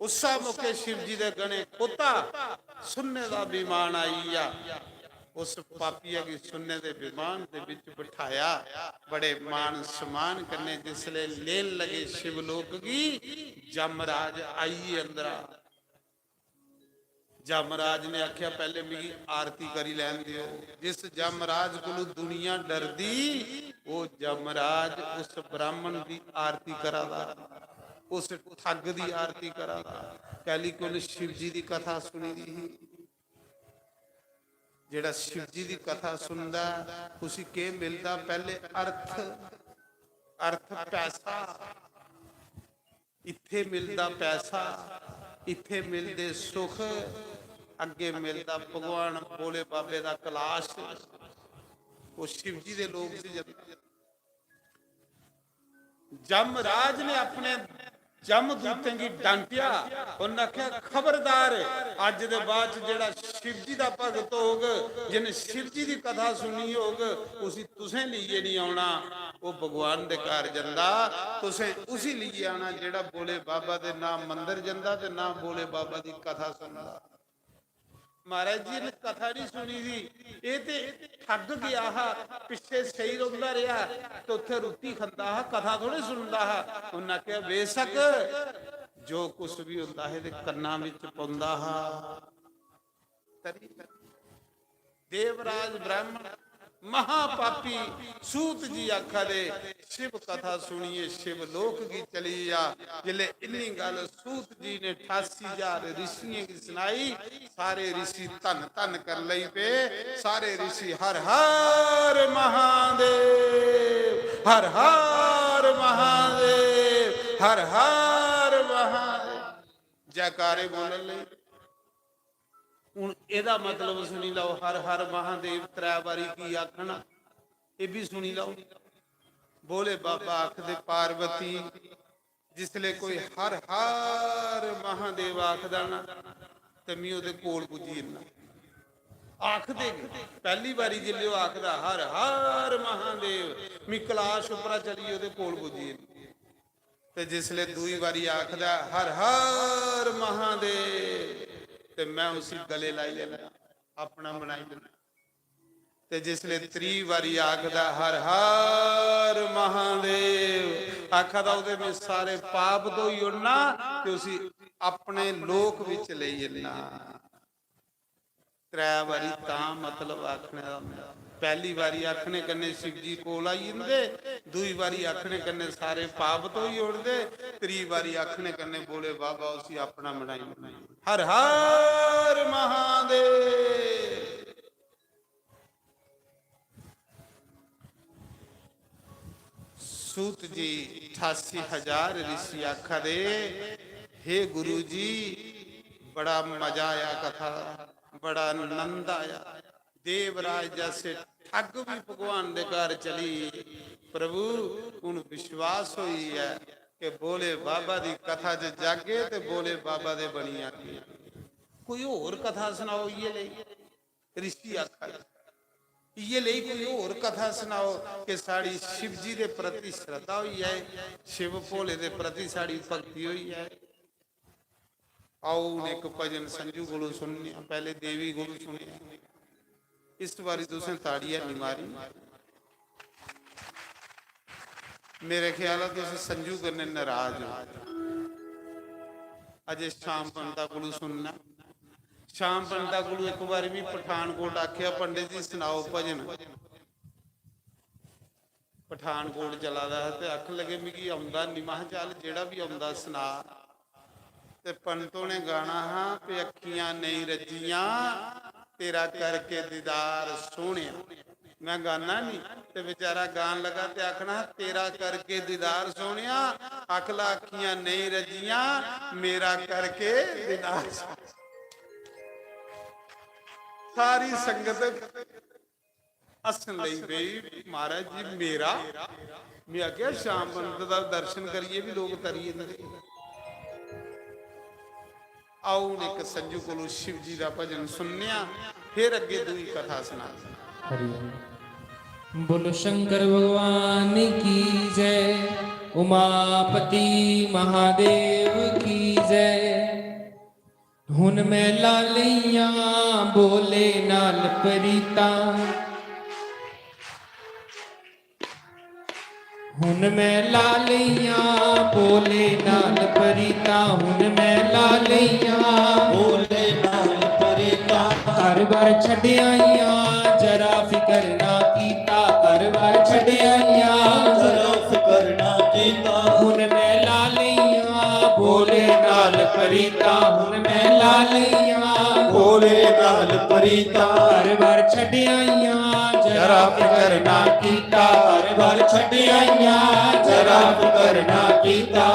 उस्सै मौके शिव जी दे गणे खोता सुन्ने दा विमान आई गेआ। उस पापिया गी सुन्ने दे विमान दे बिच बठाया। बड़े मान सम्मान कन्नै जिसले लेन लगे शिवलोक गी, जमराज आई गे अंदरा। जमराज ने आखेआ, "पैह्ले मिगी आरती करी लैन देओ।" जिस जमराज कोलू दुनिया डरदी, ओह् जमराज उस ब्राह्मण दी आरती करा दा, उस ठग दी आरती करा दा। कैली कि उन्न शिव जी दी कथा सुनी दी ही। जेह्ड़ा शिव जी दी कथा सुनदा, उसी केह् मिलदा? पैह्ले अर्थ, अर्थ पैसा, इत्थे मिलदा पैसा, इत्थे मिलदे सुख, अग्गे मिलदा भगवान भोले बाबे दा कैलाश। ओह् शिव जी दे लोक च जंदा। जमराज ने अपने जमदूतें गी डांटेआ, उन्नै आखेआ, "खबरदार, अज्ज दे बाद च जेह्ड़ा शिव जी दा भगत होग, जिन्नै शिव जी दी कथा सुनी होग, उसी तुसें लेइयै नहीं औना।" ओह् भगवान दे घर जंदा, तुसें उसी लेइयै आना जेह्ड़ा भोले बाबा दे ना मंदर जंदा ते ना भोले बाबा दी कथा सुनदा। महाराज जी ने कथा नहीं सुनी दी, एह् ते ठग गया हा, पिच्छे सेई रौंह्दा रेहा ते उत्थै रुट्टी खंदा हा, कथा थोड़े सुनदा हा। उन्नै आखेआ, "बेशक जो कुछ भी होंदा हा, एह्दे कन्नां बिच पौंदा हा।" तरी देवराज ब्राह्मण महापापी सूत जी आखा दे, "शिव कथा सुनिए शिव लोक गी चली जा।" जिसले इन्नी गल्ल सूत जी ने अठासी हजार ऋषियें गी सुनाई, सारे ऋषि धन धन कर लई पे। सारे ऋषि "हर हर महादेव, हर हर महादेव, हर हर महादेव" जयकारे बोलन लई। हुन एह्दा मतलब सुनी लैओ, "हर हर महादेव" त्रै बारी की आखना, एह् बी सुनी लैओ। भोले बाबा आखदे, "पार्वती, जिसले कोई हर हर महादेव आखदा ना, ते मी ओह्दे कोल पुज्जी जन्ना।" आखदे गै, पैह्ली बारी जिसले ओह् आखदा, "हर हर महादेव", मी कलाश उप्परा चलियै ओह्दे कोल पुज्जी जन्ना। ते जिसले दूई बारी आखदा, "हर हर महादेव", ते मैं उसी गले लाई लैना, अपना बनाई लैना। ते जिसले त्री बारी आखदा, "हर हर महादेव", आखा दा, "ओह्दे में सारे पाप धोई ओड़ना ते उसी अपने लोक बिच लेई जन्ना।" त्रै बारी तां मतलब आखने दा होंदा। पैह्ली बारी आखने कन्नै शिव जी कोल आई जंदे, दूई बारी आखने कन्नै सारे पाप धोई ओड़दे, त्री बारी आखने कन्नै भोले बाबा उसी अपना बनाई लैंदे। हर हर महादेव। सूत जी अठासी हजार ऋषि आखा दे, "हे गुरु जी, बड़ा मजा आया कथा दा, बड़ा आनंद आया। देवराज जैसे ठग भी भगवान दे घर चली, प्रभु, हुन विश्वास होई ऐ कि भोले बाबा दी कथा च जागे ते भोले बाबा दे बनी जागे। कोई होर कथा सनाओ, इ'यै लेई।" ऋषि आखा दे, "इ'यै लेई कोई होर कथा सनाओ कि साढ़ी शिव जी दे प्रति श्रद्धा होई जाए, शिव भोले दे प्रति साढ़ी भक्ति होई जाए।" आओ, हुन इक भजन संजू कोलू सुनने आं। पैह्ले देवी कोलू सुनेआ, इस बारी तुसें ताड़ी हैनी मारी। मेरे ख्याल ऐ तुस संजू कन्नै नाराज ओ। अजय श्याम पंडता कोलू सुनना। श्याम पंडता कोलू इक बारी भी पठानकोट आखेआ, "पंडित जी, सनाओ भजन।" पठानकोट चला दा हा ते आखन लगे, "मिगी औंदा निं।" महां, "चल, जेह्ड़ा बी औंदा, सना।" ते पंत होरें गाना हा, "पे अक्खियां नेईं रज्जियां, तेरा करके दीदार सोहणेआ।" मैं गाना निं, ते बेचारा गान लगा ते आखना हा, "तेरा करके दीदार सोहणेआ।" आखला, "अक्खियां नेईं रज्जियां, मेरा करके दीदार सोहणेआ।" सारी संगत हस्सन लगी पेई, "महाराज जी, मेरा?" मैं आखेआ, "श्याम पंत दा दर्शन करियै बी लोक तरी जंदे।" आओ, हुन इक संजू कोलू शिव जी दा भजन सुनने आं, फिर अग्गें दूई कथा सनांदे। हरि ओम। बोलो शंकर भगवान की जय, उमापति महादेव की जय। हुन मैं ला लइयां भोले नाल प्रीतां। हुन मैं ला लइयां भोले नाल प्रीतां। हुन मैं ला लइयां भोले नाल प्रीतां। हर बार छड्ड आइयां, जरा फिकर ना कीता। हर बार छड्ड आइयां, जरा फिकर ना कीता। हुन मैं ला लइयां भोले नाल प्रीतां। हुन मैं ला लइयां भोले नाल प्रीतां। हर बार छड्ड आइयां, जरा फिकर ना कीता। हर बार छड्ड आइयां, जरा फिकर ना कीता।